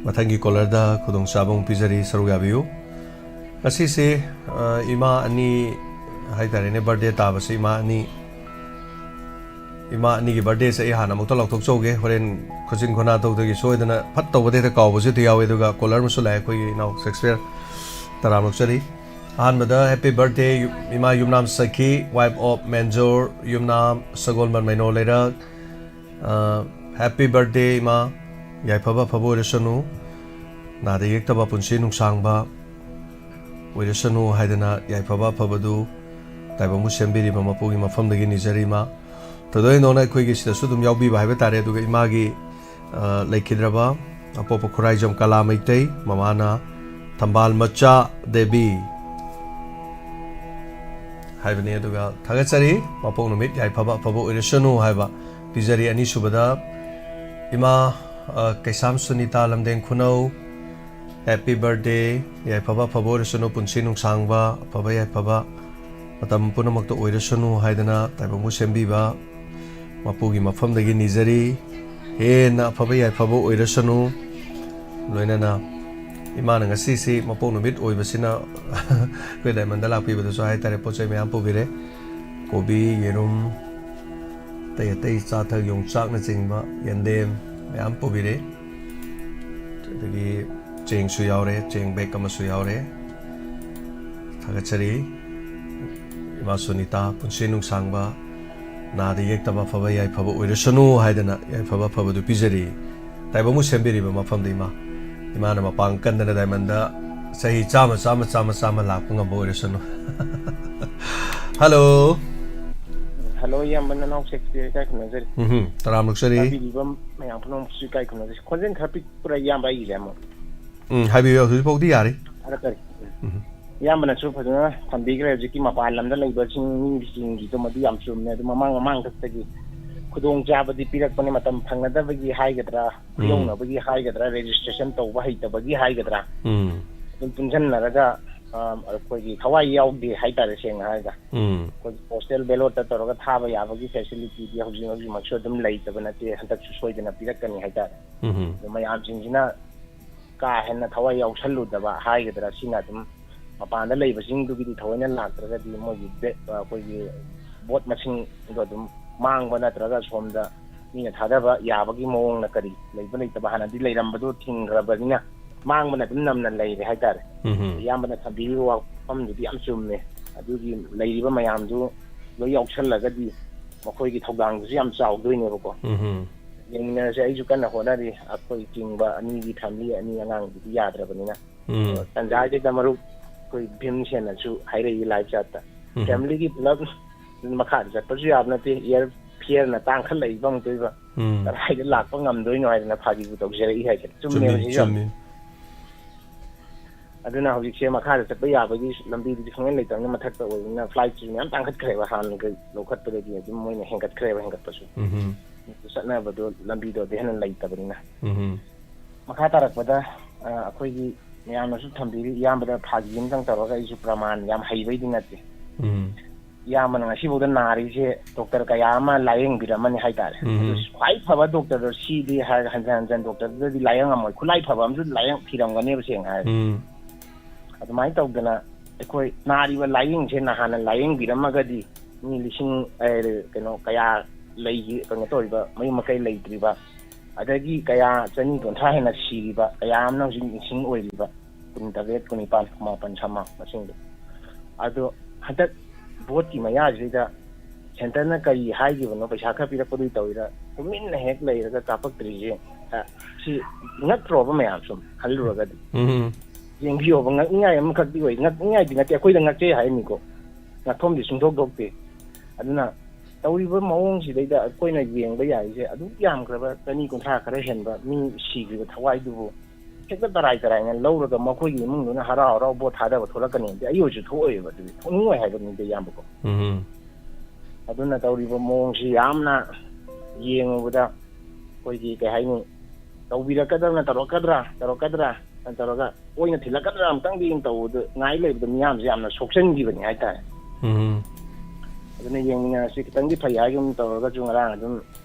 ꯃꯊꯪꯒꯤ ꯀꯣꯂꯔꯗ ꯈꯨꯗꯣꯡꯆꯥꯕ ꯑꯃꯨꯛ ꯄꯤꯖꯔꯤ, ꯁꯔꯨꯛ ꯌꯥꯕꯤꯌꯨ꯫ ꯉꯁꯤꯁꯦ, ꯑ, ꯏꯃꯥ ꯑꯅꯤ ꯍꯥꯏꯇꯥꯔꯦꯅꯦ, ꯕꯥꯔꯗꯦ ꯇꯥꯕꯁꯦ ꯏꯃꯥ ꯑꯅꯤ, ꯏꯃꯥ ꯑꯅꯤꯒꯤ ꯕꯥꯔꯗꯦꯁꯦ ꯑꯩ ꯍꯥꯟꯅ ꯑꯃꯨꯛꯇ ꯂꯥꯎꯊꯣꯛꯆꯍꯧꯒꯦ꯫ ꯍꯣꯔꯦꯟ ꯈꯨꯖꯤꯟ ꯈꯨꯅꯥ ꯇꯧꯗꯒꯤ ꯁꯣꯏꯗꯅ ꯐꯠ ꯇꯧꯕꯗ ꯍꯦꯛꯇ ꯀꯥꯎꯕꯁꯨ ꯍꯦꯛꯇ ꯌꯥꯎꯋꯦ꯫ ꯑꯗꯨꯒ ꯀꯣꯂꯔ ꯑꯃꯁꯨ ꯂꯥꯛꯑꯦ, ꯑꯩꯈꯣꯏꯒꯤ ꯏꯅꯥꯎ ꯁꯦꯛꯁꯄꯤꯌꯔ ꯇꯔꯥꯝ ꯂꯧꯆꯔꯤ꯫ ꯑꯍꯥꯟꯕꯗ happy birthday ꯌꯨ-, ꯏꯃꯥ ꯌꯨꯝꯅꯥꯝ ꯁꯈꯤ, wife of Major ꯌꯨꯝꯅꯥꯝ ꯁꯒꯣꯜꯕꯟ ꯃꯩꯅꯣ ꯂꯩꯔꯛ꯫ ꯑ, happy birthday ꯏꯃꯥ, ꯌꯥꯏꯐꯕ ꯑꯐꯕ ꯑꯣꯏꯔꯁꯅꯨ, ꯅꯥꯗ ꯌꯦꯛꯇꯕ ꯄꯨꯟꯁꯤ ꯅꯨꯡꯁꯥꯡꯕ ꯑꯣꯏꯔꯁꯅꯨ ꯍꯥꯏꯗꯅ ꯌꯥꯏꯐꯕ ꯑꯐꯕꯗꯨ ꯇꯥꯏꯕꯪꯕꯨ ꯁꯦꯝꯕꯤꯔꯤꯕ ꯃꯄꯨꯒꯤ ꯃꯐꯝꯗꯒꯤ ꯅꯤꯖꯔꯤ ꯏꯃꯥ꯫ ꯊꯣꯏꯗꯣꯛ ꯍꯦꯟꯗꯣꯛꯅ ꯑꯩꯈꯣꯏꯒꯤ ꯁꯤꯗꯁꯨ ꯑꯗꯨꯝ ꯌꯥꯎꯕꯤꯕ ꯍꯥꯏꯕ ꯇꯥꯔꯦ꯫ ꯑꯗꯨꯒ ꯏꯃꯥꯒꯤ, ꯑ, ꯂꯩꯈꯤꯗ꯭ꯔꯕ ꯑꯄꯣꯛꯄ ꯈꯨꯔꯥꯏꯖꯝ ꯀꯂꯥ ꯃꯩꯇꯩ, ꯃꯃꯥꯅ ꯊꯝꯕꯥꯜ ꯃꯆꯥ ꯗꯦꯕꯤ ꯍꯥꯏꯕꯅꯤ꯫ ꯑꯗꯨꯒ ꯊꯥꯒꯠꯆꯔꯤ, ꯃꯄꯣꯛ ꯅꯨꯃꯤꯠ ꯌꯥꯏꯐꯕ ꯑꯐꯕ ꯑꯣꯏꯔꯁꯅꯨ ꯍꯥꯏꯕ ꯄꯤꯖꯔꯤ꯫ ꯑꯅꯤꯁꯨꯕꯗ ꯏꯃꯥ, ꯑ, ꯀꯩꯁꯥꯝ ꯁꯨꯅꯤꯇꯥ ꯂꯝꯗꯦꯡ ꯈꯨꯅꯧ, happy birthday, ꯌꯥꯏꯐꯕ ꯑꯐꯕ ꯑꯣꯏꯔꯁꯅꯨ, ꯄꯨꯟꯁꯤ ꯅꯨꯡꯁꯥꯡꯕ, ꯑꯐꯕ ꯌꯥꯏꯐꯕ ꯃꯇꯝ ꯄꯨꯝꯅꯃꯛꯇ ꯑꯣꯏꯔꯁꯅꯨ ꯍꯥꯏꯗꯅ ꯇꯥꯏꯕꯪꯕꯨ ꯁꯦꯝꯕꯤꯕ ꯃꯄꯨꯒꯤ ꯃꯐꯝꯗꯒꯤ ꯅꯤꯖꯔꯤ꯫ ꯍꯦꯟꯅ ꯑꯐꯕ ꯌꯥꯏꯐꯕ ꯑꯣꯏꯔꯁꯅꯨ꯫ ꯂꯣꯏꯅꯅ ꯏꯃꯥꯅ ꯉꯁꯤꯁꯤ ꯃꯄꯣꯛ ꯅꯨꯃꯤꯠ ꯑꯣꯏꯕꯁꯤꯅ ꯑꯩꯈꯣꯏ ꯗꯥꯏꯃꯟꯗ ꯂꯥꯛꯄꯤꯕꯗꯁꯨ ꯍꯥꯏꯇꯥꯔꯦ, ꯄꯣꯠ ꯆꯩ ꯃꯌꯥꯝ ꯄꯨꯕꯤꯔꯦ꯫ ꯀꯣꯕꯤ, ꯌꯦꯔꯨꯝ, ꯑꯇꯩ ꯑꯇꯩ ꯆꯥꯊꯛ, ꯌꯣꯡꯆꯥꯛꯅꯆꯤꯡꯕ, ꯌꯦꯟꯗꯦꯝ ꯃꯌꯥꯝ ꯄꯨꯕꯤꯔꯛꯏ꯫ ꯑꯗꯒꯤ ꯆꯦꯡꯁꯨ ꯌꯥꯎꯔꯦ, ꯆꯦꯡ ꯕꯦꯛ ꯑꯃꯁꯨ ꯌꯥꯎꯔꯦ꯫ ꯊꯥꯒꯠꯆꯔꯤ꯫ ꯏꯃꯥ ꯁꯨꯅꯤꯇꯥ, ꯄꯨꯟꯁꯤ ꯅꯨꯡꯁꯥꯡꯕ, ꯅꯥꯗ ꯌꯦꯛꯇꯕ, ꯑꯐꯕ ꯌꯥꯏꯐꯕ ꯑꯣꯏꯔꯁꯅꯨ ꯍꯥꯏꯗꯅ ꯌꯥꯏꯐꯕ ꯑꯐꯕꯗꯨ ꯄꯤꯖꯔꯤ꯫ ꯇꯥꯏꯕꯪꯕꯨ ꯁꯦꯝꯕꯤꯔꯤꯕ ꯃꯐꯝꯗ ꯏꯃꯥ, ꯏꯃꯥꯅ ꯃꯄꯥꯡ ꯀꯟꯗꯅ ꯗꯥꯏꯃꯟꯗ ꯆꯍꯤ ꯆꯥꯝꯃ, ꯆꯥꯝꯃ, ꯆꯥꯝꯃ, ꯆꯥꯝꯃ ꯂꯥꯛꯄ ꯉꯝꯕ ꯑꯣꯏꯔꯁꯅꯨ꯫ ꯍꯜꯂꯣ꯫ ꯍꯜꯂꯣ, ꯏꯌꯥꯝꯕ ꯅꯅꯥꯎ ꯁꯦꯛꯁꯄꯤꯌꯔ, ꯏꯀꯥꯏ ꯈꯨꯝꯅꯖꯔꯤ꯫ ꯎꯝ, ꯇꯔꯥꯝꯅ ꯅꯣꯛꯆꯔꯤ꯫ ꯇꯥꯕꯤꯔꯤꯕ ꯃꯌꯥꯝ ꯄꯨꯝꯅꯃꯛꯁꯨ ꯏꯀꯥꯏ ꯈꯨꯝꯅꯖꯔꯤ꯫ ꯈꯣꯟꯖꯦꯜ ꯈꯔ ꯄꯤꯛꯄ꯭ꯔꯥ ꯏꯌꯥꯝꯕ ꯑꯩꯒꯤꯁꯦ ꯑꯃꯨꯛ? ꯎꯝ, ꯍꯥꯏꯕꯤꯌꯨ, ꯍꯧꯖꯤꯛꯐꯥꯎꯗꯤ ꯌꯥꯔꯤ꯫ ꯊꯥꯒꯠꯆꯔꯤ꯫ ꯎꯝ꯫ ꯏꯌꯥꯝꯕꯅꯁꯨ ꯐꯖꯅ ꯊꯝꯕꯤꯈ꯭ꯔꯦ꯫ ꯍꯧꯖꯤꯛꯀꯤ ꯃꯄꯥꯟ ꯂꯝꯗ ꯂꯩꯕꯁꯤꯡ, ꯃꯤꯁꯤꯡꯒꯤꯗꯣ ꯃꯗꯨ ꯌꯥꯝ ꯆꯨꯝꯃꯦ꯫ ꯑꯗꯨ ꯃꯃꯥꯡ ꯃꯃꯥꯡ ꯈꯛꯇꯒꯤ ꯈꯨꯗꯣꯡꯆꯥꯕꯗꯤ ꯄꯤꯔꯛꯄꯅꯦ, ꯃꯇꯝ ꯐꯪꯅꯗꯕꯒꯤ ꯍꯥꯏꯒꯗ꯭ꯔꯥ, ꯈꯨꯌꯧꯅꯕꯒꯤ ꯍꯥꯏꯒꯗ꯭ꯔꯥ, ꯔꯦꯖꯤꯁꯇ꯭ꯔꯦꯁꯟ ꯇꯧꯕ ꯍꯩꯇꯕꯒꯤ ꯍꯥꯏꯒꯗ꯭ꯔꯥ, ꯎꯝ꯫ ꯑꯗꯨꯝ ꯄꯨꯟꯁꯤꯟꯅꯔꯒ, ꯑ, ꯑꯩꯈꯣꯏꯒꯤ ꯊꯋꯥꯏ ꯌꯥꯎꯗꯦ ꯍꯥꯏꯇꯥꯔꯦ, ꯁꯦꯡꯅ ꯍꯥꯏꯔꯒ꯫ ꯎꯝ꯫ ꯑꯩꯈꯣꯏꯒꯤ ꯄꯣꯁꯇꯦꯜ ꯕꯦꯂꯣꯠꯇ ꯇꯧꯔꯒ ꯊꯥꯕ ꯌꯥꯕꯒꯤ ꯐꯦꯁꯤꯂꯤꯇꯤꯗꯤ ꯍꯧꯖꯤꯛ ꯍꯧꯖꯤꯛꯃꯛꯁꯨ ꯑꯗꯨꯝ ꯂꯩꯇꯕ ꯅꯠꯇꯦ, ꯍꯟꯗꯛꯁꯨ ꯁꯣꯏꯗꯅ ꯄꯤꯔꯛꯀꯅꯤ ꯍꯥꯏꯇꯥꯔꯦ꯫ ꯎꯝ꯫ ꯑꯗꯣ ꯃꯌꯥꯝꯁꯤꯡꯁꯤꯅ ꯀꯥ ꯍꯦꯟꯅ ꯊꯋꯥꯏ ꯌꯥꯎꯁꯜꯂꯨꯗꯕ ꯍꯥꯏꯒꯗ꯭ꯔꯥ, ꯁꯤꯅ ꯑꯗꯨꯝ ꯃꯄꯥꯟꯗ ꯂꯩꯕꯁꯤꯡꯗꯨꯒꯤꯗꯤ ꯊꯑꯣꯏꯅ ꯂꯥꯛꯇ꯭ꯔꯒꯗꯤ ꯃꯣꯏꯒꯤ ꯕꯦ-, ꯑꯩꯈꯣꯏꯒꯤ ꯚꯣꯠ ꯃꯁꯤꯡꯗꯣ ꯑꯗꯨꯝ ꯃꯥꯡꯕ ꯅꯠꯇ꯭ꯔꯒ ꯁꯣꯝꯗ ꯃꯤꯅ ꯊꯥꯗꯕ ꯌꯥꯕꯒꯤ ꯃꯑꯣꯡꯅ ꯀꯔꯤ ꯂꯩꯕ ꯂꯩꯇꯕ ꯍꯥꯟꯅꯗꯤ ꯂꯩꯔꯝꯕꯗꯣ ꯊꯤꯡꯈ꯭ꯔꯕꯅꯤꯅ ꯃꯥꯡꯕꯅ ꯑꯗꯨꯝ ꯅꯝꯅ ꯂꯩꯔꯦ ꯍꯥꯏꯇꯥꯔꯦ꯫ ꯎꯝ꯫ ꯏꯌꯥꯝꯕꯅ ꯊꯝꯕꯤꯔꯤꯕ ꯋꯥꯐꯝꯗꯨꯗꯤ ꯌꯥꯝ ꯆꯨꯝꯃꯦ꯫ ꯑꯗꯨꯒꯤ ꯂꯩꯔꯤꯕ ꯃꯌꯥꯝꯗꯨ ꯂꯣꯏ ꯌꯥꯎꯁꯜꯂꯒꯗꯤ ꯃꯈꯣꯏꯒꯤ ꯊꯧꯗꯥꯡꯗꯨꯁꯨ ꯌꯥꯝ ꯆꯥꯎꯗꯣꯏꯅꯦꯕꯀꯣ꯫ ꯎꯝ꯫ ꯌꯦꯡꯃꯤꯟꯅꯔꯁꯦ꯫ ꯑꯩꯁꯨ ꯀꯟꯅ ꯍꯣꯠꯅꯔꯤ꯫ ꯑꯩꯈꯣꯏ ꯆꯤꯡꯕ ꯑꯅꯤꯒꯤ ꯐꯦꯃꯤꯂꯤ ꯑꯅꯤ ꯑꯉꯥꯡꯗꯨꯗꯤ ꯌꯥꯗ꯭ꯔꯕꯅꯤꯅ꯫ ꯎꯝ꯫ ꯇꯟꯖꯥꯁꯤꯗ ꯃꯔꯨꯞ ꯑꯩꯈꯣꯏ ꯚꯤꯝꯁꯦꯟꯅꯁꯨ ꯍꯥꯏꯔꯛꯏ ꯂꯥꯏꯚ ꯆꯥꯠꯇ꯫ ꯎꯝ꯫ ꯐꯦꯃꯤꯂꯤꯒꯤ ꯄꯨꯂꯞ ꯃꯈꯥꯗ ꯆꯠꯄꯁꯨ ꯌꯥꯕ ꯅꯠꯇꯦ, ꯏꯌꯥꯔ ꯐꯤꯌꯔꯅ ꯇꯥꯡꯈꯠꯂꯛꯏꯕ ꯑꯃꯨꯛꯇꯣꯏꯕ꯫ ꯎꯝ꯫ ꯀꯗꯥꯏꯗ ꯂꯥꯛꯄ ꯉꯝꯗꯣꯏꯅꯣ ꯍꯥꯏꯗꯅ ꯐꯥꯒꯤꯕꯨ ꯇꯧꯖꯔꯛꯏ ꯍꯥꯏꯁꯦ꯫ ꯆꯨꯝꯃꯦꯕ ꯆꯨꯝꯃꯤ, ꯁꯤꯁꯨ ꯌꯥꯝ꯫ ꯆꯨꯝꯃꯤ꯫ ꯑꯗꯨꯅ ꯍꯧꯖꯤꯛꯁꯦ ꯃꯈꯥꯗ ꯆꯠꯄ ꯌꯥꯕꯒꯤ ꯂꯝꯕꯤꯗꯨꯗꯤ ꯁꯨꯡꯂꯩ ꯂꯩꯇꯕꯅꯤꯅ ꯃꯊꯛꯇ ꯑꯣꯏꯕꯅꯤꯅ ꯐ꯭ꯂꯥꯏꯠꯁꯤꯁꯨ ꯃꯌꯥꯝ ꯇꯥꯡꯈꯠꯈ꯭ꯔꯦꯕ ꯍꯥꯟꯅꯒ ꯂꯧꯈꯠꯄꯗꯒꯤ ꯑꯗꯨꯝ ꯃꯣꯏꯅ ꯍꯦꯟꯒꯠꯈ꯭ꯔꯦꯕ ꯍꯦꯟꯒꯠꯄꯁꯨ꯫ ꯎꯝ꯫ ꯆꯠꯅꯕꯗꯣ ꯂꯝꯕꯤꯗꯣ ꯑꯗꯨ ꯍꯦꯟꯅ ꯂꯩꯇꯕꯅꯤꯅ꯫ ꯎꯝ꯫ ꯃꯈꯥ ꯇꯥꯔꯛꯄꯗ, ꯑ, ꯑꯩꯈꯣꯏꯒꯤ ꯃꯌꯥꯝꯅꯁꯨ ꯊꯝꯕꯤꯔꯤ, ꯏꯌꯥꯝꯕꯗ ꯐꯥꯒꯤ ꯑꯃꯇꯪ ꯇꯧꯔꯒ ꯑꯩꯁꯨ ꯄ꯭ꯔꯃꯥꯟ ꯌꯥꯝ ꯍꯩꯕꯩꯗꯤ ꯅꯠꯇꯦ꯫ ꯎꯝ꯫ ꯏꯌꯥꯝꯕꯅ ꯉꯁꯤꯐꯥꯎꯗ ꯅꯥꯔꯤꯁꯦ ꯗꯣꯛꯇꯔ ꯀꯌꯥ ꯑꯃ ꯂꯥꯏꯌꯦꯡꯕꯤꯔꯝꯃꯅꯤ ꯍꯥꯏꯇꯥꯔꯦ꯫ ꯎꯝ꯫ ꯑꯗꯨ ꯈ꯭ꯋꯥꯏ ꯐꯕ ꯗꯣꯛꯇꯔꯗꯣ ꯁꯤꯗꯤ ꯍꯥꯏꯔꯒ ꯍꯟꯖꯟ ꯍꯟꯖꯟ ꯗꯣꯛꯇꯔꯗꯨꯗꯗꯤ ꯂꯥꯏꯌꯦꯡꯉꯝꯃꯣꯏ꯫ ꯈꯨꯠꯂꯥꯏ ꯐꯕ ꯑꯃꯁꯨ ꯂꯥꯏꯌꯦꯡ ꯊꯤꯔꯝꯒꯅꯦꯕ ꯁꯦꯡꯅ ꯍꯥꯏꯔꯒ꯫ ꯎꯝ꯫ ꯑꯗꯨꯃꯥꯏꯅ ꯇꯧꯗꯅ ꯑꯩꯈꯣꯏ ꯅꯥꯔꯤꯕ ꯂꯥꯏꯌꯦꯡꯁꯦ ꯅꯍꯥꯟꯅ ꯂꯥꯏꯌꯦꯡꯕꯤꯔꯝꯃꯒꯗꯤ ꯃꯤ ꯂꯤꯁꯤꯡ, ꯑꯦ, ꯀꯩꯅꯣ, ꯀꯌꯥ ꯂꯩꯈꯤ, ꯀꯩꯅꯣ ꯇꯧꯔꯤꯕ, ꯃꯌꯨꯝ ꯃꯀꯩ ꯂꯩꯇ꯭ꯔꯤꯕ, ꯑꯗꯒꯤ ꯀꯌꯥ ꯆꯅꯤ ꯀꯨꯟꯊ꯭ꯔꯥ ꯍꯦꯟꯅ ꯁꯤꯔꯤꯕ, ꯀꯌꯥ ꯑꯃꯅ ꯍꯧꯖꯤꯛ ꯃꯤꯁꯤꯡ ꯑꯣꯏꯔꯤꯕ, ꯀꯨꯟꯇꯔꯦꯠ, ꯀꯨꯟꯅꯤꯄꯥꯟ, ꯀꯨꯟꯃꯥꯄꯟ, ꯁꯝꯃ ꯃꯁꯤꯡꯗꯣ꯫ ꯑꯗꯣ ꯍꯟꯗꯛ ꯚꯣꯠꯀꯤ ꯃꯌꯥꯁꯤꯗ ꯁꯦꯟꯇꯔꯅ ꯀꯔꯤ ꯍꯥꯏꯈꯤꯕꯅꯣ, ꯄꯩꯁꯥ ꯈꯔ ꯄꯤꯔꯛꯄꯗꯨꯒꯤ ꯇꯧꯔꯤꯔ, ꯇꯨꯃꯤꯟꯅ ꯍꯦꯛ ꯂꯩꯔꯒ ꯀꯥꯞꯄꯛꯇ꯭ꯔꯤꯁꯦ, ꯑ, ꯁꯤ ꯉꯛꯇ꯭ꯔꯣꯕ ꯃꯌꯥꯝ ꯁꯨꯝ ꯈꯜꯂꯨꯔꯒꯗꯤ? ꯎꯝ꯫ ꯌꯦꯡꯕꯤꯌꯣꯕ, ꯉꯛꯅꯤꯡꯉꯥꯏ ꯑꯃꯈꯛꯇꯤ ꯑꯣꯏ, ꯉꯛꯅꯤꯡꯉꯥꯏꯗꯤ ꯅꯠꯇꯦ, ꯑꯩꯈꯣꯏꯗ ꯉꯛꯆꯩ ꯍꯥꯏꯅꯤꯀꯣ, ꯉꯛꯐꯝꯗꯤ ꯁꯨꯡꯊꯣꯛ ꯊꯣꯛꯇꯦ꯫ ꯑꯗꯨꯅ ꯇꯧꯔꯤꯕ ꯃꯑꯣꯡꯁꯤꯗꯩꯗ ꯑꯩꯈꯣꯏꯅ ꯌꯦꯡꯕ ꯌꯥꯔꯤꯁꯦ, ꯑꯗꯨꯛ ꯌꯥꯝꯈ꯭ꯔꯕ ꯆꯅꯤ ꯀꯨꯟꯊ꯭ꯔꯥ ꯈꯔ ꯍꯦꯟꯕ ꯃꯤ ꯁꯤꯈ꯭ꯔꯤꯕ ꯊꯋꯥꯏꯗꯨꯕꯨ ꯍꯦꯛꯇ ꯇꯔꯥꯏ ꯇꯔꯥꯏꯅ ꯂꯧꯔꯒ ꯃꯈꯣꯏꯒꯤ ꯏꯃꯨꯡꯗꯨꯅ ꯍꯔꯥꯎ ꯍꯔꯥꯎ ꯚꯣꯠ ꯊꯥꯗꯕ ꯊꯣꯛꯂꯛꯀꯅꯤ ꯍꯥꯏꯕꯗꯤ ꯑꯩ ꯑꯣꯏꯔꯁꯨ ꯊꯣꯛꯑꯣꯏꯕ, ꯑꯗꯨꯗꯤ ꯊꯣꯛꯅꯤꯡꯉꯣꯏ ꯍꯥꯏꯕꯅꯤꯗ, ꯏꯌꯥꯝꯕꯀꯣ꯫ ꯎꯝ꯫ ꯑꯗꯨꯅ ꯇꯧꯔꯤꯕ ꯃꯑꯣꯡꯁꯤ ꯌꯥꯝꯅ ꯌꯦꯡꯉꯨꯕꯗ ꯑꯩꯈꯣꯏꯒꯤ, ꯀꯩ ꯍꯥꯏꯅꯤ, ꯇꯧꯕꯤꯔꯛꯀꯗ꯭ꯔꯅ, ꯇꯧꯔꯛꯀꯗ꯭ꯔꯥ, ꯇꯧꯔꯛꯀꯗ꯭ꯔꯥ ꯇꯧꯔꯒ ꯑꯣꯏꯅ ꯊꯤꯜꯂꯛꯀꯗ꯭ꯔꯥ ꯑꯃꯨꯛꯇꯪꯗꯤ ꯇꯧꯕꯗ ꯉꯥꯏ ꯂꯩꯕꯗ ꯃꯤꯌꯥꯝꯁꯦ ꯌꯥꯝꯅ ꯁꯣꯛꯆꯟꯈꯤꯕꯅꯤ ꯍꯥꯏꯇꯥꯔꯦ꯫ ꯎꯝ꯫ ꯑꯗꯨꯅ ꯌꯦꯡꯃꯤꯟꯅꯔꯁꯤ, ꯈꯤꯇꯪꯗꯤ ꯐꯩ ꯍꯥꯏꯒꯨꯝ ꯇꯧꯔꯒꯁꯨ ꯉꯔꯥꯡ ꯑꯗꯨꯝ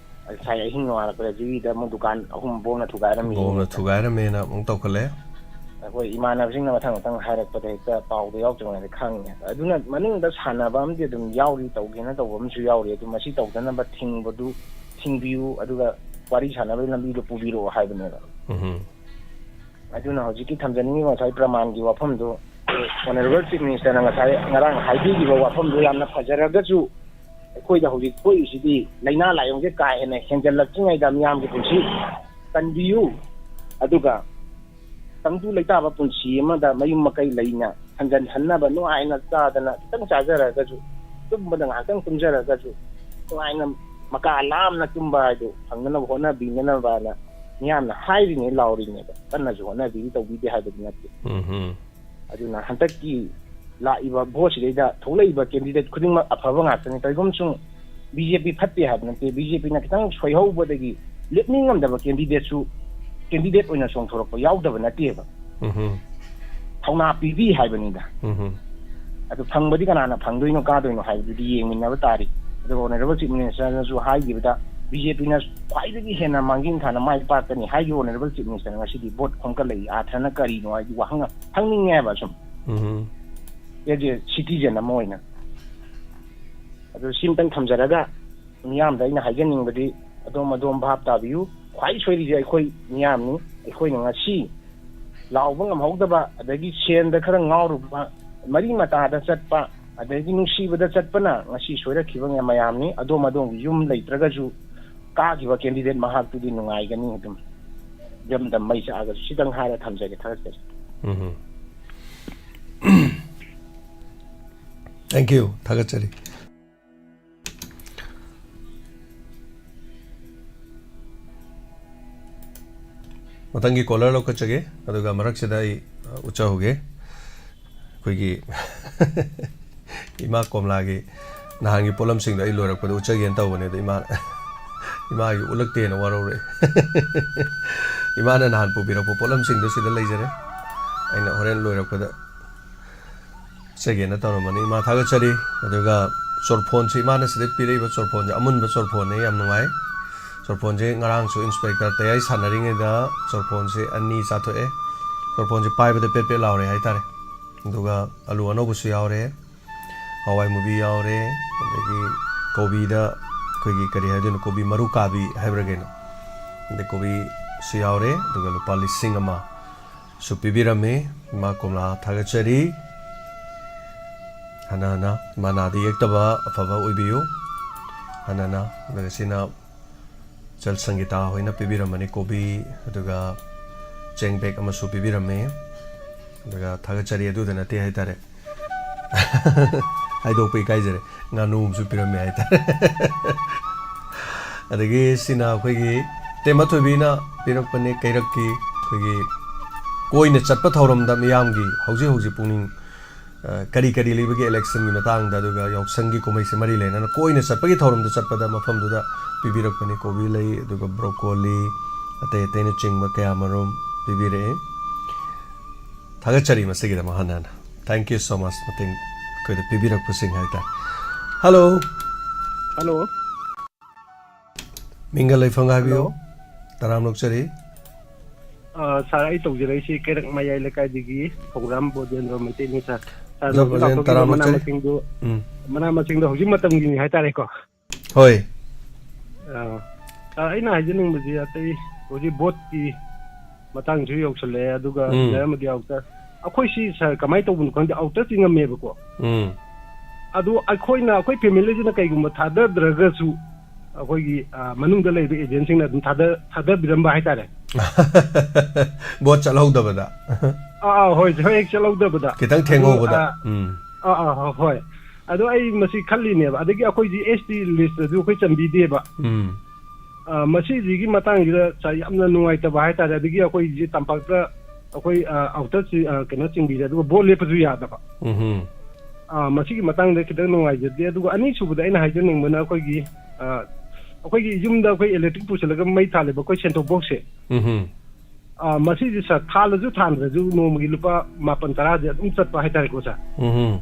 ꯉꯁꯥꯏ ꯑꯍꯤꯡ ꯅꯣꯡꯉꯥꯜꯂꯛꯄꯗ ꯖꯤꯔꯤꯗ ꯑꯃꯨꯛ ꯗꯨꯀꯥꯟ ꯑꯍꯨꯝ ꯕꯣꯝꯅ ꯊꯨꯒꯥꯏꯔꯝꯃꯤ꯫ ꯕꯣꯝꯅ ꯊꯨꯒꯥꯏꯔꯝꯃꯦꯅ ꯑꯃꯨꯛ ꯇꯧꯈꯠꯂꯦ꯫ ꯑꯩꯈꯣꯏ ꯏꯃꯥꯟꯅꯕꯁꯤꯡꯅ ꯃꯊꯪ ꯃꯊꯪ ꯍꯥꯏꯔꯛꯄꯗ ꯍꯦꯛꯇ ꯄꯥꯎꯗ ꯌꯥꯎꯗ꯭ꯔꯤꯉꯩꯗ ꯈꯪꯉꯦ꯫ ꯑꯗꯨꯅ ꯃꯅꯨꯡꯗ ꯁꯥꯟꯅꯕ ꯑꯃꯗꯤ ꯑꯗꯨꯝ ꯌꯥꯎꯔꯤ, ꯇꯧꯒꯦꯅ ꯇꯧꯕ ꯑꯃꯁꯨ ꯌꯥꯎꯔꯤ꯫ ꯑꯗꯨ ꯃꯁꯤ ꯇꯧꯗꯅꯕ ꯊꯤꯡꯕꯗꯨ ꯊꯤꯡꯕꯤꯌꯨ, ꯑꯗꯨꯒ ꯋꯥꯔꯤ ꯁꯥꯟꯅꯕꯒꯤ ꯂꯝꯕꯤꯗꯣ ꯄꯨꯕꯤꯔꯛꯑꯣ ꯍꯥꯏꯕꯅꯦꯕ꯫ ꯎꯝ꯫ ꯑꯗꯨꯅ ꯍꯧꯖꯤꯛꯀꯤ ꯊꯝꯖꯅꯤꯡꯉꯤꯕ ꯉꯁꯥꯏ ꯄ꯭ꯔꯃꯥꯟꯒꯤ ꯋꯥꯐꯝꯗꯣ, Honourable Chief Minister ꯅ ꯉꯁꯥꯏ ꯉꯔꯥꯡ ꯍꯥꯏꯕꯤꯈꯤꯕ ꯋꯥꯐꯝꯗꯣ ꯌꯥꯝꯅ ꯐꯖꯔꯒꯁꯨ, ꯑꯩꯈꯣꯏꯗ ꯍꯧꯖꯤꯛ ꯊꯣꯛꯏꯁꯤꯗꯤ ꯂꯥꯏꯅꯥ ꯂꯥꯏꯑꯣꯡꯁꯦ ꯀꯥ ꯍꯦꯟꯅ ꯍꯦꯟꯖꯜꯂꯛꯇ꯭ꯔꯤꯉꯩꯗ ꯃꯤꯌꯥꯝꯒꯤ ꯄꯨꯟꯁꯤ ꯀꯟꯕꯤꯌꯨ, ꯑꯗꯨꯒ ꯇꯪꯗꯨ ꯂꯩꯇꯥꯕ ꯄꯨꯟꯁꯤ ꯑꯃꯗ ꯃꯌꯨꯝ ꯃꯀꯩ ꯂꯩꯅ ꯍꯟꯖꯟꯍꯟꯅꯕ, ꯅꯨꯡꯉꯥꯏꯅ ꯆꯥꯗꯅ ꯈꯤꯇꯪ ꯆꯥꯖꯔꯒꯁꯨ, ꯇꯨꯝꯕꯗ ꯉꯥꯏꯍꯥꯛꯇꯪ ꯇꯨꯝꯖꯔꯒꯁꯨ, ꯅꯨꯡꯉꯥꯏꯅ ꯃꯀꯥ ꯂꯥꯝꯅ ꯇꯨꯝꯕ ꯍꯥꯏꯗꯣ ꯐꯪꯅꯅꯕ ꯍꯣꯠꯅꯕꯤꯅꯅꯕꯅ ꯃꯤꯌꯥꯝꯅ ꯍꯥꯏꯔꯤꯅꯦ, ꯂꯥꯎꯔꯤꯅꯦꯕ꯫ ꯀꯟꯅꯁꯨ ꯍꯣꯠꯅꯕꯤꯔꯤ, ꯇꯧꯕꯤꯗꯦ ꯍꯥꯏꯕꯗꯤ ꯅꯠꯇꯦ꯫ ꯎꯝ꯫ ꯑꯗꯨꯅ ꯍꯟꯗꯛꯀꯤ ꯂꯥꯛꯏꯕ ꯚꯣꯠꯁꯤꯗꯩꯗ ꯊꯣꯛꯂꯛꯏꯕ candidate ꯈꯨꯗꯤꯡꯃꯛ ꯑꯐꯕ ꯉꯥꯛꯇꯅꯤ꯫ ꯀꯔꯤꯒꯨꯝꯕ ꯁꯨꯝ ꯕꯤ ꯖꯦ ꯄꯤ ꯐꯠꯇꯦ ꯍꯥꯏꯕ ꯅꯠꯇꯦ, ꯕꯤ ꯖꯦ ꯄꯤꯅ ꯈꯤꯇꯪ ꯁꯣꯏꯍꯧꯕꯗꯒꯤ ꯂꯦꯞꯅꯤꯡꯉꯝꯗꯕ candidate ꯁꯨ candidate ꯑꯣꯏꯅ ꯆꯣꯡꯊꯣꯔꯛꯄ ꯌꯥꯎꯗꯕ ꯅꯠꯇꯦꯕ꯫ ꯎꯝ꯫ ꯊꯧꯅꯥ ꯄꯤꯕꯤ ꯍꯥꯏꯕꯅꯤꯗ꯫ ꯎꯝ꯫ ꯑꯗꯨ ꯐꯪꯕꯗꯤ ꯀꯅꯥꯅ ꯐꯪꯗꯣꯏꯅꯣ, ꯀꯥꯗꯣꯏꯅꯣ ꯍꯥꯏꯕꯗꯨꯗꯤ ꯌꯦꯡꯃꯤꯟꯅꯕ ꯇꯥꯔꯤ꯫ ꯑꯗꯨꯒ Honourable Chief Minister ꯅꯁꯨ ꯍꯥꯏꯈꯤꯕꯗ ꯕꯤ ꯖꯦ ꯄꯤꯅ ꯈ꯭ꯋꯥꯏꯗꯒꯤ ꯍꯦꯟꯅ ꯃꯥꯡꯖꯤꯟ ꯊꯥꯅ ꯃꯥꯏ ꯄꯥꯛꯀꯅꯤ ꯍꯥꯏꯈꯤꯕ Honourable Chief Minister ꯅ ꯉꯁꯤꯗꯤ ꯚꯣꯠ ꯈꯣꯝꯀꯠꯂꯛꯏ ꯑꯥꯔꯊꯅ ꯀꯔꯤꯅꯣ ꯍꯥꯏꯗꯤ ꯋꯥꯍꯪ ꯍꯪꯅꯤꯡꯉꯦ ꯍꯥꯏꯕ ꯁꯨꯝ꯫ ꯎꯝ꯫ As a citizen ꯑꯃ ꯑꯣꯏꯅ꯫ ꯑꯗꯨ ꯁꯤꯝꯇꯪ ꯊꯝꯖꯔꯒ ꯃꯤꯌꯥꯝꯗ ꯑꯩꯅ ꯍꯥꯏꯖꯅꯤꯡꯕꯗꯤ, ꯑꯗꯣꯝ ꯑꯗꯣꯝ ꯚꯥꯞ ꯇꯥꯕꯤꯌꯨ, ꯈ꯭ꯋꯥꯏ ꯁꯣꯏꯔꯤꯁꯦ ꯑꯩꯈꯣꯏ ꯃꯤꯌꯥꯝꯅꯤ꯫ ꯑꯩꯈꯣꯏꯅ ꯉꯁꯤ ꯂꯥꯎꯕ ꯉꯝꯍꯧꯗꯕ, ꯑꯗꯒꯤ ꯁꯦꯟꯗ ꯈꯔ ꯉꯥꯎꯔꯨꯕ, ꯃꯔꯤ ꯃꯇꯥꯗ ꯆꯠꯄ, ꯑꯗꯒꯤ ꯅꯨꯡꯁꯤꯕꯗ ꯆꯠꯄꯅ ꯉꯁꯤ ꯁꯣꯏꯔꯛꯈꯤꯕ ꯃꯌꯥꯝꯅꯤ꯫ ꯑꯗꯣꯝ ꯑꯗꯣꯝꯒꯤ ꯌꯨꯝ ꯂꯩꯇ꯭ꯔꯒꯁꯨ ꯀꯥꯈꯤꯕ ꯀꯦꯟꯗꯤꯗꯦꯠ ꯃꯍꯥꯛꯇꯨꯗꯤ ꯅꯨꯡꯉꯥꯏꯒꯅꯤ꯫ ꯑꯗꯨꯝ ꯏꯔꯝꯗꯝ ꯃꯩ ꯆꯥꯛꯑꯒꯁꯨ꯫ ꯁꯤꯇꯪ ꯍꯥꯏꯔ ꯊꯝꯖꯒꯦ꯫ ꯊꯥꯒꯠꯆꯔꯤ꯫ ꯎꯝ꯫ Thank you. ꯊꯥꯒꯠꯆꯔꯤ꯫ ꯃꯊꯪꯒꯤ ꯀꯣꯂꯔ ꯂꯧꯈꯠꯆꯒꯦ, ꯑꯗꯨꯒ ꯃꯔꯛꯁꯤꯗ ꯑꯩ, ꯑ, ꯎꯠꯆꯍꯧꯒꯦ꯫ ꯑꯩꯈꯣꯏꯒꯤ ꯏꯃꯥ ꯀꯣꯝꯂꯥꯒꯤ ꯅꯍꯥꯟꯒꯤ ꯄꯣꯠꯂꯝꯁꯤꯡꯗꯣ ꯑꯩ ꯂꯣꯏꯔꯛꯄꯗ ꯎꯠꯆꯒꯦꯅ ꯇꯧꯕꯅꯦ, ꯑꯗꯣ ꯏꯃꯥ, ꯏꯃꯥꯒꯤ ꯎꯠꯂꯛꯇꯦꯅ ꯋꯥꯔꯧꯔꯦ꯫ ꯏꯃꯥꯅ ꯅꯍꯥꯟ ꯄꯨꯕꯤꯔꯛꯄ ꯄꯣꯠꯂꯝꯁꯤꯡꯗꯣ ꯁꯤꯗ ꯂꯩꯖꯔꯦ, ꯑꯩꯅ ꯍꯣꯔꯦꯟ ꯂꯣꯏꯔꯛꯄꯗ ꯎꯠꯆꯒꯦꯅ ꯇꯧꯔꯝꯕꯅꯤ꯫ ꯏꯃꯥ, ꯊꯥꯒꯠꯆꯔꯤ꯫ ꯑꯗꯨꯒ ꯆꯣꯔꯐꯣꯟꯁꯤ, ꯏꯃꯥꯅ ꯁꯤꯗ ꯄꯤꯔꯛꯏꯕ ꯆꯣꯔꯐꯣꯟꯁꯦ ꯑꯃꯨꯟꯕ ꯆꯣꯔꯐꯣꯟꯅꯦ, ꯌꯥꯝ ꯅꯨꯡꯉꯥꯏ꯫ ꯆꯣꯔꯐꯣꯟꯁꯦ ꯉꯔꯥꯡꯁꯨ ꯏꯟꯁꯄꯦꯛꯇꯔ ꯇꯌꯥꯏ ꯁꯥꯟꯅꯔꯤꯉꯩꯗ ꯆꯣꯔꯐꯣꯟꯁꯦ ꯑꯅꯤ ꯆꯥꯊꯣꯛꯑꯦ꯫ ꯆꯣꯔꯐꯣꯟꯁꯦ ꯄꯥꯏꯕꯗ ꯄꯦꯠ ꯄꯦꯠ ꯂꯥꯎꯔꯦ ꯍꯥꯏꯇꯥꯔꯦ꯫ ꯑꯗꯨꯒ ꯑꯂꯨ ꯑꯅꯧꯕꯁꯨ ꯌꯥꯎꯔꯦ, ꯍꯋꯥꯏ ꯃꯨꯕꯤ ꯌꯥꯎꯔꯦ, ꯑꯗꯒꯤ ꯀꯣꯕꯤꯗ ꯑꯩꯈꯣꯏꯒꯤ ꯀꯔꯤ ꯍꯥꯏꯗꯣꯏꯅꯣ, ꯀꯣꯕꯤ ꯃꯔꯨ ꯀꯥꯕꯤ ꯍꯥꯏꯕ꯭ꯔꯥ ꯀꯩꯅꯣ, ꯑꯗꯩ ꯀꯣꯕꯤꯁꯨ ꯌꯥꯎꯔꯦ꯫ ꯑꯗꯨꯒ ꯂꯨꯄꯥ ꯂꯤꯁꯤꯡ ꯑꯃꯁꯨ ꯄꯤꯕꯤꯔꯝꯃꯤ꯫ ꯏꯃꯥ ꯀꯣꯝꯂꯥ, ꯊꯥꯒꯠꯆꯔꯤ꯫ ꯍꯟꯅ ꯍꯟꯅ ꯏꯃꯥ ꯅꯥꯗ ꯌꯦꯛꯇꯕ ꯑꯐꯕ ꯑꯣꯏꯕꯤꯌꯨ꯫ ꯍꯟꯅ ꯍꯟꯅ꯫ ꯑꯗꯨꯒ ꯁꯤꯅ ꯆꯜ ꯁꯪꯒꯤꯇꯥ ꯍꯣꯏꯅ ꯄꯤꯕꯤꯔꯝꯕꯅꯤ, ꯀꯣꯕꯤ, ꯑꯗꯨꯒ ꯆꯦꯡ ꯕꯦꯛ ꯑꯃꯁꯨ ꯄꯤꯕꯤꯔꯝꯃꯤ꯫ ꯑꯗꯨꯒ ꯊꯥꯒꯠꯆꯔꯤ ꯑꯗꯨꯗ ꯅꯠꯇꯦ ꯍꯥꯏꯇꯥꯔꯦ꯫ ꯍꯥꯏꯗꯣꯛꯄ ꯏꯀꯥꯏꯖꯔꯦ꯫ ꯉꯥꯅꯨ ꯑꯃꯁꯨ ꯄꯤꯔꯝꯃꯦ ꯍꯥꯏꯇꯥꯔꯦ꯫ ꯑꯗꯒꯤ ꯁꯤꯅ ꯑꯩꯈꯣꯏꯒꯤ ꯇꯦꯝꯕ ꯊꯣꯏꯕꯤꯅ ꯄꯤꯔꯛꯄꯅꯦ, ꯀꯩꯔꯛꯀꯤ ꯑꯩꯈꯣꯏꯒꯤ ꯀꯣꯏꯅ ꯆꯠꯄ ꯊꯧꯔꯝꯗ ꯃꯤꯌꯥꯝꯒꯤ ꯍꯧꯖꯤꯛ ꯍꯧꯖꯤꯛ ꯄꯨꯛꯅꯤꯡ, ꯑ, ꯀꯔꯤ ꯀꯔꯤ ꯂꯩꯕꯒꯦ election ꯒꯤ ꯃꯇꯥꯡꯗ, ꯑꯗꯨꯒ ꯌꯥꯎꯁꯪꯒꯤ ꯀꯨꯝꯍꯩꯁꯦ ꯃꯔꯤ ꯂꯩꯅꯅ ꯀꯣꯏꯅ ꯆꯠꯄꯒꯤ ꯊꯧꯔꯝꯗ ꯆꯠꯄꯗ ꯃꯐꯝꯗꯨꯗ ꯄꯤꯕꯤꯔꯛꯄꯅꯤ꯫ ꯀꯣꯕꯤ ꯂꯩ, ꯑꯗꯨꯒ broccoli, ꯑꯇꯩ ꯑꯇꯩꯅꯆꯤꯡꯕ ꯀꯌꯥ ꯃꯔꯨꯝ ꯄꯤꯕꯤꯔꯛꯑꯦ꯫ ꯊꯥꯒꯠꯆꯔꯤ ꯃꯁꯤꯒꯤꯗꯃꯛ ꯍꯟꯅ ꯍꯟꯅ꯫ Thank you so much, ꯃꯇꯦꯡ ꯑꯩꯈꯣꯏꯗ ꯄꯤꯕꯤꯔꯛꯄꯁꯤꯡ ꯍꯥꯏꯇꯥꯔꯦ꯫ Hello꯫ Hello꯫ ꯃꯤꯡꯒ ꯂꯩꯐꯝꯒ ꯍꯥꯏꯕꯤꯌꯨ꯫ Hello꯫ ꯇꯔꯥꯝꯅ ꯑꯣꯛꯆꯔꯤ꯫ ꯑ, ꯁꯥꯔ, ꯑꯩ ꯇꯧꯖꯔꯛꯏꯁꯤ ꯀꯩꯔꯛ ꯃꯌꯥꯏ ꯂꯩꯀꯥꯏꯗꯒꯤ ꯊꯧꯒ꯭ꯔꯥꯝ ꯕꯣꯖꯦꯟꯗ꯭ꯔꯣ ꯃꯩꯇꯩꯅꯤ, ꯁꯥꯔ꯫ ꯑꯣꯖꯥ ꯍꯧꯖꯤꯛ ꯕ꯭ꯔꯖꯦꯟ, ꯂꯥꯎꯊꯣꯛꯈꯤꯕ ꯇꯔꯥꯝꯅ ꯃꯅꯥ ꯆꯥꯏ꯫ ꯃꯁꯤꯡꯗꯨ, ꯎꯝ꯫ ꯃꯅꯥ ꯃꯁꯤꯡꯗꯣ ꯍꯧꯖꯤꯛ ꯃꯇꯝꯒꯤꯅꯤ ꯍꯥꯏꯇꯥꯔꯦꯀꯣ꯫ ꯍꯣꯏ꯫ ꯑ, ꯑ, ꯑꯩꯅ ꯍꯥꯏꯖꯅꯤꯡꯕꯁꯤ ꯑꯇꯩ ꯍꯧꯖꯤꯛ ꯕꯣꯠꯀꯤ ꯃꯇꯥꯡꯁꯨ ꯌꯧꯁꯜꯂꯛꯑꯦ, ꯑꯗꯨꯒ ꯎꯝ꯫ ꯏꯟꯅꯔ ꯑꯃꯗꯤ ꯑꯥꯎꯇꯔ꯫ ꯑꯩꯈꯣꯏ ꯁꯤ ꯁꯥꯔ ꯀꯃꯥꯏꯅ ꯇꯧꯕꯅꯣ ꯈꯪꯗꯦ, ꯑꯥꯎꯇꯔ ꯆꯤꯡꯉꯝꯃꯦꯕꯀꯣ꯫ ꯎꯝ꯫ ꯑꯗꯣ ꯑꯩꯈꯣꯏꯅ, ꯑꯩꯈꯣꯏ ꯐꯦꯃꯤꯂꯤꯁꯤꯅ ꯀꯩꯒꯨꯝꯕ ꯊꯥꯗꯗ꯭ꯔꯒꯁꯨ, ꯑꯩꯈꯣꯏꯒꯤ, ꯑ, ꯃꯅꯨꯡꯗ ꯂꯩꯕ ꯑꯦꯖꯦꯟꯁꯤꯡꯅ ꯑꯗꯨꯝ ꯊꯥꯗ-, ꯊꯥꯗꯕꯤꯔꯝꯕ ꯍꯥꯏꯇꯥꯔꯦ꯫ ꯕꯣꯠ ꯆꯠꯍꯧꯗꯕꯗ꯫ ꯑꯥ, ꯑꯥ, ꯍꯣꯏ, ꯍꯣꯏ, ꯍꯦꯛ ꯆꯠꯍꯧꯗꯕꯗ꯫ ꯈꯤꯇꯪ ꯑꯗꯨ, ꯊꯦꯡꯍꯧꯕꯗ꯫ ꯑꯥ, ꯎꯝ꯫ ꯑꯥ, ꯑꯥ, ꯍꯣꯏ, ꯍꯣꯏ꯫ ꯑꯗꯣ ꯑꯩ ꯃꯁꯤ ꯈꯜꯂꯤꯅꯦꯕ, ꯑꯗꯒꯤ ꯑꯩꯈꯣꯏꯁꯤ ꯑꯦꯁ ꯇꯤ ꯂꯤꯁꯇꯁꯨ ꯑꯩꯈꯣꯏ ꯆꯟꯕꯤꯗꯦꯕ꯫ ꯎꯝ꯫ ꯑ, ꯃꯁꯤꯁꯤꯒꯤ ꯃꯇꯥꯡꯁꯤꯗ ꯁꯥꯔ ꯌꯥꯝꯅ ꯅꯨꯡꯉꯥꯏꯇꯕ ꯍꯥꯏꯇꯥꯔꯦ꯫ ꯑꯗꯒꯤ ꯑꯩꯈꯣꯏꯁꯤ ꯇꯝꯄꯥꯛꯇ ꯑꯩꯈꯣꯏ, ꯑ, ꯑꯥꯎꯇꯔ ꯆꯤ-, ꯑ, ꯀꯩꯅꯣ ꯆꯤꯡꯕꯤꯔꯦ, ꯑꯗꯨꯒ ꯕꯣꯠ ꯂꯦꯞꯄꯁꯨ ꯌꯥꯗꯕ꯫ ꯎꯝꯍꯨꯝ꯫ ꯑ, ꯃꯁꯤꯒꯤ ꯃꯇꯥꯡꯗ ꯈꯤꯇꯪ ꯅꯨꯡꯉꯥꯏꯖꯗꯦ꯫ ꯑꯗꯨꯒ ꯑꯅꯤꯁꯨꯕꯗ ꯑꯩꯅ ꯍꯥꯏꯖꯅꯤꯡꯕꯅ ꯑꯩꯈꯣꯏꯒꯤ, ꯑ, ꯑꯩꯈꯣꯏꯒꯤ ꯌꯨꯝꯗ ꯑꯩꯈꯣꯏ ꯏꯂꯦꯛꯇ꯭ꯔꯤꯛ ꯄꯨꯁꯤꯜꯂꯒ ꯃꯩ ꯊꯥꯜꯂꯤꯕ ꯑꯩꯈꯣꯏ ꯁꯦꯟꯇꯣꯛ ꯕꯣꯛꯁꯁꯦ꯫ ꯎꯝꯍꯨꯝ꯫ ꯑ, ꯃꯁꯤꯁꯦ ꯁꯥꯔ, ꯊꯥꯜꯂꯁꯨ ꯊꯥꯟꯗ꯭ꯔꯁꯨ ꯅꯣꯡꯃꯒꯤ ꯂꯨꯄꯥ ꯃꯥꯄꯟ ꯇꯔꯥꯁꯦ ꯑꯗꯨꯝ ꯆꯠꯄ ꯍꯥꯏꯇꯥꯔꯦꯀꯣ ꯁꯥꯔ꯫ ꯎꯝꯍꯨꯝ꯫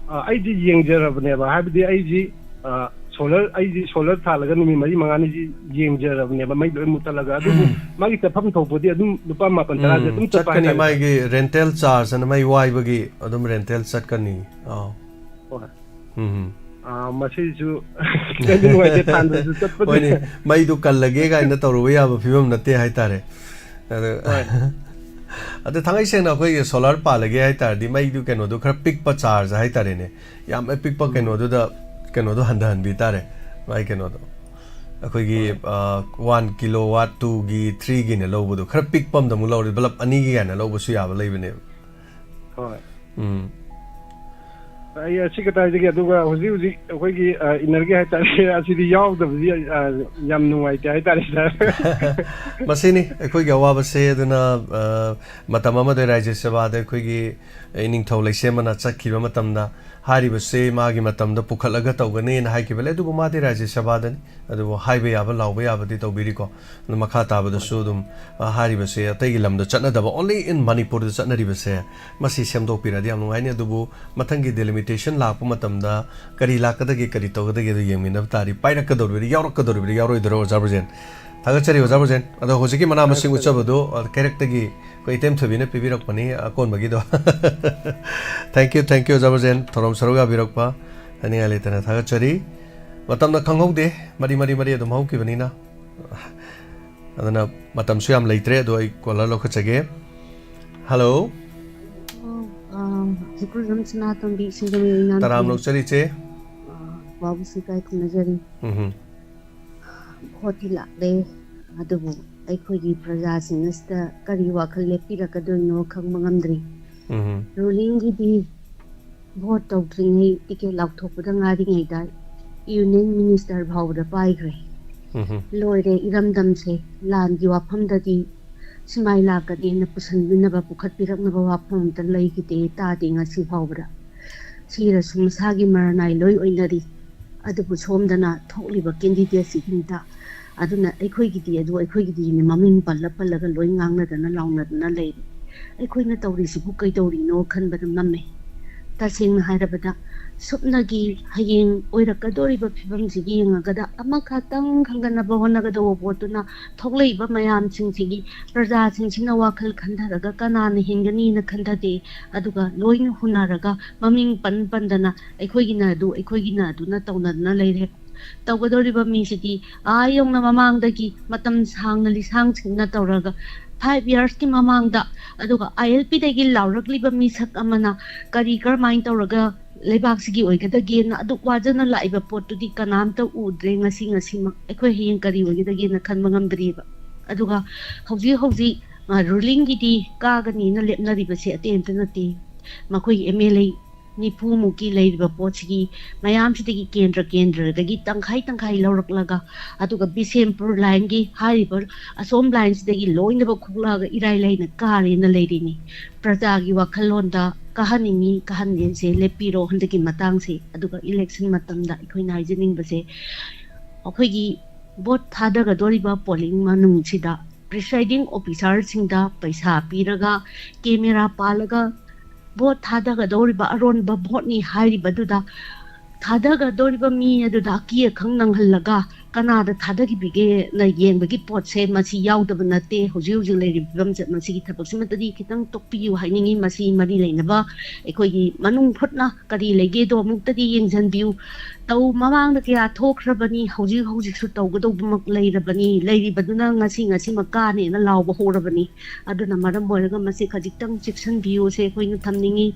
ꯑ, ꯑꯩꯗꯤ ꯌꯦꯡꯖꯔꯕꯅꯦꯕ, ꯍꯥꯏꯕꯗꯤ ꯑꯩꯁꯤ, ꯑ, ꯁꯣꯂꯔ, ꯑꯩꯁꯤ ꯁꯣꯂꯔ ꯊꯥꯜꯂꯒ ꯅꯨꯃꯤꯠ ꯃꯔꯤ ꯃꯉꯥꯅꯤꯁꯤ ꯌꯦꯡꯖꯔꯕꯅꯦꯕ, ꯃꯩ ꯂꯣꯏ ꯃꯨꯠꯊꯠꯂꯒ꯫ ꯑꯗꯨꯕꯨ ꯎꯝ꯫ ꯃꯥꯒꯤ ꯆꯠꯐꯝ ꯊꯣꯛꯄꯗꯤ ꯑꯗꯨꯝ ꯂꯨꯄꯥ ꯃꯥꯄꯟ ꯇꯔꯥꯁꯦ ꯎꯝ, ꯑꯗꯨꯝ ꯆꯠꯄ ꯆꯠꯀꯅꯤ, ꯍꯥꯏꯇꯥꯔꯦ ꯁꯥꯔ꯫ ꯃꯥꯒꯤ ꯔꯦꯟꯇꯦꯜ ꯆꯥꯔꯖ ꯑꯅ ꯃꯩ ꯋꯥꯏꯕꯒꯤ ꯑꯗꯨꯝ ꯔꯦꯟꯇꯦꯜ ꯆꯠꯀꯅꯤ꯫ ꯑꯥꯎ꯫ ꯍꯣꯏ꯫ ꯎꯝ꯫ ꯑ, ꯃꯁꯤꯁꯨ ꯈꯤꯇꯪꯗꯤ ꯅꯨꯡꯉꯥꯏꯇꯦ, ꯊꯥꯟꯗ꯭ꯔꯁꯨ ꯆꯠꯄꯗꯤ꯫ ꯍꯣꯏꯅꯦ, ꯃꯩꯗꯨ ꯀꯜꯂꯒꯦ ꯀꯥꯏꯅ ꯇꯧꯔꯨꯕ ꯌꯥꯕ ꯐꯤꯕꯝ ꯅꯠꯇꯦ ꯍꯥꯏꯇꯥꯔꯦ꯫ ꯑꯗꯨ, ꯍꯣꯏ꯫ ꯑꯗꯨ ꯊꯥꯡꯉꯩ ꯁꯦꯡꯅ ꯑꯩꯈꯣꯏꯒꯤ ꯁꯣꯂꯔ ꯄꯥꯜꯂꯒꯦ ꯍꯥꯏ ꯇꯥꯔꯗꯤ ꯃꯩꯗꯨ ꯀꯩꯅꯣꯗꯣ ꯈꯔ ꯄꯤꯛꯄ ꯆꯥꯔꯖ ꯍꯥꯏꯇꯥꯔꯦꯅꯦ꯫ ꯌꯥꯝ ꯑꯄꯤꯛꯄ ꯎꯝ꯫ ꯀꯩꯅꯣꯗꯨꯗ, ꯀꯩꯅꯣꯗꯣ ꯍꯟꯊꯍꯟꯕꯤ ꯇꯥꯔꯦ꯫ ꯃꯥꯏ ꯀꯩꯅꯣꯗꯣ꯫ ꯑꯩꯈꯣꯏꯒꯤ, ꯍꯣꯏ꯫ ꯑ, ꯋꯥꯟ ꯀꯤꯂꯣ ꯋꯥꯠ, ꯇꯨꯒꯤ, ꯊ꯭ꯔꯤꯒꯤꯅ ꯂꯧꯕꯗꯣ ꯈꯔ ꯄꯤꯛꯄ ꯑꯝꯗ ꯑꯃꯨꯛ ꯂꯧꯔꯦ, ꯕꯜꯕ ꯑꯅꯤꯒꯤ ꯀꯥꯏꯅ ꯂꯧꯕꯁꯨ ꯌꯥꯕ ꯂꯩꯕꯅꯦꯕ꯫ ꯍꯣꯏ꯫ ꯎꯝ꯫ ꯑꯩ ꯑꯁꯤ ꯀꯗꯥꯏꯗꯒꯤ, ꯑꯗꯨꯒ ꯍꯧꯖꯤꯛ ꯍꯧꯖꯤꯛ ꯑꯩꯈꯣꯏꯒꯤ, ꯑ, ꯏꯟꯅꯔꯒꯤ ꯍꯥꯏꯇꯥꯔꯦ, ꯑꯁꯤꯗꯤ ꯌꯥꯎꯗꯕꯗꯤ, ꯑ, ꯌꯥꯝ ꯅꯨꯡꯉꯥꯏꯇꯦ ꯍꯥꯏꯇꯥꯔꯦ, ꯁꯥꯔ꯫ ꯃꯁꯤꯅꯤ ꯑꯩꯈꯣꯏꯒꯤ ꯑꯋꯥꯕꯁꯦ꯫ ꯑꯗꯨꯅ, ꯑ, ꯃꯇꯝ ꯑꯃꯗ ꯔꯥꯖ꯭ꯌ ꯁꯚꯥꯗ ꯑꯩꯈꯣꯏꯒꯤ ꯏꯅꯤꯡꯊꯧ ꯂꯩꯁꯦꯝꯕꯅ ꯆꯠꯈꯤꯕ ꯃꯇꯝꯗ ꯍꯥꯏꯔꯤꯕꯁꯦ ꯃꯥꯒꯤ ꯃꯇꯝꯗ ꯄꯨꯈꯠꯂꯒ ꯇꯧꯒꯅꯤꯅ ꯍꯥꯏꯈꯤꯕ ꯂꯩ, ꯑꯗꯨꯕꯨ ꯃꯥꯗꯤ ꯔꯥꯖ꯭ꯌ ꯁꯚꯥꯗꯅꯤ꯫ ꯑꯗꯨꯕꯨ ꯍꯥꯏꯕ ꯌꯥꯕ, ꯂꯥꯎꯕ ꯌꯥꯕꯗꯤ ꯇꯧꯕꯤꯔꯤꯀꯣ꯫ ꯑꯗꯨ ꯃꯈꯥ ꯇꯥꯕꯗꯁꯨ ꯑꯗꯨꯝ, ꯑ, ꯍꯥꯏꯔꯤꯕꯁꯦ ꯑꯇꯩꯒꯤ ꯂꯝꯗ ꯆꯠꯅꯗꯕ, only in ꯃꯅꯤꯄꯨꯔꯗ ꯆꯠꯅꯔꯤꯕꯁꯦ, ꯃꯁꯤ ꯁꯦꯝꯗꯣꯛꯄꯤꯔꯗꯤ ꯌꯥꯝ ꯅꯨꯡꯉꯥꯏꯅꯤ꯫ ꯑꯗꯨꯕꯨ ꯃꯊꯪꯒꯤ delimitation ꯂꯥꯛꯄ ꯃꯇꯝꯗ ꯀꯔꯤ ꯂꯥꯛꯀꯗꯒꯦ, ꯀꯔꯤ ꯇꯧꯒꯗꯒꯦꯗꯣ ꯌꯦꯡꯃꯤꯟꯅꯕ ꯇꯥꯔꯤ꯫ ꯄꯥꯏꯔꯛꯀꯗꯧꯔꯤꯕ꯭ꯔꯥ, ꯌꯥꯎꯔꯛꯀꯗꯧꯔꯤꯕ꯭ꯔꯥ, ꯌꯥꯎꯔꯣꯏꯗꯧꯔꯣ, ꯑꯣꯖꯥ ꯕ꯭ꯔꯖꯦꯟ? ꯊꯥꯒꯠꯆꯔꯤ, ꯑꯣꯖꯥ ꯕ꯭ꯔꯖꯦꯟ꯫ ꯑꯗꯣ ꯍꯧꯖꯤꯛꯀꯤ ꯃꯅꯥ ꯃꯁꯤꯡ ꯊꯥꯒꯠꯆꯔꯤ꯫ ꯎꯠꯆꯕꯗꯣ, ꯑ, ꯀꯩꯔꯛꯇꯒꯤ ꯑꯩꯈꯣꯏ ꯏꯇꯦꯝ ꯊꯣꯏꯕꯤꯅ ꯄꯤꯕꯤꯔꯛꯄꯅꯤ ꯑꯀꯣꯟꯕꯒꯤꯗꯣ꯫ Thank you, thank you, ꯖꯕꯔꯖꯦꯟ, ꯊꯧꯔꯝ ꯁꯔꯨꯛ ꯌꯥꯕꯤꯔꯛꯄ ꯍꯥꯏꯅꯤꯡꯉꯥꯏ ꯂꯩꯇꯅ ꯊꯥꯒꯠꯆꯔꯤ꯫ ꯃꯇꯝꯅ ꯈꯪꯍꯧꯗꯦ, ꯃꯔꯤ ꯃꯔꯤ ꯃꯔꯤ ꯑꯗꯨꯝ ꯍꯧꯈꯤꯕꯅꯤꯅ꯫ ꯑꯗꯨꯅ ꯃꯇꯝꯁꯨ ꯌꯥꯝ ꯂꯩꯇ꯭ꯔꯦ, ꯑꯗꯣ ꯑꯩ ꯀꯣꯂꯔ ꯂꯧꯈꯠꯆꯒꯦ꯫ ꯍꯜꯂꯣ꯫ ꯈꯨꯔꯨꯝ ꯁꯅꯥꯇꯣꯝꯕꯤ ꯁꯤꯡꯖꯃꯩ ꯏꯅꯥꯝ ꯇꯔꯥꯝ ꯂꯧꯆꯔꯤꯁꯦ꯫ ꯋꯥꯕꯨꯁꯨ ꯏꯀꯥꯏ ꯈꯨꯝꯅꯖꯔꯤ꯫ ꯎꯝ꯫ ꯚꯣꯠꯇꯤ ꯂꯥꯛꯂꯦ, ꯑꯗꯨꯕꯨ ꯑꯩꯈꯣꯏꯒꯤ ꯄ꯭ꯔꯖꯥꯁꯤꯡ ꯑꯁꯤꯗ ꯀꯔꯤ ꯋꯥꯈꯜ ꯂꯦꯞꯄꯤꯔꯛꯀꯗꯣꯏꯅꯣ ꯈꯪꯕ ꯉꯝꯗ꯭ꯔꯤ꯫ ꯎꯝ꯫ ꯔꯨꯂꯤꯡꯒꯤꯗꯤ ꯚꯣꯠ ꯇꯧꯗ꯭ꯔꯤꯉꯩ, ꯇꯤꯀꯦꯠ ꯂꯥꯎꯊꯣꯛꯄꯗ ꯉꯥꯏꯔꯤꯉꯩꯗ ꯌꯨꯅꯤꯌꯟ ꯃꯤꯅꯤꯁꯇꯔ ꯐꯥꯎꯕꯗ ꯄꯥꯏꯈ꯭ꯔꯦ꯫ ꯎꯝ꯫ ꯂꯣꯏꯔꯦ ꯏꯔꯝꯗꯝꯁꯦ꯫ ꯂꯥꯟꯒꯤ ꯋꯥꯐꯝꯗꯗꯤ ꯁꯨꯃꯥꯏ ꯂꯥꯛꯀꯅꯤꯅ ꯄꯨꯁꯟꯕꯤꯅꯕ, ꯄꯨꯈꯠꯄꯤꯔꯛꯅꯕ ꯋꯥꯐꯝ ꯑꯝꯇ ꯂꯩꯈꯤꯗꯦ, ꯇꯥꯗꯦ ꯉꯁꯤ ꯐꯥꯎꯕꯗ꯫ ꯁꯤꯔꯁꯨ ꯃꯁꯥꯒꯤ ꯃꯔꯅꯥꯏ ꯂꯣꯏ ꯑꯣꯏꯅꯔꯤ꯫ ꯑꯗꯨꯕꯨ ꯁꯣꯝꯗꯅ ꯊꯣꯛꯂꯤꯕ ꯀꯦꯟꯗꯤꯗꯦꯠꯁꯤꯡꯗ ꯑꯗꯨꯅ ꯑꯩꯈꯣꯏꯒꯤꯗꯤ ꯑꯗꯨ, ꯑꯩꯈꯣꯏꯒꯤꯗꯤꯅ ꯃꯃꯤꯡ ꯄꯜꯂ ꯄꯜꯂꯒ ꯂꯣꯏ ꯉꯥꯡꯅꯗꯅ ꯂꯥꯎꯅꯗꯅ ꯂꯩꯔꯤ꯫ ꯑꯩꯈꯣꯏꯅ ꯇꯧꯔꯤꯁꯤꯕꯨ ꯀꯩꯗꯧꯔꯤꯅꯣ ꯈꯟꯕꯗ ꯃꯝꯃꯦ꯫ ꯇꯁꯦꯡꯅ ꯍꯥꯏꯔꯕꯗ ꯁꯨꯞꯅꯒꯤ ꯍꯌꯦꯡ ꯑꯣꯏꯔꯛꯀꯗꯧꯔꯤꯕ ꯐꯤꯕꯝꯁꯤꯒꯤ ꯌꯦꯡꯉꯒꯗ ꯑꯃꯈꯛꯇꯪ ꯈꯪꯒꯠꯅꯕ ꯍꯣꯠꯅꯒꯗꯧꯕ ꯄꯣꯠꯇꯨꯅ ꯊꯣꯛꯂꯛꯏꯕ ꯃꯌꯥꯝꯁꯤꯡꯁꯤꯒꯤ ꯄ꯭ꯔꯖꯥꯁꯤꯡꯁꯤꯅ ꯋꯥꯈꯜ ꯈꯟꯊꯔꯒ ꯀꯅꯥꯅ ꯍꯦꯟꯒꯅꯤꯅ ꯈꯟꯊꯗꯦ꯫ ꯑꯗꯨꯒ ꯂꯣꯏꯅ ꯍꯨꯟꯅꯔꯒ ꯃꯃꯤꯡ ꯄꯟ ꯄꯟꯗꯅ ꯑꯩꯈꯣꯏꯒꯤꯅ ꯑꯗꯨ, ꯑꯩꯈꯣꯏꯒꯤꯅ ꯑꯗꯨꯅ ꯇꯧꯅꯗꯅ ꯂꯩꯔꯦ꯫ ꯇꯧꯒꯗꯧꯔꯤꯕ ꯃꯤꯁꯤꯗꯤ ꯑꯥ ꯌꯧꯅ ꯃꯃꯥꯡꯗꯒꯤ ꯃꯇꯝ ꯁꯥꯡꯅ ꯂꯤꯁꯥꯡ ꯁꯤꯡꯅ ꯇꯧꯔꯒ five yearsꯀꯤ ꯃꯃꯥꯡꯗ, ꯑꯗꯨꯒ ILPꯗꯒꯤ ꯂꯥꯎꯔꯛꯂꯤꯕ ꯃꯤꯁꯛ ꯑꯃꯅ ꯀꯔꯤ ꯀꯔꯝꯍꯥꯏꯅ ꯇꯧꯔꯒ ꯂꯩꯕꯥꯛꯁꯤꯒꯤ ꯑꯣꯏꯒꯗꯒꯦꯅ ꯑꯗꯨꯛ ꯋꯥꯖꯅ ꯂꯥꯛꯏꯕ ꯄꯣꯠꯇꯨꯗꯤ ꯀꯅꯥꯝꯇ ꯎꯗ꯭ꯔꯦ ꯉꯁꯤ ꯉꯁꯤꯃꯛ꯫ ꯑꯩꯈꯣꯏ ꯍꯌꯦꯡ ꯀꯔꯤ ꯑꯣꯏꯒꯗꯒꯦꯅ ꯈꯟꯕ ꯉꯝꯗ꯭ꯔꯤꯕ꯫ ꯑꯗꯨꯒ ꯍꯧꯖꯤꯛ ꯍꯧꯖꯤꯛ ꯔꯨꯂꯤꯡꯒꯤꯗꯤ ꯀꯥꯒꯅꯤꯅ ꯂꯦꯞꯅꯔꯤꯕꯁꯦ ꯑꯇꯩ ꯑꯝꯇ ꯅꯠꯇꯦ꯫ ꯃꯈꯣꯏ MLA ꯅꯤꯐꯨꯃꯨꯛꯀꯤ ꯂꯩꯔꯤꯕ ꯄꯣꯠꯁꯤꯒꯤ ꯃꯌꯥꯝꯁꯤꯗꯒꯤ ꯀꯦꯟꯗ꯭ꯔ ꯀꯦꯟꯗ꯭ꯔꯗꯒꯤ ꯇꯪꯈꯥꯏ ꯇꯪꯈꯥꯏ ꯂꯧꯔꯛꯂꯒ, ꯑꯗꯨꯒ ꯕꯤꯁꯦꯝꯄꯨꯔ ꯂꯥꯏꯟꯒꯤ ꯍꯥꯏꯔꯤꯕ ꯑꯁꯣꯝ ꯂꯥꯏꯟꯁꯤꯗꯒꯤ ꯂꯣꯏꯅꯃꯛ ꯈꯣꯛꯂꯛꯑꯒ ꯏꯔꯥꯏ ꯂꯥꯏꯅ ꯀꯥꯔꯦꯅ ꯂꯩꯔꯤꯅꯤ꯫ ꯄ꯭ꯔꯖꯥꯒꯤ ꯋꯥꯈꯜꯂꯣꯟꯗ ꯀꯥꯍꯟꯅꯤꯡꯉꯤ, ꯀꯥꯍꯟꯅꯤꯡꯁꯦ ꯂꯦꯞꯄꯤꯔꯣ ꯍꯟꯗꯛꯀꯤ ꯃꯇꯥꯡꯁꯦ꯫ ꯑꯗꯨꯒ ꯏꯂꯦꯛꯁꯟ ꯃꯇꯝꯗ ꯑꯩꯈꯣꯏꯅ ꯍꯥꯏꯖꯅꯤꯡꯕꯁꯦ, ꯑꯩꯈꯣꯏꯒꯤ ꯚꯣꯠ ꯊꯥꯗꯒꯗꯧꯔꯤꯕ ꯄꯣꯂꯤꯡ ꯃꯅꯨꯡꯁꯤꯗ ꯄ꯭ꯔꯤꯁꯥꯏꯗꯤꯡ ꯑꯣꯐꯤꯁꯥꯔꯁꯤꯡꯗ ꯄꯩꯁꯥ ꯄꯤꯔꯒ, ꯀꯦꯃꯦꯔꯥ ꯄꯥꯜꯂꯒ ꯚꯣꯠ ꯊꯥꯗꯒꯗꯧꯔꯤꯕ ꯑꯔꯣꯟꯕ ꯚꯣꯠꯅꯤ ꯍꯥꯏꯔꯤꯕꯗꯨꯗ ꯊꯥꯗꯒꯗꯧꯔꯤꯕ ꯃꯤ ꯑꯗꯨꯗ ꯑꯀꯤ ꯑꯈꯪ ꯅꯪꯍꯜꯂꯒ ꯀꯅꯥꯗ ꯊꯥꯗꯈꯤꯕꯤꯒꯦꯅ ꯌꯦꯡꯕꯒꯤ ꯄꯣꯠꯁꯦ ꯃꯁꯤ ꯌꯥꯎꯗꯕ ꯅꯠꯇꯦ꯫ ꯍꯧꯖꯤꯛ ꯍꯧꯖꯤꯛ ꯂꯩꯔꯤꯕ ꯐꯤꯕꯝꯁꯦ, ꯃꯁꯤꯒꯤ ꯊꯕꯛꯁꯤꯃꯇꯗꯤ ꯈꯤꯇꯪ ꯇꯣꯛꯄꯤꯌꯨ ꯍꯥꯏꯅꯤꯡꯉꯤ꯫ ꯃꯁꯤ ꯃꯔꯤ ꯂꯩꯅꯕ ꯑꯩꯈꯣꯏꯒꯤ ꯃꯅꯨꯡ ꯍꯨꯠꯅ ꯀꯔꯤ ꯂꯩꯒꯦꯗꯣ ꯑꯃꯨꯛꯇꯗꯤ ꯌꯦꯡꯁꯤꯟꯕꯤꯌꯨ꯫ ꯇꯧ ꯃꯃꯥꯡꯗ ꯀꯌꯥ ꯊꯣꯛꯈ꯭ꯔꯕꯅꯤ, ꯍꯧꯖꯤꯛ ꯍꯧꯖꯤꯛꯁꯨ ꯇꯧꯒꯗꯧꯕꯃꯛ ꯂꯩꯔꯕꯅꯤ꯫ ꯂꯩꯔꯤꯕꯗꯨꯅ ꯉꯁꯤ ꯉꯁꯤꯃꯛ ꯀꯥꯅꯦꯅ ꯂꯥꯎꯕ ꯍꯧꯔꯕꯅꯤ꯫ ꯑꯗꯨꯅ ꯃꯔꯝ ꯑꯣꯏꯔꯒ ꯃꯁꯤ ꯈꯖꯤꯛꯇꯪ ꯆꯦꯛꯁꯤꯟꯕꯤꯌꯨꯁꯦ ꯑꯩꯈꯣꯏꯅ ꯊꯝꯅꯤꯡꯉꯤ꯫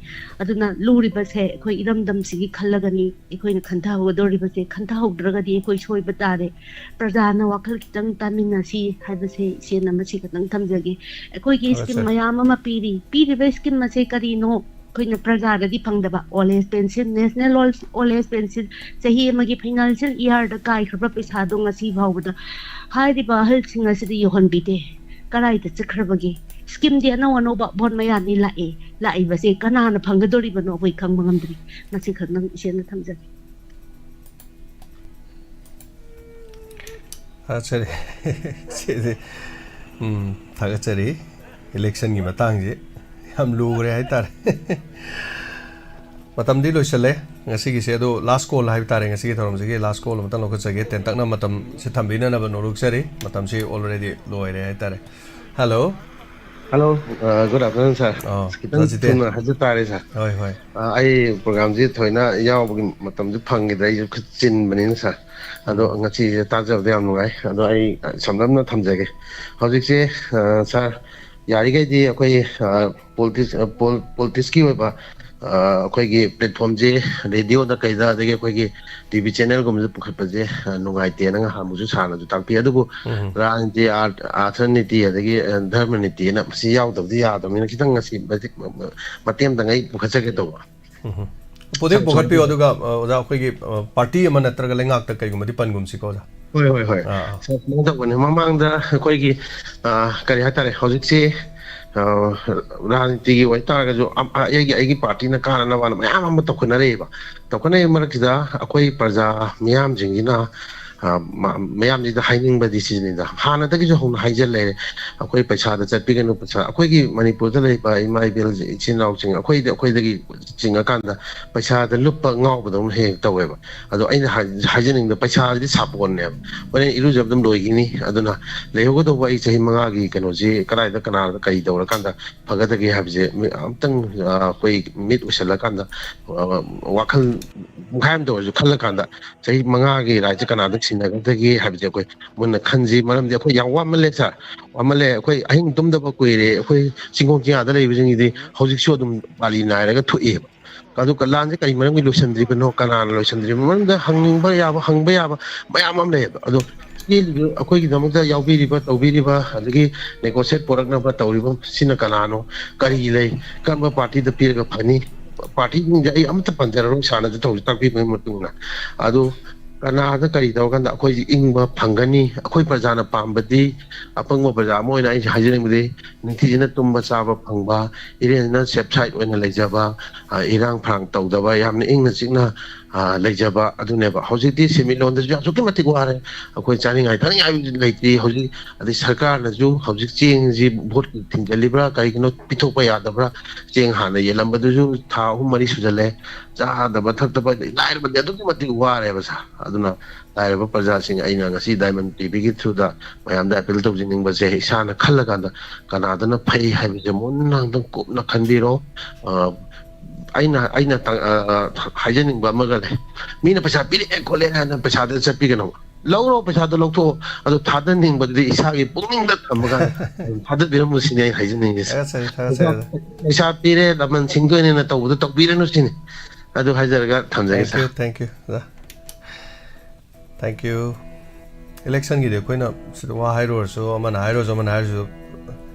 ꯑꯗꯨꯅ ꯂꯨꯔꯤꯕꯁꯦ ꯑꯩꯈꯣꯏ ꯏꯔꯝꯗꯝꯁꯤꯒꯤ ꯈꯜꯂꯒꯅꯤ ꯑꯩꯈꯣꯏꯅ ꯈꯟꯊꯍꯧꯒꯗꯧꯔꯤꯕꯁꯦ꯫ ꯈꯟꯊꯍꯧꯗ꯭ꯔꯒꯗꯤ ꯑꯩꯈꯣꯏ ꯁꯣꯏꯕ ꯇꯥꯔꯦ꯫ ꯄ꯭ꯔꯖꯥꯅ ꯋꯥꯈꯜ ꯈꯤꯇꯪ ꯇꯥꯃꯤꯟꯅꯁꯤ ꯍꯥꯏꯕꯁꯦ ꯏꯆꯦꯅ ꯃꯁꯤ ꯈꯛꯇꯪ ꯊꯝꯖꯒꯦ꯫ ꯑꯩꯈꯣꯏꯒꯤ ꯁ꯭ꯀꯤꯝ ꯊꯥꯒꯠꯆꯔꯤ꯫ ꯃꯌꯥꯝ ꯑꯃ ꯄꯤꯔꯤ꯫ ꯄꯤꯔꯤꯕ ꯁ꯭ꯀꯤꯝ ꯑꯁꯦ ꯀꯔꯤꯅꯣ? ꯑꯩꯈꯣꯏꯅ ꯄ꯭ꯔꯖꯥꯗꯗꯤ ꯐꯪꯗꯕ old age pension, national old age pension, ꯆꯍꯤ ꯑꯃꯒꯤ ꯐꯥꯏꯅꯥꯟꯁꯤꯌꯦꯜ ꯏꯌꯥꯔꯗ ꯀꯥꯏꯈ꯭ꯔꯕ ꯄꯩꯁꯥꯗꯣ ꯉꯁꯤ ꯐꯥꯎꯕꯗ ꯍꯥꯏꯔꯤꯕ ꯑꯍꯜꯁꯤꯡ ꯑꯁꯤꯗ ꯌꯧꯍꯟꯕꯤꯗꯦ꯫ ꯀꯗꯥꯏꯗ ꯆꯠꯈ꯭ꯔꯕꯒꯦ? ꯁ꯭ꯀꯤꯝꯗꯤ ꯑꯅꯧ ꯑꯅꯧꯕ ꯚꯣꯠ ꯃꯌꯥꯅꯤ ꯂꯥꯛꯑꯦ꯫ ꯂꯥꯛꯏꯕꯁꯦ ꯀꯅꯥꯅ ꯐꯪꯒꯗꯣꯔꯤꯕꯅꯣ ꯑꯩꯈꯣꯏ ꯈꯪꯕ ꯉꯝꯗ꯭ꯔꯤ꯫ ꯃꯁꯤ ꯈꯛꯇꯪ ꯏꯆꯦꯅ ꯊꯝꯖꯒꯦ꯫ ꯊꯥꯒꯠꯆꯔꯤ꯫ ꯁꯤꯗꯤ, ꯎꯝ, ꯊꯥꯒꯠꯆꯔꯤ꯫ ꯏꯂꯦꯛꯁꯟꯒꯤ ꯃꯇꯥꯡꯁꯤ ꯌꯥꯝ ꯂꯨꯈ꯭ꯔꯦ ꯍꯥꯏꯇꯥꯔꯦ꯫ ꯃꯇꯝꯗꯤ ꯂꯣꯏꯁꯤꯜꯂꯦ ꯉꯁꯤꯒꯤꯁꯦ, ꯑꯗꯣ ꯂꯥꯁ ꯀꯣꯜ ꯍꯥꯏꯕ ꯇꯥꯔꯦ, ꯉꯁꯤꯒꯤ ꯊꯧꯔꯝꯁꯤꯒꯤ ꯂꯥꯁ ꯀꯣꯜ ꯑꯃꯇꯪ ꯂꯧꯈꯠꯆꯒꯦ꯫ ꯇꯦꯟꯇꯛꯅ ꯃꯇꯝꯁꯤ ꯊꯝꯕꯤꯅꯅꯕ ꯅꯣꯂꯨꯛꯆꯔꯤ꯫ ꯃꯇꯝꯁꯤ ꯑꯣꯜꯔꯦꯗꯤ ꯂꯣꯏꯔꯦ ꯍꯥꯏꯇꯥꯔꯦ꯫ ꯍꯜꯂꯣ꯫ ꯍꯜꯂꯣ, ꯑ, good afternoon, sir꯫ ꯑꯣ, ꯈꯤꯇꯪ ꯁꯥꯔ ꯖꯤꯇꯦꯟ꯫ ꯊꯨꯅ ꯍꯥꯏꯖ ꯇꯥꯔꯦ, sir꯫ ꯍꯣꯏ, ꯍꯣꯏ꯫ ꯑ, ꯑꯩ ꯄ꯭ꯔꯣꯒ꯭ꯔꯥꯝꯁꯤ ꯊꯣꯏꯅ ꯌꯥꯎꯕꯒꯤ ꯃꯇꯝꯁꯤ ꯐꯪꯈꯤꯗ꯭ꯔꯦ, ꯑꯩꯁꯨ ꯈꯔ ꯆꯤꯟꯕꯅꯤꯅ, sir꯫ ꯑꯗꯣ ꯎꯝ꯫ ꯉꯁꯤꯁꯦ ꯇꯥꯖꯕꯗ ꯌꯥꯝ ꯅꯨꯡꯉꯥꯏ꯫ ꯑꯗꯣ ꯑꯩ, ꯑ, ꯁꯝꯂꯞꯅ ꯊꯝꯖꯒꯦ꯫ ꯍꯧꯖꯤꯛꯁꯦ, ꯑ, sir, ꯌꯥꯔꯤꯈꯩꯗꯤ ꯑꯩꯈꯣꯏ, ꯑ, politics, ꯑ, pol-, politics ꯀꯤ ꯑꯣꯏꯕ, ꯑ, ꯑꯩꯈꯣꯏꯒꯤ platform ꯁꯦ radio ꯗ ꯀꯩꯗ, ꯑꯗꯒꯤ ꯑꯩꯈꯣꯏꯒꯤ T V channel ꯒꯨꯝꯕꯗ ꯄꯨꯈꯠꯄꯁꯦ, ꯑ, ꯅꯨꯡꯉꯥꯏꯇꯦꯅ ꯉꯍꯥꯟꯃꯨꯛꯁꯨ sir ꯅꯁꯨ ꯇꯥꯛꯄꯤ꯫ ꯑꯗꯨꯕꯨ ꯎꯝ꯫ ꯔꯥꯖꯅꯤꯇꯤ, ꯑꯥꯔ-, ꯑꯥꯔꯊ ꯅꯤꯇꯤ, ꯑꯗꯒꯤ, ꯑ, ꯙꯔꯃ ꯅꯤꯇꯤꯅ ꯃꯁꯤ ꯌꯥꯎꯗꯕꯗꯤ ꯌꯥꯗꯕꯅꯤꯅ ꯈꯤꯇꯪ ꯉꯁꯤ ꯃꯇꯦꯛ, ꯃꯇꯦꯛ ꯑꯝꯇꯪ ꯑꯩ ꯄꯨꯈꯠꯆꯒꯦ ꯇꯧꯕ꯫ ꯎꯝ꯫ ꯄꯨꯗꯤ ꯁꯝ-, ꯄꯨꯈꯠꯄꯤꯌꯨ, ꯁꯝ-, ꯑꯗꯨꯒ, ꯑ, ꯑꯣꯖꯥ, ꯑꯩꯈꯣꯏꯒꯤ, ꯑ, party ꯑꯃ ꯅꯠꯇ꯭ꯔꯒ ꯂꯩꯉꯥꯛꯇ ꯀꯩꯒꯨꯝꯕꯗꯤ ꯄꯟꯒꯨꯝꯁꯤꯀꯣ, ꯑꯣꯖꯥ꯫ ꯍꯣꯏ, ꯍꯣꯏ, ꯍꯣꯏ꯫ ꯑꯥ, ꯑꯥ꯫ Sir, ꯁꯨꯃꯥꯏꯅ ꯇꯧꯕꯅꯤ, ꯃꯃꯥꯡꯗ ꯑꯩꯈꯣꯏꯒꯤ, ꯑ, ꯀꯔꯤ ꯍꯥꯏꯇꯥꯔꯦ, ꯍꯧꯖꯤꯛꯁꯤ, ꯑ, ꯔꯥꯖꯅꯤꯇꯤꯒꯤ ꯑꯣꯏꯇꯥꯔꯒꯁꯨ, ꯑꯝ-, ꯑ, ꯑꯩꯒꯤ, ꯑꯩꯒꯤ party ꯅ ꯀꯥꯟꯅꯅꯕꯅ ꯃꯌꯥꯝ ꯑꯃ ꯇꯧꯈꯠꯅꯔꯛꯑꯦꯕ꯫ ꯇꯧꯈꯠꯅꯔꯤꯕ ꯃꯔꯛꯁꯤꯗ ꯑꯩꯈꯣꯏ ꯄ꯭ꯔꯖꯥ ꯃꯤꯌꯥꯝꯁꯤꯡꯁꯤꯅ ꯑ, ꯃ-, ꯃꯌꯥꯝꯁꯤꯗ ꯍꯥꯏꯅꯤꯡꯕꯗꯤ ꯁꯤꯅꯤꯗ, ꯍꯥꯟꯅꯗꯒꯤꯁꯨ ꯍꯧꯅ ꯍꯥꯏꯖ ꯂꯩꯔꯦ, ꯑꯩꯈꯣꯏ ꯄꯩꯁꯥꯗ ꯆꯠꯄꯤꯒꯅꯨ, ꯄꯩꯁꯥ, ꯑꯩꯈꯣꯏꯒꯤ ꯃꯅꯤꯄꯨꯔꯗ ꯂꯩꯕ ꯏꯃꯥ ꯏꯕꯦꯜ ꯏꯆꯤꯟ ꯏꯅꯥꯎꯁꯤꯡ, ꯑꯩꯈꯣꯏꯗ, ꯑꯩꯈꯣꯏꯗꯒꯤ ꯆꯤꯡꯉꯀꯥꯟꯗ ꯄꯩꯁꯥꯗ ꯂꯨꯞꯄ ꯉꯥꯎꯕꯗꯧꯅ ꯍꯦꯛ ꯍꯦꯛ ꯇꯧꯋꯦꯕ꯫ ꯑꯗꯣ ꯑꯩꯅ ꯍꯥꯏ-, ꯍꯥꯏꯖꯅꯤꯡꯕꯗ, ꯄꯩꯁꯥꯁꯤꯗꯤ ꯁꯥꯄꯣꯟꯅꯦꯕ, ꯍꯣꯔꯦꯟ ꯏꯔꯨꯖꯕ ꯑꯗꯨꯝ ꯂꯣꯏꯈꯤꯅꯤ꯫ ꯑꯗꯨꯅ ꯂꯩꯍꯧꯒꯗꯧꯕ ꯑꯩ ꯆꯍꯤ ꯃꯉꯥꯒꯤ ꯀꯩꯅꯣꯁꯤ ꯀꯗꯥꯏꯗ, ꯀꯅꯥꯗ, ꯀꯔꯤ ꯇꯧꯔꯀꯥꯟꯗ ꯐꯒꯗꯒꯦ ꯍꯥꯏꯕꯁꯦ ꯃꯤ-, ꯑꯃꯨꯛꯇꯪ, ꯑ, ꯑꯩꯈꯣꯏ ꯃꯤꯠ ꯎꯏꯁꯜꯂꯀꯥꯟꯗ, ꯑ, ꯋꯥꯈꯜ ꯄꯨꯡꯈꯥꯏ ꯑꯃꯇ ꯑꯣꯏꯔꯁꯨ ꯈꯜꯂꯀꯥꯟꯗ, ꯆꯍꯤ ꯃꯉꯥꯒꯤ ꯔꯥꯏꯠꯁꯦ ꯀꯅꯥꯗ ꯁꯤꯟꯅꯒꯗꯒꯦ ꯍꯥꯏꯕꯁꯦ ꯑꯩꯈꯣꯏ ꯃꯨꯟꯅ ꯈꯟꯁꯤ꯫ ꯃꯔꯝꯗꯤ ꯑꯩꯈꯣꯏ ꯌꯥꯝ ꯋꯥꯃꯜꯂꯦ ꯁꯥꯔ, ꯋꯥꯃꯜꯂꯦ꯫ ꯑꯩꯈꯣꯏ ꯑꯍꯤꯡ ꯇꯨꯝꯗꯕ ꯀꯨꯏꯔꯦ꯫ ꯑꯩꯈꯣꯏ ꯆꯤꯡꯈꯣꯡ ꯆꯤꯡꯌꯥꯗ ꯂꯩꯕꯁꯤꯡꯒꯤꯗꯤ ꯍꯧꯖꯤꯛꯁꯨ ꯑꯗꯨꯝ ꯄꯥꯂꯤ ꯅꯥꯏꯔꯒ ꯊꯣꯛꯑꯦꯕ꯫ ꯑꯗꯨ ꯀ-, ꯂꯥꯟꯁꯦ ꯀꯔꯤ ꯃꯔꯝꯒꯤ ꯂꯣꯏꯁꯤꯟꯗ꯭ꯔꯤꯕꯅꯣ, ꯀꯅꯥꯅ ꯂꯣꯏꯁꯤꯟꯗ꯭ꯔꯤꯕꯅꯣ? ꯃꯔꯝꯗ ꯍꯪꯅꯤꯡꯕ ꯌꯥꯕ, ꯍꯪꯕ ꯌꯥꯕ ꯃꯌꯥꯝ ꯑꯃ ꯂꯩꯌꯦꯕ꯫ ꯑꯗꯣ ꯆꯦꯜꯂꯤꯕ, ꯑꯩꯈꯣꯏꯒꯤꯗꯃꯛꯇ ꯌꯥꯎꯕꯤꯔꯤꯕ, ꯇꯧꯕꯤꯔꯤꯕ, ꯑꯗꯒꯤ ꯅꯦꯒꯣꯁꯤꯌꯦꯠ ꯄꯨꯔꯛꯅꯕ ꯇꯧꯔꯤꯕ ꯁꯤꯅ ꯀꯅꯥꯅꯣ? ꯀꯔꯤ ꯂꯩ? ꯀꯔꯝꯕ ꯄꯥꯔꯇꯤꯗ ꯄꯤꯔꯒ ꯐꯅꯤ? ꯄꯥꯔꯇꯤꯁꯤꯡꯁꯦ ꯑꯩ ꯑꯃꯠꯇ ꯄꯟꯖꯔꯔꯣꯏ, ꯁꯥꯔꯅꯁꯨ ꯇꯧ-, ꯇꯥꯛꯄꯤꯕꯒꯤ ꯃꯇꯨꯡ ꯏꯟꯅ꯫ ꯑꯗꯨ ꯀꯅꯥꯗ ꯀꯔꯤ ꯇꯧꯔꯀꯥꯟꯗ ꯑꯩꯈꯣꯏꯁꯤ ꯏꯪꯕ ꯐꯪꯒꯅꯤ? ꯑꯩꯈꯣꯏ ꯄ꯭ꯔꯖꯥꯅ ꯄꯥꯝꯕꯗꯤ, ꯑꯄꯪꯕ ꯄ꯭ꯔꯖꯥ ꯑꯃ ꯑꯣꯏꯅ ꯑꯩꯁꯦ ꯍꯥꯏꯖꯅꯤꯡꯕꯗꯤ, ꯅꯤꯡꯊꯤꯖꯅ ꯇꯨꯝꯕ ꯆꯥꯕ ꯐꯪꯕ, ꯏꯔꯦꯟꯖꯅ ꯁꯦꯐ ꯁꯥꯏꯠ ꯑꯣꯏꯅ ꯂꯩꯖꯕ, ꯑ, ꯏꯔꯥꯡ ꯐꯔꯥꯡ ꯇꯧꯗꯕ, ꯌꯥꯝꯅ ꯏꯪꯅ ꯆꯤꯛꯅ, ꯑ, ꯂꯩꯖꯕ ꯑꯗꯨꯅꯦꯕ꯫ ꯍꯧꯖꯤꯛꯇꯤ ꯁꯦꯟꯃꯤꯠꯂꯣꯟꯗꯁꯨ ꯑꯁꯨꯛꯀꯤ ꯃꯇꯤꯛ ꯋꯥꯔꯦ꯫ ꯑꯩꯈꯣꯏ ꯆꯥꯅꯤꯡꯉꯥꯏ ꯊꯛꯅꯤꯡꯉꯥꯏ ꯂꯩꯇ꯭ꯔꯤ꯫ ꯍꯧꯖꯤꯛ, ꯑꯗꯩ ꯁꯔꯀꯥꯔꯅꯁꯨ ꯍꯧꯖꯤꯛ ꯆꯦꯡꯁꯤ ꯚꯣꯠꯀꯤ ꯊꯤꯡꯖꯤꯜꯂꯤꯕ꯭ꯔꯥ, ꯀꯔꯤꯒꯤꯅꯣ ꯄꯤꯊꯣꯛꯄ ꯌꯥꯗꯕ꯭ꯔꯥ? ꯆꯦꯡ ꯍꯥꯟꯅ ꯌꯦꯜꯂꯝꯕꯗꯨꯁꯨ ꯊꯥ ꯑꯍꯨꯝ ꯃꯔꯤ ꯁꯨꯖꯜꯂꯦ꯫ ꯆꯥꯗꯕ ꯊꯛꯇꯕ, ꯂꯥꯏꯔꯕꯗꯤ ꯑꯗꯨꯛꯀꯤ ꯃꯇꯤꯛ ꯋꯥꯔꯦꯕ ꯁꯥꯔ꯫ ꯑꯗꯨꯅ ꯂꯥꯏꯔꯕ ꯄ꯭ꯔꯖꯥꯁꯤꯡ, ꯑꯩꯅ ꯉꯁꯤ ꯗꯥꯏꯃꯟ ꯇꯤꯚꯤꯒꯤ ꯊ꯭ꯔꯨꯗ ꯃꯌꯥꯝꯗ ꯑꯦꯄꯤꯜ ꯇꯧꯖꯅꯤꯡꯕꯁꯦ, ꯏꯁꯥꯅ ꯈꯜꯂꯀꯥꯟꯗ ꯀꯅꯥꯗꯅ ꯐꯩ ꯍꯥꯏꯕꯁꯦ ꯃꯨꯟꯅ ꯑꯝꯇꯪ ꯀꯨꯞꯅ ꯈꯟꯕꯤꯔꯣ꯫ ꯑ, ꯑꯩꯅ, ꯑꯩꯅ ꯇ-, ꯑ, ꯑ, ꯍꯥꯏꯖꯅꯤꯡꯕ ꯑꯃꯒ ꯂꯩ꯫ ꯃꯤꯅ ꯄꯩꯁꯥ ꯄꯤꯔꯛꯑꯦ ꯈꯣꯠꯂꯦ ꯍꯥꯏꯅ ꯄꯩꯁꯥꯗ ꯆꯠꯄꯤꯒꯅꯨ꯫ ꯂꯧꯔꯣ, ꯄꯩꯁꯥꯗꯣ ꯂꯧꯊꯣꯛꯑꯣ꯫ ꯑꯗꯣ ꯊꯥꯗꯅꯤꯡꯕꯗꯨꯗꯤ ꯏꯁꯥꯒꯤ ꯄꯨꯛꯅꯤꯡꯗ ꯊꯝꯃꯒ ꯊꯥꯗꯕꯤꯔꯝꯃꯨ ꯁꯤꯅꯤ ꯑꯩ ꯍꯥꯏꯖꯅꯤꯡꯉꯤꯁꯦ꯫ ꯊꯥꯒꯠꯆꯔꯤ, ꯊꯥꯒꯠꯆꯔꯤ, ꯑꯣꯖꯥ꯫ ꯄꯩꯁꯥ ꯄꯤꯔꯦ, ꯂꯃꯟ ꯁꯤꯡꯗꯣꯏꯅꯦꯅ ꯇꯧꯕꯗꯣ ꯇꯧꯕꯤꯔꯅꯨ ꯁꯤꯅꯤ꯫ ꯑꯗꯨ ꯍꯥꯏꯖꯔꯒ ꯊꯝꯖꯒꯦ, ꯊꯦꯡꯀ꯭ꯌꯨ, ꯁꯥꯔ꯫ ꯊꯦꯡꯀ꯭ꯌꯨ, ꯑꯣꯖꯥ꯫ ꯊꯦꯡꯀ꯭ꯌꯨ꯫ ꯏꯂꯦꯛꯁꯟꯒꯤꯗꯤ ꯑꯩꯈꯣꯏꯅ ꯁꯤꯗ ꯋꯥ ꯍꯥꯏꯔꯨꯔꯁꯨ, ꯑꯃꯅ ꯍꯥꯏꯔꯨꯔꯁꯨ, ꯑꯃꯅ ꯍꯥꯏꯔꯨꯔꯁꯨ,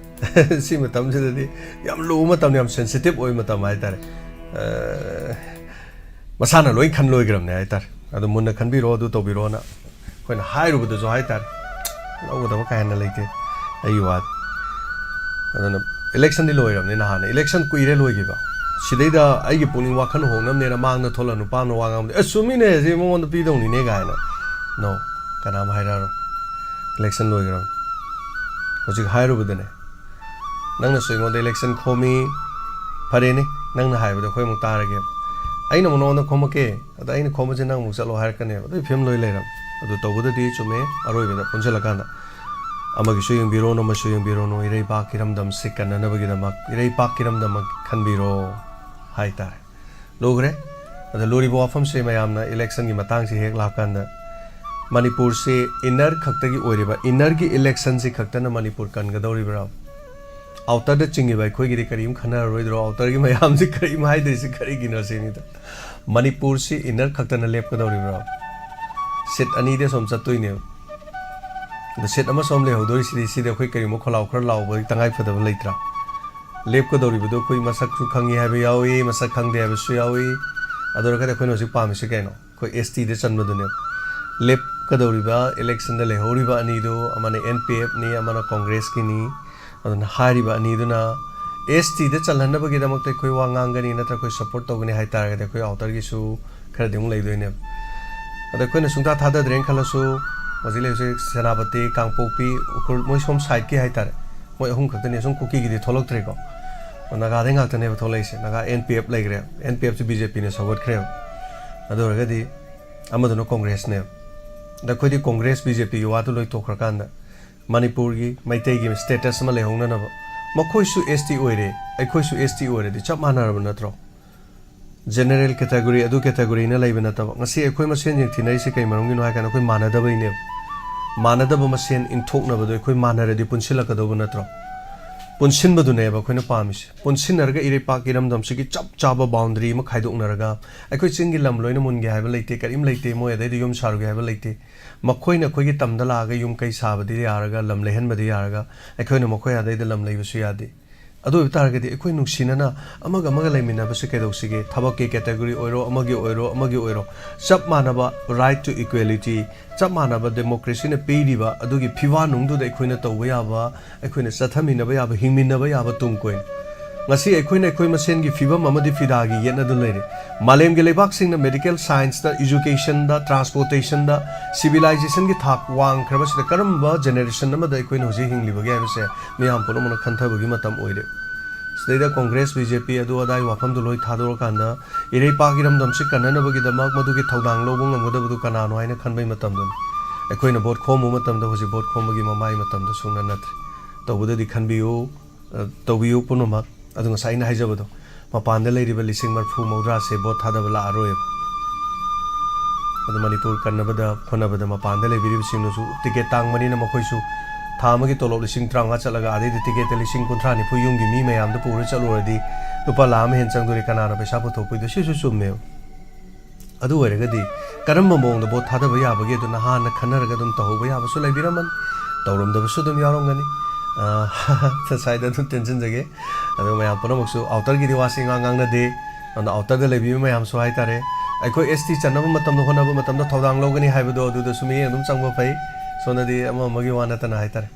ꯁꯤ ꯃꯇꯝꯁꯤꯗꯗꯤ ꯌꯥꯝ ꯂꯨꯕ ꯃꯇꯝ, ꯌꯥꯝ ꯁꯦꯟꯁꯤꯇꯤꯚ ꯑꯣꯏꯕ ꯃꯇꯝ ꯍꯥꯏꯇꯥꯔꯦ꯫ ꯑ, ꯃꯁꯥꯅ ꯂꯣꯏ ꯈꯟ ꯂꯣꯏꯈ꯭ꯔꯕꯅꯦ ꯍꯥꯏꯇꯥꯔꯦ꯫ ꯑꯗꯣ ꯃꯨꯟꯅ ꯈꯟꯕꯤꯔꯣ, ꯑꯗꯨ ꯇꯧꯕꯤꯔꯣꯅ ꯑꯩꯈꯣꯏꯅ ꯍꯥꯏꯔꯨꯕꯗꯁꯨ ꯍꯥꯏꯇꯥꯔꯦ, ꯂꯧꯒꯗꯕ ꯀꯥ ꯍꯦꯟꯅ ꯂꯩꯇꯦ ꯑꯩꯒꯤ ꯋꯥꯗꯤ꯫ ꯑꯗꯨꯅ ꯏꯂꯦꯛꯁꯟꯗꯤ ꯂꯣꯏꯔꯕꯅꯤꯅ, ꯍꯥꯟꯅ ꯏꯂꯦꯛꯁꯟ ꯀꯨꯏꯔꯦ ꯂꯣꯏꯈꯤꯕ꯫ ꯁꯤꯗꯩꯗ ꯑꯩꯒꯤ ꯄꯨꯛꯅꯤꯡ ꯋꯥꯈꯜ ꯍꯣꯡꯅꯕꯅꯦꯅ ꯃꯥꯡꯗ ꯊꯣꯛꯂꯒ ꯅꯨꯄꯥ ꯑꯃꯅ ꯋꯥ ꯉꯥꯡꯕꯗ, "ꯑꯦ, ꯆꯨꯝꯃꯤꯅꯦ, ꯁꯤ ꯃꯉꯣꯟꯗ ꯄꯤꯗꯧꯅꯤꯅꯦ" ꯀꯥꯏꯅ꯫ No꯫ ꯀꯅꯥꯝ ꯍꯥꯏꯔꯛꯑꯔꯣꯏ꯫ ꯏꯂꯦꯛꯁꯟ ꯂꯣꯏꯈ꯭ꯔꯕꯅꯤ꯫ ꯍꯧꯖꯤꯛ ꯍꯥꯏꯔꯨꯕꯗꯅꯦ, ꯅꯪꯅꯁꯨ ꯑꯩꯉꯣꯟꯗ ꯏꯂꯦꯛꯁꯟ ꯈꯣꯝꯃꯤ, ꯐꯔꯦꯅꯦ, ꯅꯪꯅ ꯍꯥꯏꯕꯗꯣ ꯑꯩꯈꯣꯏ ꯑꯃꯨꯛ ꯇꯥꯔꯒꯦ꯫ ꯑꯩꯅ ꯑꯃꯨꯛ ꯅꯉꯣꯟꯗ ꯈꯣꯝꯃꯛꯀꯦ, ꯑꯗ ꯑꯩꯅ ꯈꯣꯝꯕꯁꯦ ꯅꯪ ꯑꯃꯨꯛ ꯆꯠꯂꯣ ꯍꯥꯏꯔꯛꯀꯅꯦꯕ꯫ ꯑꯗꯨꯒꯤ ꯐꯤꯕꯝ ꯂꯣꯏ ꯂꯩꯔꯕꯅꯤ꯫ ꯑꯗꯨ ꯇꯧꯕꯗꯗꯤ ꯆꯨꯝꯃꯦ, ꯑꯔꯣꯏꯕꯗ ꯄꯨꯟꯁꯤꯜꯂꯀꯥꯟꯗ ꯑꯃꯒꯤꯁꯨ ꯌꯦꯡꯕꯤꯔꯣꯅꯨ, ꯑꯃꯁꯨ ꯌꯦꯡꯕꯤꯔꯣꯅꯨ, ꯏꯔꯩꯄꯥꯛꯀꯤ ꯏꯔꯝꯗꯝꯁꯤ ꯀꯟꯅꯅꯕꯒꯤꯗꯃꯛ ꯏꯔꯩꯄꯥꯛꯀꯤ ꯏꯔꯝꯗꯝ ꯑꯃ ꯈꯟꯕꯤꯔꯣ ꯍꯥꯏꯇꯥꯔꯦ꯫ ꯂꯨꯈ꯭ꯔꯦ꯫ ꯑꯗ ꯂꯨꯔꯤꯕ ꯋꯥꯐꯝꯁꯦ ꯃꯌꯥꯝꯅ ꯏꯂꯦꯛꯁꯟꯒꯤ ꯃꯇꯥꯡꯁꯤ ꯍꯦꯛ ꯂꯥꯛꯀꯥꯟꯗ ꯃꯅꯤꯄꯨꯔꯁꯤ ꯏꯟꯅꯔ ꯈꯛꯇꯒꯤ ꯑꯣꯏꯔꯤꯕ, ꯏꯟꯅꯔꯒꯤ ꯏꯂꯦꯛꯁꯟꯁꯤ ꯈꯛꯇꯅ ꯃꯅꯤꯄꯨꯔ ꯀꯟꯒꯗꯧꯔꯤꯕ꯭ꯔꯥ? ꯑꯥꯎꯇꯔꯗ ꯆꯤꯡꯉꯤꯕ ꯑꯩꯈꯣꯏꯒꯤꯗꯤ ꯀꯔꯤꯝ ꯈꯟꯅꯔꯔꯣꯏꯗ꯭ꯔꯣ? ꯑꯥꯎꯇꯔꯒꯤ ꯃꯌꯥꯝꯁꯤ ꯀꯔꯤꯝ ꯍꯥꯏꯗ꯭ꯔꯤꯁꯤ ꯀꯔꯤꯒꯤꯅꯣ ꯁꯤꯅꯤꯗ꯫ ꯃꯅꯤꯄꯨꯔꯁꯤ ꯏꯟꯅꯔ ꯈꯛꯇꯅ ꯂꯦꯞꯀꯗꯧꯔꯤꯕ꯭ꯔꯥ? ꯁꯤꯠ ꯑꯅꯤꯗꯤ ꯑꯁꯣꯝ ꯆꯠꯇꯣꯏꯅꯦꯕ꯫ ꯑꯗ ꯁꯤꯠ ꯑꯃ ꯁꯣꯝ ꯂꯩꯍꯧꯗꯣꯔꯤꯁꯤꯗꯤ, ꯁꯤꯗꯤ ꯑꯩꯈꯣꯏ ꯀꯔꯤꯒꯨꯝꯕ ꯈꯣꯜꯂꯥꯎ ꯈꯔ ꯂꯥꯎꯕꯒꯤ ꯇꯉꯥꯏ ꯐꯗꯕ ꯂꯩꯇ꯭ꯔꯥ? ꯂꯦꯞꯀꯗꯧꯔꯤꯕꯗꯣ ꯑꯩꯈꯣꯏ ꯃꯁꯛꯁꯨ ꯈꯪꯉꯤ ꯍꯥꯏꯕ ꯌꯥꯎꯏ, ꯃꯁꯛ ꯈꯪꯗꯦ ꯍꯥꯏꯕꯁꯨ ꯌꯥꯎꯏ꯫ ꯑꯗꯨ ꯑꯣꯏꯔꯒꯗꯤ ꯑꯩꯈꯣꯏꯅ ꯍꯧꯖꯤꯛ ꯄꯥꯝꯃꯤꯁꯤ ꯀꯩꯅꯣ? ꯑꯩꯈꯣꯏ ꯑꯦꯁ ꯇꯤꯗ ꯆꯟꯕꯗꯨꯅꯦꯕ꯫ ꯂꯦꯞꯀꯗꯧꯔꯤꯕ ꯏꯂꯦꯛꯁꯟꯗ ꯂꯩꯍꯧꯔꯤꯕ ꯑꯅꯤꯗꯨ, ꯑꯃꯅ ꯑꯦꯟ ꯄꯤ ꯑꯦꯐꯅꯤ, ꯑꯃꯅ ꯀꯣꯡꯒ꯭ꯔꯦꯁꯀꯤꯅꯤ꯫ ꯑꯗꯨꯅ ꯍꯥꯏꯔꯤꯕ ꯑꯅꯤꯗꯨꯅ ꯑꯦꯁ ꯇꯤꯗ ꯆꯜꯍꯟꯅꯕꯒꯤꯗꯃꯛꯇ ꯑꯩꯈꯣꯏ ꯋꯥ ꯉꯥꯡꯒꯅꯤ, ꯅꯠꯇ꯭ꯔꯒ ꯑꯩꯈꯣꯏ ꯁꯞꯄꯣꯔꯠ ꯇꯧꯒꯅꯤ ꯍꯥꯏ ꯇꯥꯔꯒꯗꯤ ꯑꯩꯈꯣꯏ ꯑꯥꯎꯇꯔꯒꯤꯁꯨ ꯈꯔꯗꯤ ꯑꯃꯨꯛ ꯂꯩꯗꯣꯏꯅꯦꯕ꯫ ꯑꯗ ꯑꯩꯈꯣꯏꯅ ꯁꯨꯡꯊꯥ ꯊꯥꯗꯗ꯭ꯔꯦꯅ ꯈꯜꯂꯁꯨ, ꯍꯧꯖꯤꯛ ꯂꯩꯔꯤꯁꯦ ꯁꯦꯅꯥꯄꯇꯤ, ꯀꯥꯡꯄꯣꯛꯄꯤ, ꯎꯈ꯭ꯔꯨꯜ, ꯃꯣꯏ ꯁꯣꯝ ꯁꯥꯏꯠꯀꯤ ꯍꯥꯏꯇꯥꯔꯦ, ꯃꯣꯏ ꯑꯍꯨꯝ ꯈꯛꯇꯅꯤ꯫ ꯑꯁꯨꯝ ꯀꯨꯀꯤꯒꯤꯗꯤ ꯊꯣꯛꯂꯛꯇ꯭ꯔꯦꯀꯣ꯫ ꯅꯥꯒꯥꯗꯩ ꯉꯥꯛꯇꯅꯦꯕ ꯊꯣꯛꯂꯛꯏꯁꯦ꯫ ꯅꯥꯒꯥ ꯑꯦꯟ ꯄꯤ ꯑꯦꯐ ꯂꯩꯈ꯭ꯔꯦ, ꯑꯦꯟ ꯄꯤ ꯑꯦꯐꯁꯤ ꯕꯤ ꯖꯦ ꯄꯤꯅ ꯁꯧꯒꯠꯈ꯭ꯔꯦꯕ꯫ ꯑꯗꯨ ꯑꯣꯏꯔꯒꯗꯤ ꯑꯃꯗꯨꯅ ꯀꯣꯡꯒ꯭ꯔꯦꯁꯅꯦꯕ꯫ ꯑꯗ ꯑꯩꯈꯣꯏꯗꯤ ꯀꯣꯡꯒ꯭ꯔꯦꯁ ꯕꯤ ꯖꯦ ꯄꯤꯒꯤ ꯋꯥꯗꯨ ꯂꯣꯏ ꯇꯣꯛꯈ꯭ꯔꯀꯥꯟꯗ ꯃꯅꯤꯄꯨꯔꯒꯤ ꯃꯩꯇꯩꯒꯤ ꯁ꯭ꯇꯦꯇꯁ ꯑꯃ ꯂꯩꯍꯧꯅꯅꯕ, ꯃꯈꯣꯏꯁꯨ ꯑꯦꯁ ꯇꯤ ꯑꯣꯏꯔꯦ, ꯑꯩꯈꯣꯏꯁꯨ ꯑꯦꯁ ꯇꯤ ꯑꯣꯏꯔꯗꯤ ꯆꯞ ꯃꯥꯟꯅꯔꯕ ꯅꯠꯇ꯭ꯔꯣ? ꯖꯦꯅꯔꯦꯜ ꯀꯦꯇꯥꯒꯣꯔꯤ, ꯑꯗꯨ ꯀꯦꯇꯥꯒꯣꯔꯤꯅ ꯂꯩꯕ ꯅꯠꯇꯕ꯫ ꯉꯁꯤ ꯑꯩꯈꯣꯏ ꯃꯁꯦꯟ ꯌꯦꯡꯊꯤꯅꯔꯤꯁꯦ ꯀꯩ ꯃꯔꯝꯒꯤꯅꯣ ꯍꯥꯏ ꯀꯥꯟꯗ ꯑꯩꯈꯣꯏ ꯃꯥꯟꯅꯗꯕꯩꯅꯦꯕ꯫ ꯃꯥꯟꯅꯗꯕ ꯃꯁꯦꯟ ꯏꯟꯊꯣꯛꯅꯕꯗꯣ ꯑꯩꯈꯣꯏ ꯃꯥꯟꯅꯔꯗꯤ ꯄꯨꯟꯁꯤꯜꯂꯛꯀꯗꯧꯕ ꯅꯠꯇ꯭ꯔꯣ? ꯄꯨꯟꯁꯤꯟꯕꯗꯨꯅꯦꯕ ꯑꯩꯈꯣꯏꯅ ꯄꯥꯝꯃꯤꯁꯦ꯫ ꯄꯨꯟꯁꯤꯟꯅꯔꯒ ꯏꯔꯩꯄꯥꯛ ꯏꯔꯝꯗꯝꯁꯤꯒꯤ ꯆꯞ ꯆꯥꯕ ꯕꯥꯎꯟꯗꯔꯤ ꯑꯃ ꯈꯥꯏꯗꯣꯛꯅꯔꯒ, ꯑꯩꯈꯣꯏ ꯆꯤꯡꯒꯤ ꯂꯝ ꯂꯣꯏꯅ ꯃꯨꯟꯒꯦ ꯍꯥꯏꯕ ꯂꯩꯇꯦ, ꯀꯔꯤꯝ ꯂꯩꯇꯦ, ꯃꯣꯏ ꯑꯗꯩꯗ ꯌꯨꯝ ꯁꯥꯔꯨꯒꯦ ꯍꯥꯏꯕ ꯂꯩꯇꯦ꯫ ꯃꯈꯣꯏꯅ ꯑꯩꯈꯣꯏꯒꯤ ꯇꯝꯗ ꯂꯥꯛꯑꯒ ꯌꯨꯝ ꯀꯩ ꯁꯥꯕꯗꯤ ꯌꯥꯔꯒ, ꯂꯝ ꯂꯩꯍꯟꯕꯗꯤ ꯌꯥꯔꯒ, ꯑꯩꯈꯣꯏꯅ ꯃꯈꯣꯏ ꯑꯗꯩꯗ ꯂꯝ ꯂꯩꯕꯁꯨ ꯌꯥꯗꯦ꯫ ꯑꯗꯨ ꯑꯣꯏꯕ ꯇꯥꯔꯒꯗꯤ ꯑꯩꯈꯣꯏ ꯅꯨꯡꯁꯤꯅꯅ ꯑꯃꯒ ꯑꯃꯒ ꯂꯩꯃꯤꯟꯅꯕꯁꯦ ꯀꯩꯗꯧꯁꯤꯒꯦ? ꯊꯕꯛꯀꯤ ꯀꯦꯇꯥꯒꯣꯔꯤ ꯑꯣꯏꯔꯣ, ꯑꯃꯒꯤ ꯑꯣꯏꯔꯣ, ꯑꯃꯒꯤ ꯑꯣꯏꯔꯣ, ꯆꯞ ꯃꯥꯟꯅꯕ right to equality, ꯆꯞ ꯃꯥꯟꯅꯕ ꯗꯦꯃꯣꯀ꯭ꯔꯦꯁꯤꯅ ꯄꯤꯔꯤꯕ ꯑꯗꯨꯒꯤ ꯐꯤꯕꯥꯟꯅꯨꯡꯗꯨꯗ ꯑꯩꯈꯣꯏꯅ ꯇꯧꯕ ꯌꯥꯕ, ꯑꯩꯈꯣꯏꯅ ꯆꯠꯊꯃꯤꯟꯅꯕ ꯌꯥꯕ, ꯍꯤꯡꯃꯤꯟꯅꯕ ꯌꯥꯕ ꯇꯨꯡ ꯀꯣꯏꯅ꯫ ꯉꯁꯤ ꯑꯩꯈꯣꯏꯅ ꯑꯩꯈꯣꯏ ꯃꯁꯦꯟꯒꯤ ꯐꯤꯕꯝ ꯑꯃꯗꯤ ꯐꯤꯗꯥꯒꯤ ꯌꯦꯠꯅꯗꯨꯅ ꯂꯩꯔꯦ꯫ ꯃꯥꯂꯦꯝꯒꯤ ꯂꯩꯕꯥꯛꯁꯤꯡꯅ medical scienceꯇ, educationꯗ, transportationꯗ, civilizationꯒꯤ ꯊꯥꯛ ꯋꯥꯡꯈ꯭ꯔꯕꯁꯤꯗ ꯀꯔꯝꯕ generation ꯑꯃꯗ ꯑꯩꯈꯣꯏꯅ ꯍꯧꯖꯤꯛ ꯍꯤꯡꯂꯤꯕꯒꯦ ꯍꯥꯏꯕꯁꯦ ꯃꯤꯌꯥꯝ ꯄꯨꯝꯅꯃꯛꯅ ꯈꯟꯊꯕꯒꯤ ꯃꯇꯝ ꯑꯣꯏꯔꯦ꯫ ꯁꯤꯗꯩꯗ Congress, BJP ꯑꯗꯨ ꯑꯗꯥꯒꯤ ꯋꯥꯐꯝꯗꯨ ꯂꯣꯏ ꯊꯥꯗꯣꯛꯑꯀꯥꯟꯗ ꯏꯔꯩꯄꯥꯛ ꯏꯔꯝꯗꯝꯁꯤ ꯀꯟꯅꯅꯕꯒꯤꯗꯃꯛ ꯃꯗꯨꯒꯤ ꯊꯧꯗꯥꯡ ꯂꯧꯕ ꯉꯝꯒꯗꯕꯗꯨ ꯀꯅꯥꯅꯣ ꯍꯥꯏꯅ ꯈꯟꯕꯒꯤ ꯃꯇꯝꯗꯨꯅꯤ꯫ ꯑꯩꯈꯣꯏꯅ vote ꯈꯣꯝꯕ ꯃꯇꯝꯗ ꯍꯧꯖꯤꯛ vote ꯈꯣꯝꯕꯒꯤ ꯃꯃꯥꯏ ꯃꯇꯝꯗꯨ ꯁꯨꯡꯅ ꯅꯠꯇ꯭ꯔꯦ꯫ ꯇꯧꯕꯗꯗꯤ ꯈꯟꯕꯤꯌꯨ꯫ ꯑ, ꯇꯧꯕꯤꯌꯨ ꯄꯨꯝꯅꯃꯛ꯫ ꯑꯗꯨ ꯉꯁꯥꯏ ꯑꯩꯅ ꯍꯥꯏꯖꯕꯗꯣ, ꯃꯄꯥꯟꯗ ꯂꯩꯔꯤꯕ ꯂꯤꯁꯤꯡ ꯃꯔꯤꯐꯨ ꯃꯧꯗ꯭ꯔꯥꯁꯦ vote ꯊꯥꯗꯕ ꯂꯥꯛꯑꯔꯣꯏꯕ꯫ ꯑꯗꯨ ꯃꯅꯤꯄꯨꯔ ꯀꯟꯅꯕꯗ ꯍꯣꯠꯅꯕꯗ ꯃꯄꯥꯟꯗ ꯂꯩꯕꯤꯔꯤꯕꯁꯤꯡꯅꯁꯨ ticket ꯇꯥꯡꯕꯅꯤꯅ ꯃꯈꯣꯏꯁꯨ ꯊꯥ ꯑꯃꯒꯤ ꯇꯣꯂꯣꯞ ꯂꯤꯁꯤꯡ ꯇꯔꯥꯃꯉꯥ ꯆꯠꯂꯒ ꯑꯗꯩꯗꯤ ticketꯇ ꯂꯤꯁꯤꯡ ꯀꯨꯟꯊ꯭ꯔꯥ ꯅꯤꯐꯨ ꯌꯨꯝꯒꯤ ꯃꯤ ꯃꯌꯥꯝꯗ ꯄꯨꯔ ꯆꯠꯂꯨꯔꯗꯤ ꯂꯨꯄꯥ ꯂꯥꯈ ꯑꯃ ꯍꯦꯟꯅ ꯆꯪꯗꯣꯔꯤ, ꯀꯅꯥꯅ ꯄꯩꯁꯥ ꯄꯨꯊꯣꯛꯄꯤꯗꯣꯏ? ꯁꯤꯁꯨ ꯆꯨꯝꯃꯦꯕ꯫ ꯑꯗꯨ ꯑꯣꯏꯔꯒꯗꯤ ꯀꯔꯝꯕ ꯃꯑꯣꯡꯗ vote ꯊꯥꯗꯕ ꯌꯥꯕꯒꯦ ꯑꯗꯨ ꯅꯍꯥꯟꯅ ꯈꯟꯅꯔꯒ ꯑꯗꯨꯝ ꯇꯧꯍꯧꯕ ꯌꯥꯕꯁꯨ ꯂꯩꯕꯤꯔꯝꯃꯅꯤ, ꯇꯧꯔꯝꯗꯕꯁꯨ ꯑꯗꯨꯝ ꯌꯥꯎꯔꯝꯒꯅꯤ꯫ ꯑ, ꯁ꯭ꯋꯥꯏꯗ ꯑꯗꯨꯝ ꯇꯦꯟꯁꯤꯟꯖꯒꯦ꯫ ꯑꯗꯣ ꯃꯌꯥꯝ ꯄꯨꯝꯅꯃꯛꯁꯨ outerꯒꯤꯗꯤ ꯋꯥꯁꯤ ꯏꯉꯥꯡ ꯉꯥꯡꯅꯗꯦ꯫ ꯑꯗꯣ outerꯗ ꯂꯩꯕꯤꯕ ꯃꯌꯥꯝꯁꯨ ꯍꯥꯏꯇꯥꯔꯦ, ꯑꯩꯈꯣꯏ ST ꯆꯟꯅꯕ ꯃꯇꯝꯗ ꯍꯣꯠꯅꯕ ꯃꯇꯝꯗ ꯊꯧꯗꯥꯡ ꯂꯧꯒꯅꯤ ꯍꯥꯏꯕꯗꯣ ꯑꯗꯨꯗꯁꯨ ꯃꯤꯠꯌꯦꯡ ꯑꯗꯨꯝ ꯆꯪꯕ ꯐꯩ꯫ ꯁꯣꯝꯗꯗꯤ ꯑꯃ ꯑꯃꯒꯤ ꯋꯥ ꯅꯠꯇꯅ ꯍꯥꯏꯇꯥꯔꯦ꯫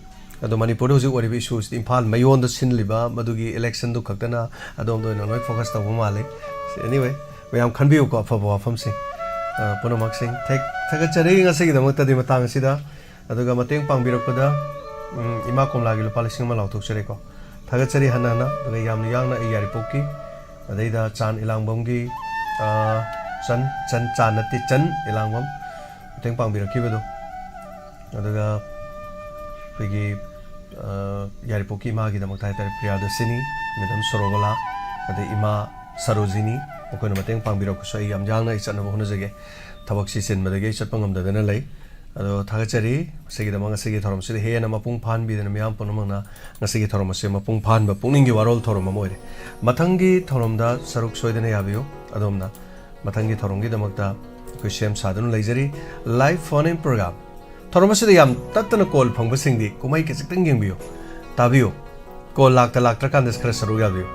ꯑꯗꯣ ꯃꯅꯤꯄꯨꯔꯗ ꯍꯧꯖꯤꯛ ꯑꯣꯏꯔꯤꯕ issueꯁꯤꯗꯤ ꯏꯝꯐꯥꯜ ꯃꯌꯣꯟꯗ ꯁꯤꯜꯂꯤꯕ ꯃꯗꯨꯒꯤ electionꯗꯨ ꯈꯛꯇꯅ ꯑꯗꯣꯝꯗ ꯑꯣꯏꯅ ꯂꯣꯏ focus ꯇꯧꯕ ꯃꯥꯜꯂꯦ꯫ Anyway, ꯃꯌꯥꯝ ꯈꯟꯕꯤꯌꯨꯀꯣ ꯑꯐꯕ ꯋꯥꯐꯝꯁꯤꯡ, ꯑ, ꯄꯨꯝꯅꯃꯛꯁꯤꯡ꯫ ꯊꯦꯛ-, ꯊꯥꯒꯠꯆꯔꯤ ꯉꯁꯤꯒꯤꯗꯃꯛꯇꯗꯤ ꯃꯇꯥꯡ ꯑꯁꯤꯗ꯫ ꯑꯗꯨꯒ ꯃꯇꯦꯡ ꯄꯥꯡꯕꯤꯔꯛꯄꯗ, ꯎꯝ, ꯏꯃꯥ ꯀꯣꯝꯂꯥꯒꯤ ꯂꯨꯄꯥ ꯂꯤꯁꯤꯡ ꯑꯃ ꯂꯥꯎꯊꯣꯛꯆꯔꯤꯀꯣ꯫ ꯊꯥꯒꯠꯆꯔꯤ ꯍꯟꯅ ꯍꯟꯅ꯫ ꯑꯗꯨꯒ ꯌꯥꯝꯅ ꯌꯥꯡꯅ ꯑꯩ ꯌꯥꯏꯔꯤꯄꯣꯛꯀꯤ, ꯑꯗꯩꯗ ꯆꯥꯟ ꯏꯂꯥꯡꯕꯝꯒꯤ, ꯑ, ꯆꯟ, ꯆꯟ, ꯆꯥꯟ ꯅꯠꯇꯦ, ꯆꯟ ꯏꯂꯥꯡꯕꯝ ꯃꯇꯦꯡ ꯄꯥꯡꯕꯤꯔꯛꯈꯤꯕꯗꯣ꯫ ꯑꯗꯨꯒ ꯑꯩꯈꯣꯏꯒꯤ, ꯑ, ꯌꯥꯏꯔꯤꯄꯣꯛꯀꯤ ꯏꯃꯥꯒꯤꯗꯃꯛꯇ ꯍꯥꯏꯇꯥꯔꯦ, ꯄ꯭ꯔꯤꯌꯥꯗꯔꯁꯤꯅꯤ, ꯃꯦꯗꯥꯝ ꯁꯣꯔꯣꯕꯂꯥ, ꯑꯗꯩ ꯏꯃꯥ ꯁꯔꯣꯖꯤꯅꯤ, ꯃꯈꯣꯏꯅ ꯃꯇꯦꯡ ꯄꯥꯡꯕꯤꯔꯛꯄꯁꯨ ꯑꯩ ꯌꯥꯝ ꯌꯥꯡꯅ ꯑꯩ ꯆꯠꯅꯕ ꯍꯣꯠꯅꯖꯒꯦ꯫ ꯊꯕꯛꯁꯤ ꯆꯤꯟꯕꯗꯒꯤ ꯑꯩ ꯆꯠꯄ ꯉꯝꯗꯗꯅ ꯂꯩ꯫ ꯑꯗꯣ ꯊꯥꯒꯠꯆꯔꯤ꯫ ꯃꯁꯤꯒꯤꯗꯃꯛ ꯉꯁꯤꯒꯤ ꯊꯧꯔꯝꯁꯤꯗ ꯍꯦꯟꯅ ꯃꯄꯨꯡ ꯐꯥꯍꯟꯕꯤꯗꯅ ꯃꯤꯌꯥꯝ ꯄꯨꯝꯅꯃꯛꯅ ꯉꯁꯤꯒꯤ ꯊꯧꯔꯝ ꯑꯁꯤ ꯃꯄꯨꯡ ꯐꯥꯍꯟꯕ ꯄꯨꯛꯅꯤꯡꯒꯤ ꯋꯥꯔꯣꯜ ꯊꯧꯔꯝ ꯑꯃ ꯑꯣꯏꯔꯦ꯫ ꯃꯊꯪꯒꯤ ꯊꯧꯔꯝꯗ ꯁꯔꯨꯛ ꯁꯣꯏꯗꯅ ꯌꯥꯕꯤꯌꯨ꯫ ꯑꯗꯣꯝꯅ ꯃꯊꯪꯒꯤ ꯊꯧꯔꯝꯒꯤꯗꯃꯛꯇ ꯑꯩꯈꯣꯏ ꯁꯦꯝ ꯁꯥꯗꯨꯅ ꯂꯩꯖꯔꯤ꯫ Live phone in program꯫ ꯊꯧꯔꯝ ꯑꯁꯤꯗ ꯌꯥꯝ ꯇꯠꯇꯅ call ꯐꯪꯕꯁꯤꯡꯗꯤ ꯀꯨꯝꯍꯩ ꯈꯖꯤꯛꯇꯪ ꯌꯦꯡꯕꯤꯌꯨ, ꯇꯥꯕꯤꯌꯨ꯫ Call ꯂꯥꯛꯇ ꯂꯥꯛꯇ꯭ꯔꯀꯥꯟꯗ ꯈꯔ ꯁꯔꯨꯛ ꯌꯥꯕꯤꯌꯨ꯫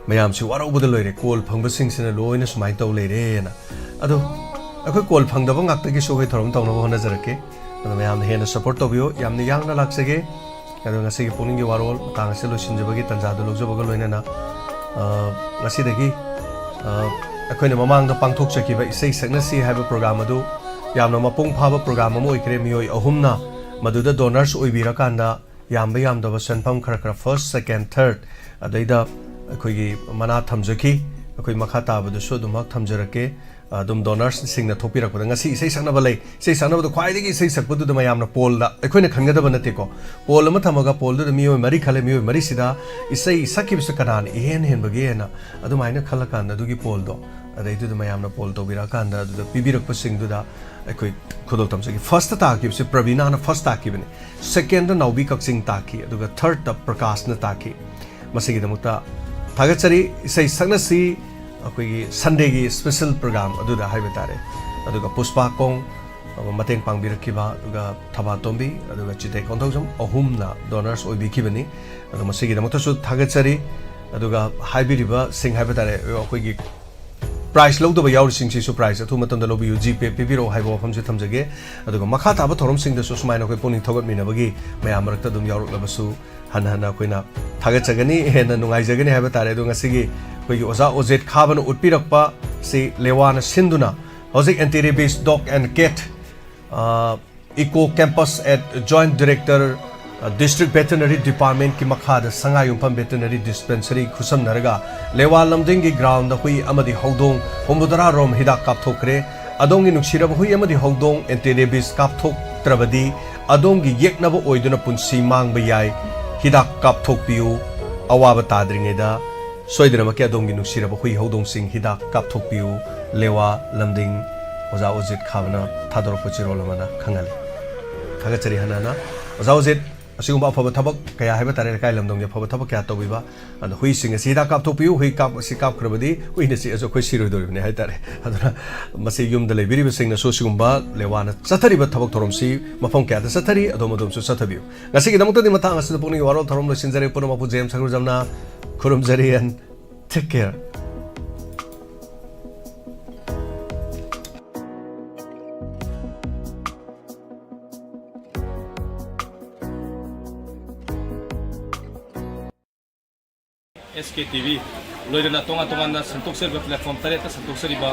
ꯃꯌꯥꯝꯁꯤ ꯋꯥꯔꯧꯕꯗ ꯂꯣꯏꯔꯦ, call ꯐꯪꯕꯁꯤꯡꯁꯤꯅ ꯂꯣꯏꯅ ꯁꯨꯃꯥꯏꯅ ꯇꯧ ꯂꯩꯔꯦꯅ꯫ ꯑꯗꯣ ꯑꯩꯈꯣꯏ call ꯐꯪꯗꯕ ꯉꯥꯛꯇꯒꯤꯁꯨ ꯑꯩꯈꯣꯏ ꯊꯧꯔꯝ ꯇꯧꯅꯕ ꯍꯣꯠꯅꯖꯔꯛꯀꯦ꯫ ꯑꯗꯣ ꯃꯌꯥꯝꯅ ꯍꯦꯟꯅ support ꯇꯧꯕꯤꯌꯨ꯫ ꯌꯥꯝꯅ ꯌꯥꯡꯅ ꯂꯥꯛꯆꯒꯦ꯫ ꯑꯗꯣ ꯉꯁꯤꯒꯤ ꯄꯨꯛꯅꯤꯡꯒꯤ ꯋꯥꯔꯣꯜ ꯃꯇꯥꯡ ꯑꯁꯤ ꯂꯣꯏꯁꯤꯟꯖꯕꯒꯤ ꯇꯥꯟꯖꯥꯗꯨ ꯂꯧꯖꯕꯒ ꯂꯣꯏꯅꯅ ꯑ, ꯉꯁꯤꯗꯒꯤ, ꯑ, ꯑꯩꯈꯣꯏꯅ ꯃꯃꯥꯡꯗ ꯄꯥꯡꯊꯣꯛꯆꯈꯤꯕ ꯏꯁꯩ ꯁꯛꯅꯁꯤ ꯍꯥꯏꯕ ꯄ꯭ꯔꯣꯒ꯭ꯔꯥꯝ ꯑꯗꯨ ꯌꯥꯝꯅ ꯃꯄꯨꯡ ꯐꯥꯕ ꯄ꯭ꯔꯣꯒ꯭ꯔꯥꯝ ꯑꯃ ꯑꯣꯏꯈ꯭ꯔꯦ꯫ ꯃꯤꯑꯣꯏ ꯑꯍꯨꯝꯅ ꯃꯗꯨꯗ ꯗꯣꯅꯔꯁ ꯑꯣꯏꯕꯤꯔꯀꯥꯟꯗ ꯌꯥꯝꯕ ꯌꯥꯝꯗꯕ ꯁꯦꯟꯐꯝ ꯈꯔ ꯈꯔ, ꯐꯥꯔꯁ, ꯁꯦꯀꯦꯟ, ꯊꯥꯔꯠ, ꯑꯗꯩꯗ ꯑꯩꯈꯣꯏꯒꯤ ꯃꯅꯥ ꯊꯝꯖꯈꯤ꯫ ꯑꯩꯈꯣꯏ ꯃꯈꯥ ꯇꯥꯕꯗꯁꯨ ꯑꯗꯨꯃꯛ ꯊꯝꯖꯔꯛꯀꯦ꯫ ꯑꯗꯨꯝ ꯗꯣꯅꯔꯁꯁꯤꯡꯅ ꯊꯣꯛꯄꯤꯔꯛꯄꯗ ꯉꯁꯤ ꯏꯁꯩ ꯁꯛꯅꯕ ꯂꯩ, ꯏꯁꯩ ꯁꯛꯅꯕꯗ ꯈ꯭ꯋꯥꯏꯗꯒꯤ ꯏꯁꯩ ꯁꯛꯄꯗꯨꯗ ꯃꯌꯥꯝꯅ ꯄꯣꯜꯗ, ꯑꯩꯈꯣꯏꯅ ꯈꯟꯒꯗꯕ ꯅꯠꯇꯦꯀꯣ, ꯄꯣꯜ ꯑꯃ ꯊꯝꯃꯒ ꯄꯣꯜꯗꯨꯗ ꯃꯤꯑꯣꯏ ꯃꯔꯤ ꯈꯜꯂꯦ, ꯃꯤꯑꯣꯏ ꯃꯔꯤꯁꯤꯗ ꯏꯁꯩ ꯁꯛꯈꯤꯕꯁꯦ ꯀꯅꯥꯅ ꯏꯍꯦꯟ ꯍꯦꯟꯕꯒꯦꯅ ꯑꯗꯨꯃꯥꯏꯅ ꯈꯜꯂꯀꯥꯟꯗ ꯑꯗꯨꯒꯤ ꯄꯣꯜꯗꯣ, ꯑꯗꯩꯗꯨꯗ ꯃꯌꯥꯝꯅ ꯄꯣꯜ ꯇꯧꯕꯤꯔꯛꯑꯀꯥꯟꯗ ꯑꯗꯨꯗ ꯄꯤꯕꯤꯔꯛꯄꯁꯤꯡꯗꯨꯗ ꯑꯩꯈꯣꯏ ꯈꯨꯗꯣꯜ ꯇꯝꯖꯒꯦ꯫ ꯐꯥꯔꯁꯇ ꯇꯥꯈꯤꯕꯁꯦ ꯄ꯭ꯔꯕꯤꯅꯥꯅ ꯐꯥꯔꯁ ꯇꯥꯈꯤꯕꯅꯤ, ꯁꯦꯀꯦꯟꯗ ꯅꯥꯎꯕꯤ ꯀꯛꯆꯤꯡ ꯇꯥꯈꯤ, ꯑꯗꯨꯒ ꯊꯥꯔꯠꯇ ꯄ꯭ꯔꯀꯥꯁꯅ ꯇꯥꯈꯤ꯫ ꯃꯁꯤꯒꯤꯗꯃꯛꯇ ꯊꯥꯒꯠꯆꯔꯤ꯫ ꯏꯁꯩ ꯁꯛꯅꯁꯤ ꯑꯩꯈꯣꯏꯒꯤ ꯁꯟꯗꯦꯒꯤ ꯁ꯭ꯄꯦꯁꯦꯜ ꯄ꯭ꯔꯣꯒ꯭ꯔꯥꯝ ꯑꯗꯨꯗ ꯍꯥꯏꯕ ꯇꯥꯔꯦ꯫ ꯑꯗꯨꯒ ꯄꯨꯁꯄꯥ ꯀꯣꯡ, ꯑ, ꯃꯇꯦꯡ ꯄꯥꯡꯕꯤꯔꯛꯈꯤꯕ, ꯑꯗꯨꯒ ꯊꯕꯥꯇꯣꯝꯕꯤ, ꯑꯗꯨꯒ ꯆꯤꯇꯦ ꯀꯣꯟꯊꯧꯖꯝ ꯑꯍꯨꯝꯅ ꯗꯣꯅꯔꯁ ꯑꯣꯏꯕꯤꯈꯤꯕꯅꯤ꯫ ꯑꯗꯣ ꯃꯁꯤꯒꯤꯗꯃꯛꯇꯁꯨ ꯊꯥꯒꯠꯆꯔꯤ꯫ ꯑꯗꯨꯒ ꯍꯥꯏꯕꯤꯔꯤꯕꯁꯤꯡ ꯍꯥꯏꯕ ꯇꯥꯔꯦ, ꯑꯩꯈꯣꯏꯒꯤ ꯄ꯭ꯔꯥꯏꯖ ꯂꯧꯗꯕ ꯌꯥꯎꯔꯤꯁꯤꯡꯁꯤꯁꯨ ꯄ꯭ꯔꯥꯏꯖ ꯑꯊꯨꯕ ꯃꯇꯝꯗ ꯂꯧꯕꯤꯌꯨ, ꯖꯤꯄꯦ ꯄꯤꯕꯤꯔꯛꯑꯣ ꯍꯥꯏꯕ ꯋꯥꯐꯝꯁꯦ ꯊꯝꯖꯒꯦ꯫ ꯑꯗꯨꯒ ꯃꯈꯥ ꯇꯥꯕ ꯊꯧꯔꯝꯁꯤꯡꯗꯁꯨ ꯁꯨꯃꯥꯏꯅ ꯑꯩꯈꯣꯏ ꯄꯨꯛꯅꯤꯡ ꯊꯧꯒꯠꯃꯤꯟꯅꯕꯒꯤ ꯃꯌꯥꯝ ꯃꯔꯛꯇ ꯑꯗꯨꯝ ꯌꯥꯎꯔꯛꯂꯕꯁꯨ ꯍꯟꯅ ꯍꯟꯅ ꯑꯩꯈꯣꯏꯅ ꯊꯥꯒꯠꯆꯒꯅꯤ, ꯍꯦꯟꯅ ꯅꯨꯡꯉꯥꯏꯖꯒꯅꯤ ꯍꯥꯏꯕ ꯇꯥꯔꯦ꯫ ꯑꯗꯣ ꯉꯁꯤꯒꯤ ꯑꯩꯈꯣꯏꯒꯤ ꯑꯣꯖꯥ ꯑꯣꯖꯦꯠ ꯈꯥꯕꯅ ꯎꯠꯄꯤꯔꯛꯄ ꯁꯤ ꯂꯦꯋꯥꯅ ꯁꯤꯟꯗꯨꯅ ꯍꯧꯖꯤꯛ Anti Rabies Dog and Cat, ꯑ, Eco Campus at Joint Director, ꯑ, District Veterinary Departmentꯀꯤ ꯃꯈꯥꯗ ꯁꯉꯥꯏꯌꯨꯝꯐꯝ Veterinary Dispensary ꯈꯨꯠꯁꯝꯅꯔꯒ ꯂꯦꯋꯥ ꯂꯝꯗꯤꯡꯒꯤ groundꯗ ꯍꯨꯏ ꯑꯃꯗꯤ ꯍꯧꯗꯣꯡ ꯍꯨꯝꯐꯨꯇꯔꯥ ꯔꯣꯝ ꯍꯤꯗꯥꯛ ꯀꯥꯞꯊꯣꯛꯈ꯭ꯔꯦ꯫ ꯑꯗꯣꯝꯒꯤ ꯅꯨꯡꯁꯤꯔꯕ ꯍꯨꯏ ꯑꯃꯗꯤ ꯍꯧꯗꯣꯡ Anti Rabies ꯀꯥꯞꯊꯣꯛꯇ꯭ꯔꯕꯗꯤ ꯑꯗꯣꯝꯒꯤ ꯌꯦꯛꯅꯕ ꯑꯣꯏꯗꯨꯅ ꯄꯨꯟꯁꯤ ꯃꯥꯡꯕ ꯌꯥꯏ꯫ ꯍꯤꯗꯥꯛ ꯀꯥꯞꯊꯣꯛꯄꯤꯌꯨ꯫ ꯑꯋꯥꯕ ꯇꯥꯗ꯭ꯔꯤꯉꯩꯗ ꯁꯣꯏꯗꯅꯃꯛꯀꯤ ꯑꯗꯣꯝꯒꯤ ꯅꯨꯡꯁꯤꯔꯕ ꯍꯨꯏ ꯍꯧꯗꯣꯡꯁꯤꯡ ꯍꯤꯗꯥꯛ ꯀꯥꯞꯊꯣꯛꯄꯤꯌꯨ꯫ ꯂꯦꯋꯥ ꯂꯝꯗꯤꯡ, ꯑꯣꯖꯥ ꯑꯣꯖꯤꯠ ꯈꯥꯕꯅ ꯊꯥꯗꯣꯔꯛꯄ ꯆꯦꯔꯣꯜ ꯑꯃꯅ ꯈꯪꯍꯜꯂꯤ꯫ ꯊꯥꯒꯠꯆꯔꯤ ꯍꯟꯅ ꯍꯟꯅ꯫ ꯑꯣꯖꯥ ꯑꯣꯖꯤꯠ, ꯑꯁꯤꯒꯨꯝꯕ ꯑꯐꯕ ꯊꯕꯛ ꯀꯌꯥ ꯍꯥꯏꯕ ꯇꯥꯔꯦ, ꯂꯩꯀꯥꯏ ꯂꯝꯗꯝꯒꯤ ꯑꯐꯕ ꯊꯕꯛ ꯀꯌꯥ ꯇꯧꯕꯤꯕ, ꯑꯗꯣ ꯍꯨꯏꯁꯤꯡ ꯑꯁꯤ ꯍꯤꯗꯥꯛ ꯀꯥꯞꯊꯣꯛꯄꯤꯌꯨ, ꯍꯨꯏ ꯀꯥꯞ-, ꯑꯁꯤ ꯀꯥꯞꯈ꯭ꯔꯕꯗꯤ ꯍꯨꯏꯅ ꯆꯤꯛꯑꯁꯨ ꯑꯩꯈꯣꯏ ꯁꯤꯔꯣꯏꯗꯧꯔꯤꯕꯅꯤ ꯍꯥꯏ ꯇꯥꯔꯦ꯫ ꯑꯗꯨꯅ ꯃꯁꯤ ꯌꯨꯝꯗ ꯂꯩꯕꯤꯔꯤꯕꯁꯤꯡꯅꯁꯨ ꯁꯤꯒꯨꯝꯕ ꯂꯦꯋꯥꯅ ꯆꯠꯊꯔꯤꯕ ꯊꯕꯛ ꯊꯧꯔꯝꯁꯤ ꯃꯐꯝ ꯀꯌꯥꯗ ꯆꯠꯊꯔꯤ, ꯑꯗꯣꯝ ꯑꯗꯣꯝꯁꯨ ꯆꯠꯊꯕꯤꯌꯨ꯫ ꯉꯁꯤꯒꯤꯗꯃꯛꯇꯗꯤ ꯃꯇꯥꯡ ꯑꯁꯤꯗ ꯄꯨꯛꯅꯤꯡꯒꯤ ꯋꯥꯔꯣꯜ ꯊꯧꯔꯝ ꯂꯣꯏꯁꯤꯟꯖꯔꯦ꯫ ꯄꯨꯝꯅꯃꯛꯄꯨ James ꯁꯪꯒꯨꯖꯝꯅ ꯈꯨꯔꯨꯝꯖꯔꯤ꯫ And take care. S K T V. ꯂꯣꯏꯅꯅ ꯇꯣꯉꯥꯟ ꯇꯣꯉꯥꯟꯅ ꯁꯟꯗꯣꯛꯆꯔꯤꯕ platform ꯇꯔꯦꯠꯇ ꯁꯟꯗꯣꯛꯆꯔꯤꯕ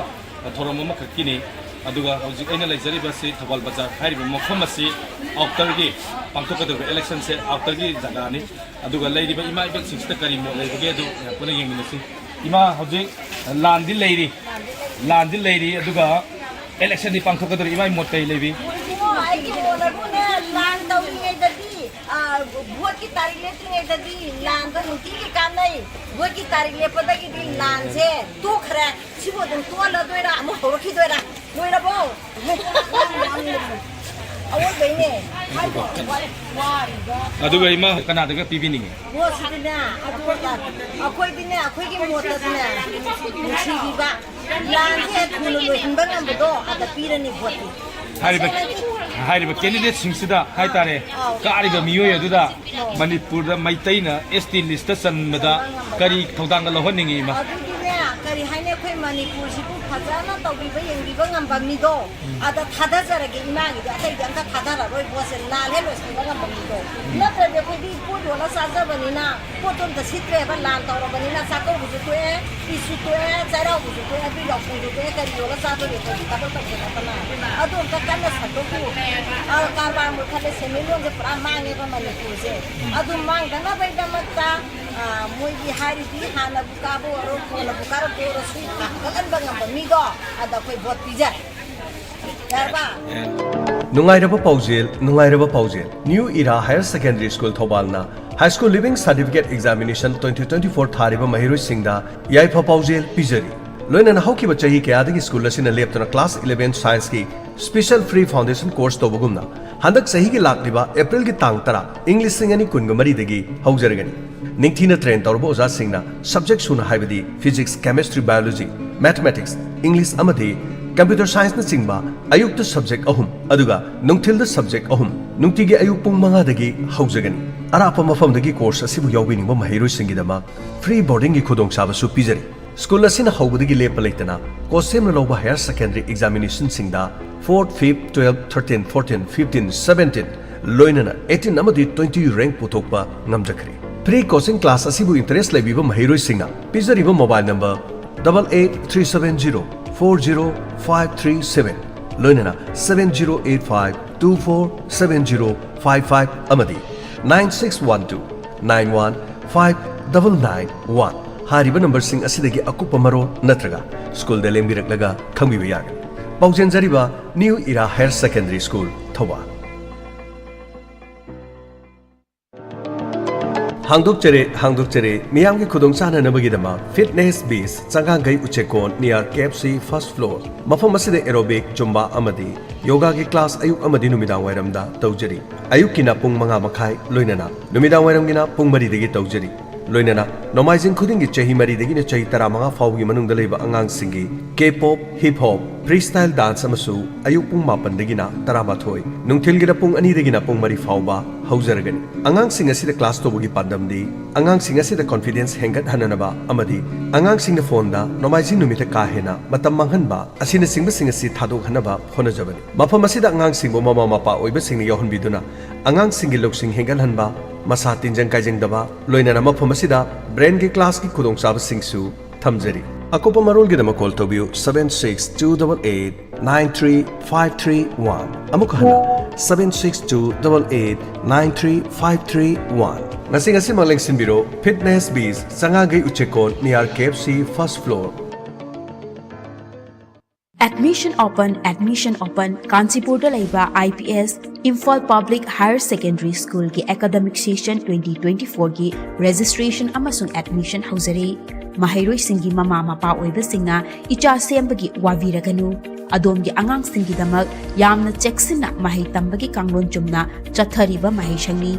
ꯊꯧꯔꯝ ꯑꯃꯈꯛꯀꯤꯅꯤ꯫ ꯑꯗꯨꯒ ꯍꯧꯖꯤꯛ ꯑꯩꯅ ꯂꯩꯖꯔꯤꯕꯁꯤ ꯊꯧꯕꯥꯜ ꯕꯖꯥꯔ ꯍꯥꯏꯔꯤꯕ ꯃꯐꯝ ꯑꯁꯤ outerꯒꯤ ꯄꯥꯡꯊꯣꯛꯀꯗꯧꯔꯤꯕ electionꯁꯦ outerꯒꯤ ꯖꯒꯥꯅꯤ꯫ ꯑꯗꯨꯒ ꯂꯩꯔꯤꯕ ꯏꯃꯥ ꯏꯕꯦꯟꯁꯤꯡꯁꯤꯗ ꯀꯔꯤ ꯃꯣꯠ ꯂꯩꯕꯒꯦ ꯑꯗꯨ ꯃꯌꯥꯝ ꯄꯨꯟꯅ ꯌꯦꯡꯃꯤꯟꯅꯁꯤ꯫ ꯏꯃꯥ, ꯍꯧꯖꯤꯛ ꯂꯥꯟꯗꯤ ꯂꯩꯔꯤ, ꯂꯥꯟꯗꯤ ꯂꯩꯔꯤ, ꯑꯗꯨꯒ electionꯗꯤ ꯄꯥꯡꯊꯣꯛꯀꯗꯧꯔꯤ꯫ ꯏꯃꯥꯒꯤ ꯃꯣꯠ ꯀꯔꯤ ꯂꯩꯕꯤ? ꯏꯕꯨꯡꯉꯣ, ꯑꯩꯒꯤ ꯃꯣꯠ ꯑꯗꯨꯅꯦ, ꯂꯥꯟ ꯇꯧꯔꯤꯉꯩꯗꯗꯤ, ꯑ, voteꯀꯤ ꯇꯥꯔꯤꯛ ꯂꯦꯞꯇ꯭ꯔꯤꯉꯩꯗꯗꯤ ꯂꯥꯟꯗꯣ ꯅꯨꯡꯇꯤꯒꯤ ꯀꯥꯞꯅꯩ꯫ Voteꯀꯤ ꯇꯥꯔꯤꯛ ꯂꯦꯞꯄꯗꯒꯤꯗꯤ ꯂꯥꯟꯁꯦ ꯇꯣꯛꯈ꯭ꯔꯦ꯫ ꯁꯤꯕꯨ ꯑꯗꯨꯝ ꯇꯣꯛꯍꯜꯂꯗꯣꯏꯔꯥ, ꯑꯃꯨꯛ ꯍꯧꯔꯛꯈꯤꯗꯣꯏꯔꯥ? ꯂꯣꯏꯔꯕꯣ? ꯑꯋꯣꯏꯕꯩꯅꯦ꯫ ꯍꯥꯏꯕꯣ? ꯑꯗꯨꯒ ꯏꯃꯥ, ꯀꯅꯥꯗꯒ ꯄꯤꯕꯤꯅꯤꯡꯉꯤ? ꯃꯣꯠꯁꯤꯗꯤꯅꯦ, ꯑꯩꯈꯣꯏꯗꯤꯅꯦ, ꯑꯩꯈꯣꯏꯒꯤ ꯃꯣꯠꯇꯗꯤꯅꯦ, ꯅꯨꯡꯁꯤꯕꯤꯕ, ꯂꯥꯟꯁꯦ ꯊꯨꯅ ꯂꯣꯏꯍꯟꯕ ꯉꯝꯕꯗꯣ ꯑꯗ ꯄꯤꯔꯅꯤ voteꯇꯤ꯫ ꯍꯥꯏꯔꯤꯕ, ꯍꯥꯏꯔꯤꯕ candidateꯁꯤꯡꯁꯤꯗ ꯍꯥꯏꯇꯥꯔꯦ, ꯑꯥꯎ꯫ ꯀꯥꯔꯤꯕ ꯃꯤꯑꯣꯏ ꯑꯗꯨꯗ ꯃꯅꯤꯄꯨꯔꯗ ꯃꯩꯇꯩꯅ ST listꯇ ꯆꯟꯕꯗ ꯀꯔꯤ ꯊꯧꯗꯥꯡꯒ ꯂꯧꯍꯟꯅꯤꯡꯉꯤ, ꯏꯃꯥ? ꯑꯗꯨꯗꯤꯅꯦ, ꯀꯔꯤ ꯍꯥꯏꯅꯤ, ꯑꯩꯈꯣꯏ ꯃꯅꯤꯄꯨꯔꯁꯤꯕꯨ ꯐꯖꯅ ꯇꯧꯕꯤꯕ ꯌꯦꯡꯕꯤꯕ ꯉꯝꯕ ꯃꯤꯗꯣ ꯑꯗ ꯊꯥꯗꯖꯔꯒꯦ꯫ ꯏꯃꯥꯒꯤꯗꯤ ꯑꯇꯩꯗꯤ ꯑꯝꯇ ꯊꯥꯗꯔꯔꯣꯏ꯫ Voteꯁꯦ ꯂꯥꯟ ꯍꯦꯛ ꯂꯣꯏꯁꯤꯟꯕ ꯉꯝꯕ ꯃꯤꯗꯣ꯫ ꯅꯠꯇ꯭ꯔꯗꯤ ꯑꯩꯈꯣꯏꯗꯤ ꯄꯣꯠ ꯌꯣꯜꯂ ꯆꯥꯖꯕꯅꯤꯅ ꯄꯣꯠꯇꯣ ꯑꯝꯇ ꯁꯤꯠꯇ꯭ꯔꯦꯕ꯫ ꯂꯥꯟ ꯇꯧꯔꯕꯅꯤꯅ ꯆꯥꯛꯀꯧꯕꯁꯨ ꯇꯣꯛꯑꯦ, ꯏꯠꯁꯨ ꯇꯣꯛꯑꯦ, ꯆꯩꯔꯥꯎꯕꯁꯨ ꯇꯣꯛꯑꯦ, ꯑꯗꯨ ꯌꯥꯎꯁꯪꯁꯨ ꯇꯣꯛꯑꯦ꯫ ꯀꯔꯤ ꯌꯣꯜꯂ ꯆꯥꯗꯣꯔꯤ ꯑꯩꯈꯣꯏꯗꯤ? ꯊꯕꯛ ꯇꯧꯗꯅ ꯀꯅꯥ? ꯑꯗꯨ ꯑꯝꯇ ꯀꯟꯅ ꯁꯟꯗꯣꯛꯄꯤꯌꯨ꯫ ꯑ, ꯀꯔꯕꯥꯔ ꯃꯨꯠꯊꯠꯂꯦ, ꯁꯦꯟꯃꯤꯠꯂꯣꯟꯁꯦ ꯄꯨꯔꯥ ꯃꯥꯡꯉꯦꯕ ꯃꯅꯤꯄꯨꯔꯁꯦ꯫ ꯑꯗꯨ ꯃꯥꯡꯗꯅꯕꯒꯤꯗꯃꯛꯇ, ꯑ, ꯃꯣꯏꯒꯤ ꯍꯥꯏꯔꯤꯗꯤ ꯍꯥꯟꯅꯕꯨ ꯀꯥꯕ ꯑꯣꯏꯔꯣ, ꯀꯣꯟꯅꯕꯨ ꯀꯥꯔꯛꯄ ꯑꯣꯏꯔꯣ, ꯁꯨꯝ ꯀꯥꯈꯠꯍꯟꯕ ꯉꯝꯕ ꯃꯤꯗꯣ ꯑꯗ ꯑꯩꯈꯣꯏ vote ꯄꯤꯖꯔꯦ꯫ ꯌꯥꯔꯕ? ꯅꯨꯡꯉꯥꯏꯔꯕ ꯄꯥꯎꯖꯦꯜ, ꯅꯨꯡꯉꯥꯏꯔꯕ ꯄꯥꯎꯖꯦꯜ꯫ New Era Higher Secondary School ꯊꯧꯕꯥꯜꯅ High School Leaving Certificate Examination twenty twenty-four ꯊꯥꯔꯤꯕ ꯃꯍꯩꯔꯣꯏꯁꯤꯡꯗ ꯌꯥꯏꯐ ꯄꯥꯎꯖꯦꯜ ꯄꯤꯖꯔꯤ꯫ ꯂꯣꯏꯅꯅ ꯍꯧꯈꯤꯕ ꯆꯍꯤ ꯀꯌꯥꯗꯒꯤ ꯁ꯭ꯀꯨꯜ ꯑꯁꯤꯅ ꯂꯦꯞꯇꯅ class eleven Scienceꯀꯤ special free foundation course ꯇꯧꯕꯒꯨꯝꯅ, ꯍꯟꯗꯛ ꯆꯍꯤꯒꯤ ꯂꯥꯛꯂꯤꯕ Aprilꯒꯤ ꯇꯥꯡ ꯇꯔꯥ, ꯏꯪ ꯂꯤꯁꯤꯡ ꯑꯅꯤ ꯀꯨꯟꯒ ꯃꯔꯤꯗꯒꯤ ꯍꯧꯖꯔꯒꯅꯤ꯫ ꯅꯤꯡꯊꯤꯅ train ꯇꯧꯔꯕ ꯑꯣꯖꯥꯁꯤꯡꯅ subject ꯁꯨꯅ, ꯍꯥꯏꯕꯗꯤ Physics, Chemistry, Biology, Mathematics, English ꯑꯃꯗꯤ Computer Scienceꯅꯆꯤꯡꯕ ꯑꯌꯨꯛꯇ subject ꯑꯍꯨꯝ, ꯑꯗꯨꯒ ꯅꯨꯡꯊꯤꯜꯗ subject ꯑꯍꯨꯝ, ꯅꯨꯡꯇꯤꯒꯤ ꯑꯌꯨꯛ ꯄꯨꯡ ꯃꯉꯥꯗꯒꯤ ꯍꯧꯖꯒꯅꯤ꯫ ꯑꯔꯥꯞꯄ ꯃꯐꯝꯗꯒꯤ course ꯑꯁꯤꯕꯨ ꯌꯥꯎꯕꯤꯅꯤꯡꯕ ꯃꯍꯩꯔꯣꯏꯁꯤꯡꯒꯤꯗꯃꯛ free boardingꯒꯤ ꯈꯨꯗꯣꯡꯆꯥꯕꯁꯨ ꯄꯤꯖꯔꯤ꯫ ꯁ꯭ꯀꯨꯜ ꯑꯁꯤꯅ ꯍꯧꯕꯗꯒꯤ ꯂꯦꯞꯄ ꯂꯩꯇꯅ ꯀꯣꯁꯦꯝꯅ ꯂꯧꯕ higher secondary examinationꯁꯤꯡꯗ fourth, fifth, twelfth, thirteenth, fourteenth, fifteenth, seventeenth, ꯂꯣꯏꯅꯅ eighteen ꯑꯃꯗꯤ twenty rank ꯄꯨꯊꯣꯛꯄ ꯉꯝꯖꯈ꯭ꯔꯦ꯫ Pre coaching class ꯑꯁꯤꯕꯨ interest ꯂꯩꯕꯤꯕ ꯃꯍꯩꯔꯣꯏꯁꯤꯡꯅ ꯄꯤꯖꯔꯤꯕ mobile number double eight three seven zero four zero five three seven, ꯂꯣꯏꯅꯅ seven zero eight five two four seven zero five five ꯑꯃꯗꯤ nine six one two nine one five double nine one ꯍꯥꯏꯔꯤꯕ numberꯁꯤꯡ ꯑꯁꯤꯗꯒꯤ ꯑꯀꯨꯞꯄ ꯃꯔꯣꯜ ꯅꯠꯇ꯭ꯔꯒ ꯁ꯭ꯀꯨꯜꯗ ꯂꯦꯡꯕꯤꯔꯛꯂꯒ ꯈꯪꯕꯤꯕ ꯌꯥꯒꯅꯤ꯫ ꯄꯥꯎꯖꯦꯟꯖꯔꯤꯕ New Era Higher Secondary School, Thoubal. ꯍꯥꯡꯗꯣꯛꯆꯔꯦ, ꯍꯥꯡꯗꯣꯛꯆꯔꯦ꯫ ꯃꯤꯌꯥꯝꯒꯤ ꯈꯨꯗꯣꯡ ꯆꯥꯅꯅꯕꯒꯤꯗꯃꯛ Fitness Biz, ꯆꯉꯥꯡꯒꯩ ꯎꯆꯦꯛꯀꯣꯟ, near K F C first floor꯫ ꯃꯐꯝ ꯑꯁꯤꯗ aerobic, Zumba ꯑꯃꯗꯤ ꯌꯣꯒꯥꯒꯤ class ꯑꯌꯨꯛ ꯑꯃꯗꯤ ꯅꯨꯃꯤꯗꯥꯡ ꯋꯥꯏꯔꯝꯗ ꯇꯧꯖꯔꯤ꯫ ꯑꯌꯨꯛꯀꯤꯅ ꯄꯨꯡ ꯃꯉꯥ ꯃꯈꯥꯏ, ꯂꯣꯏꯅꯅ ꯅꯨꯃꯤꯗꯥꯡ ꯋꯥꯏꯔꯝꯒꯤꯅ ꯄꯨꯡ ꯃꯔꯤꯗꯒꯤ ꯇꯧꯖꯔꯤ꯫ ꯂꯣꯏꯅꯅ ꯅꯣꯡꯃꯥꯏꯖꯤꯡ ꯈꯨꯗꯤꯡꯒꯤ ꯆꯍꯤ ꯃꯔꯤꯗꯒꯤꯅ ꯆꯍꯤ ꯇꯔꯥꯃꯉꯥ ꯐꯥꯎꯕꯒꯤ ꯃꯅꯨꯡꯗ ꯂꯩꯕ ꯑꯉꯥꯡꯁꯤꯡꯒꯤ K-pop, hip hop, freestyle dance ꯑꯃꯁꯨ ꯑꯌꯨꯛ ꯄꯨꯡ ꯃꯥꯄꯟꯗꯒꯤꯅ ꯇꯔꯥꯃꯥꯊꯣꯏ, ꯅꯨꯡꯊꯤꯜꯒꯤꯅ ꯄꯨꯡ ꯑꯅꯤꯗꯒꯤꯅ ꯄꯨꯡ ꯃꯔꯤ ꯐꯥꯎꯕ ꯍꯧꯖꯔꯒꯅꯤ꯫ ꯑꯉꯥꯡꯁꯤꯡ ꯑꯁꯤꯗ class ꯇꯧꯕꯒꯤ ꯄꯥꯟꯗꯝꯗꯤ ꯑꯉꯥꯡꯁꯤꯡ ꯑꯁꯤꯗ confidence ꯍꯦꯟꯒꯠꯍꯟꯅꯅꯕ ꯑꯃꯗꯤ ꯑꯉꯥꯡꯁꯤꯡꯅ phoneꯗ ꯅꯣꯡꯃꯥꯏꯖꯤꯡ ꯅꯨꯃꯤꯠꯇ ꯀꯥ ꯍꯦꯟꯅ ꯃꯇꯝ ꯃꯥꯡꯍꯟꯕ ꯑꯁꯤꯅꯆꯤꯡꯕꯁꯤꯡ ꯑꯁꯤ ꯊꯥꯗꯣꯛꯍꯟꯅꯕ ꯍꯣꯠꯅꯖꯕꯅꯤ꯫ ꯃꯐꯝ ꯑꯁꯤꯗ ꯑꯉꯥꯡꯁꯤꯡꯕꯨ ꯃꯃꯥ ꯃꯄꯥ ꯑꯣꯏꯕꯁꯤꯡꯅ ꯌꯥꯎꯍꯟꯕꯤꯗꯨꯅ ꯑꯉꯥꯡꯁꯤꯡꯒꯤ ꯂꯧꯁꯤꯡ ꯍꯦꯟꯒꯠꯍꯟꯕ, ꯃꯁꯥ ꯇꯤꯟꯖꯪ ꯀꯥꯏꯖꯪꯗꯕ, ꯂꯣꯏꯅꯅ ꯃꯐꯝ ꯑꯁꯤꯗ brainꯒꯤ classꯀꯤ ꯈꯨꯗꯣꯡꯆꯥꯕꯁꯤꯡꯁꯨ ꯊꯝꯖꯔꯤ꯫ ꯑꯀꯨꯞꯄ ꯃꯔꯣꯜꯒꯤꯗꯃꯛ call ꯇꯧꯕꯤꯌꯨ seven six two double eight nine three five three one꯫ ꯑꯃꯨꯛ ꯍꯟꯅ seven six two double eight nine three five three one꯫ ꯉꯁꯤ ꯉꯁꯤꯃꯛ ꯂꯦꯡꯁꯤꯟꯕꯤꯔꯣ Fitness Biz, ꯆꯉꯥꯡꯒꯩ ꯎꯆꯦꯛꯀꯣꯟ, near K F C first floor꯫ Admission open, admission open꯫ ꯀꯥꯟꯆꯤꯄꯨꯔꯗ ꯂꯩꯕ I P S Imphal Public Higher Secondary Schoolꯒꯤ academic session twenty twenty-fourꯒꯤ registration ꯑꯃꯁꯨꯡ admission ꯍꯧꯖꯔꯦ꯫ ꯃꯍꯩꯔꯣꯏꯁꯤꯡꯒꯤ ꯃꯃꯥ ꯃꯄꯥ ꯑꯣꯏꯕꯁꯤꯡꯅ ꯏꯆꯥ ꯁꯦꯝꯕꯒꯤ ꯋꯥꯕꯤꯔꯒꯅꯨ꯫ ꯑꯗꯣꯝꯒꯤ ꯑꯉꯥꯡꯁꯤꯡꯒꯤꯗꯃꯛ ꯌꯥꯝꯅ ꯆꯦꯛꯁꯤꯟꯅ ꯃꯍꯩ ꯇꯝꯕꯒꯤ ꯀꯥꯡꯂꯣꯟ ꯆꯨꯝꯅ ꯆꯠꯊꯔꯤꯕ ꯃꯍꯩꯁꯪꯅꯤ꯫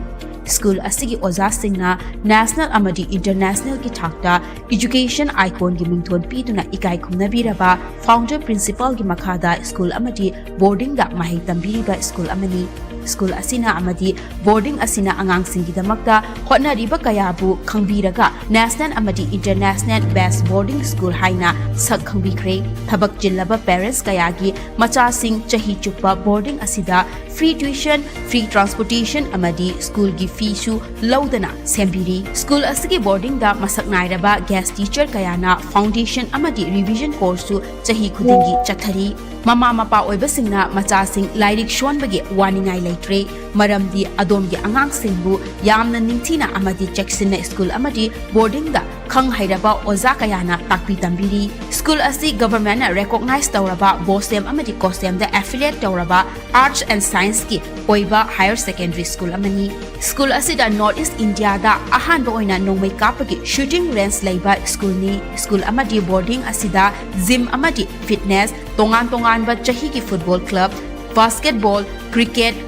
School ꯑꯁꯤꯒꯤ ꯑꯣꯖꯥꯁꯤꯡꯅ national ꯑꯃꯗꯤ internationalꯒꯤ ꯊꯥꯛꯇ education iconꯒꯤ ꯃꯤꯡꯊꯣꯟ ꯄꯤꯗꯨꯅ ꯏꯀꯥꯏ ꯈꯨꯝꯅꯕꯤꯔꯕ founder principalꯒꯤ ꯃꯈꯥꯗ school ꯑꯃꯗꯤ boardingꯗ ꯃꯍꯩ ꯇꯝꯕꯤꯔꯤꯕ school ꯑꯃꯅꯤ꯫ ꯁ꯭ꯀꯨꯜ ꯑꯁꯤꯅ ꯑꯃꯗꯤ ꯕꯣꯔꯗꯤꯡ ꯑꯁꯤꯅ ꯑꯉꯥꯡꯁꯤꯡꯒꯤꯗꯃꯛꯇ ꯍꯣꯠꯅꯔꯤꯕ ꯀꯌꯥꯕꯨ ꯈꯪꯕꯤꯔꯒ ꯅꯦꯁꯅꯦꯜ ꯑꯃꯗꯤ ꯏꯟꯇꯔꯅꯦꯁꯅꯦꯜ ꯕꯦꯁ ꯕꯣꯔꯗꯤꯡ ꯁ꯭ꯀꯨꯜ ꯍꯥꯏꯅ ꯁꯛ ꯈꯪꯕꯤꯈ꯭ꯔꯦ꯫ ꯊꯕꯛ ꯆꯤꯜꯂꯕ ꯄꯦꯔꯦꯟꯠꯁ ꯀꯌꯥꯒꯤ ꯃꯆꯥꯁꯤꯡ ꯆꯍꯤ ꯆꯨꯞꯄ ꯕꯣꯔꯗꯤꯡ ꯑꯁꯤꯗ ꯐ꯭ꯔꯤ ꯇ꯭ꯌꯨꯁꯟ, ꯐ꯭ꯔꯤ ꯇ꯭ꯔꯥꯟꯁꯄꯣꯔꯇꯦꯁꯟ ꯑꯃꯗꯤ ꯁ꯭ꯀꯨꯜꯒꯤ ꯐꯤꯁꯨ ꯂꯧꯗꯅ ꯁꯦꯝꯕꯤꯔꯤ꯫ ꯁ꯭ꯀꯨꯜ ꯑꯁꯤꯒꯤ ꯕꯣꯔꯗꯤꯡꯗ ꯃꯁꯛ ꯅꯥꯏꯔꯕ ꯒꯦꯁ ꯇꯤꯆꯔ ꯀꯌꯥꯅ ꯐꯥꯎꯟꯗꯦꯁꯟ ꯑꯃꯗꯤ ꯔꯤꯚꯤꯖꯟ ꯀꯣꯔꯁꯁꯨ ꯆꯍꯤ ꯈꯨꯗꯤꯡꯒꯤ ꯆꯠꯊꯔꯤ꯫ ꯃꯃꯥ ꯃꯄꯥ ꯑꯣꯏꯕꯁꯤꯡꯅ ꯃꯆꯥꯁꯤꯡ ꯂꯥꯏꯔꯤꯛ ꯁꯣꯟꯕꯒꯤ ꯋꯥꯅꯤꯡꯉꯥꯏ ꯂꯩꯇ꯭ꯔꯦ, ꯃꯔꯝꯗꯤ ꯑꯗꯣꯝꯒꯤ ꯑꯉꯥꯡꯁꯤꯡꯕꯨ ꯌꯥꯝꯅ ꯅꯤꯡꯊꯤꯅ ꯑꯃꯗꯤ ꯆꯦꯛꯁꯤꯟꯅ ꯁ꯭ꯀꯨꯜ ꯑꯃꯗꯤ ꯕꯣꯔꯗꯤꯡꯗ ꯈꯪ ꯍꯩꯔꯕ ꯑꯣꯖꯥ ꯀꯌꯥꯅ ꯇꯥꯛꯄꯤ ꯇꯝꯕꯤꯔꯤ꯫ ꯁ꯭ꯀꯨꯜ ꯑꯁꯤ ꯒꯚꯔꯟꯃꯦꯟꯠꯅ ꯔꯦꯀꯣꯒꯅꯥꯏꯖ ꯇꯧꯔꯕ ꯕꯣꯁꯦꯝ ꯑꯃꯗꯤ ꯀꯣꯁꯦꯝꯗ ꯑꯦꯐꯤꯂꯤꯌꯦꯠ ꯇꯧꯔꯕ ꯑꯥꯔꯠꯁ ꯑꯦꯟ ꯁꯥꯏꯟꯁꯀꯤ ꯑꯣꯏꯕ ꯍꯥꯌꯔ ꯁꯦꯀꯦꯟꯗꯔꯤ ꯁ꯭ꯀꯨꯜ ꯑꯃꯅꯤ꯫ ꯁ꯭ꯀꯨꯜ ꯑꯁꯤꯗ ꯅꯣꯔꯠ ꯏꯁ꯭ꯠ ꯏꯟꯗꯤꯌꯥꯗ ꯑꯍꯥꯟꯕ ꯑꯣꯏꯅ ꯅꯣꯡꯃꯩ ꯀꯥꯞꯄꯒꯤ ꯁꯨꯇꯤꯡ ꯔꯦꯟꯖ ꯂꯩꯕ ꯁ꯭ꯀꯨꯜꯅꯤ꯫ ꯁ꯭ꯀꯨꯜ ꯑꯃꯗꯤ ꯕꯣꯔꯗꯤꯡ ꯑꯁꯤꯗ ꯖꯤꯝ ꯑꯃꯗꯤ ꯐꯤꯠꯅꯦꯁ, ꯇꯣꯉꯥꯟ ꯇꯣꯉꯥꯟꯕ ꯆꯍꯤꯒꯤ ꯐꯨꯠꯕꯣꯜ ꯀ꯭ꯂꯕ, ꯕꯥꯁꯀꯦꯠꯕꯣꯜ, ꯀ꯭ꯔꯤꯀꯦꯠ,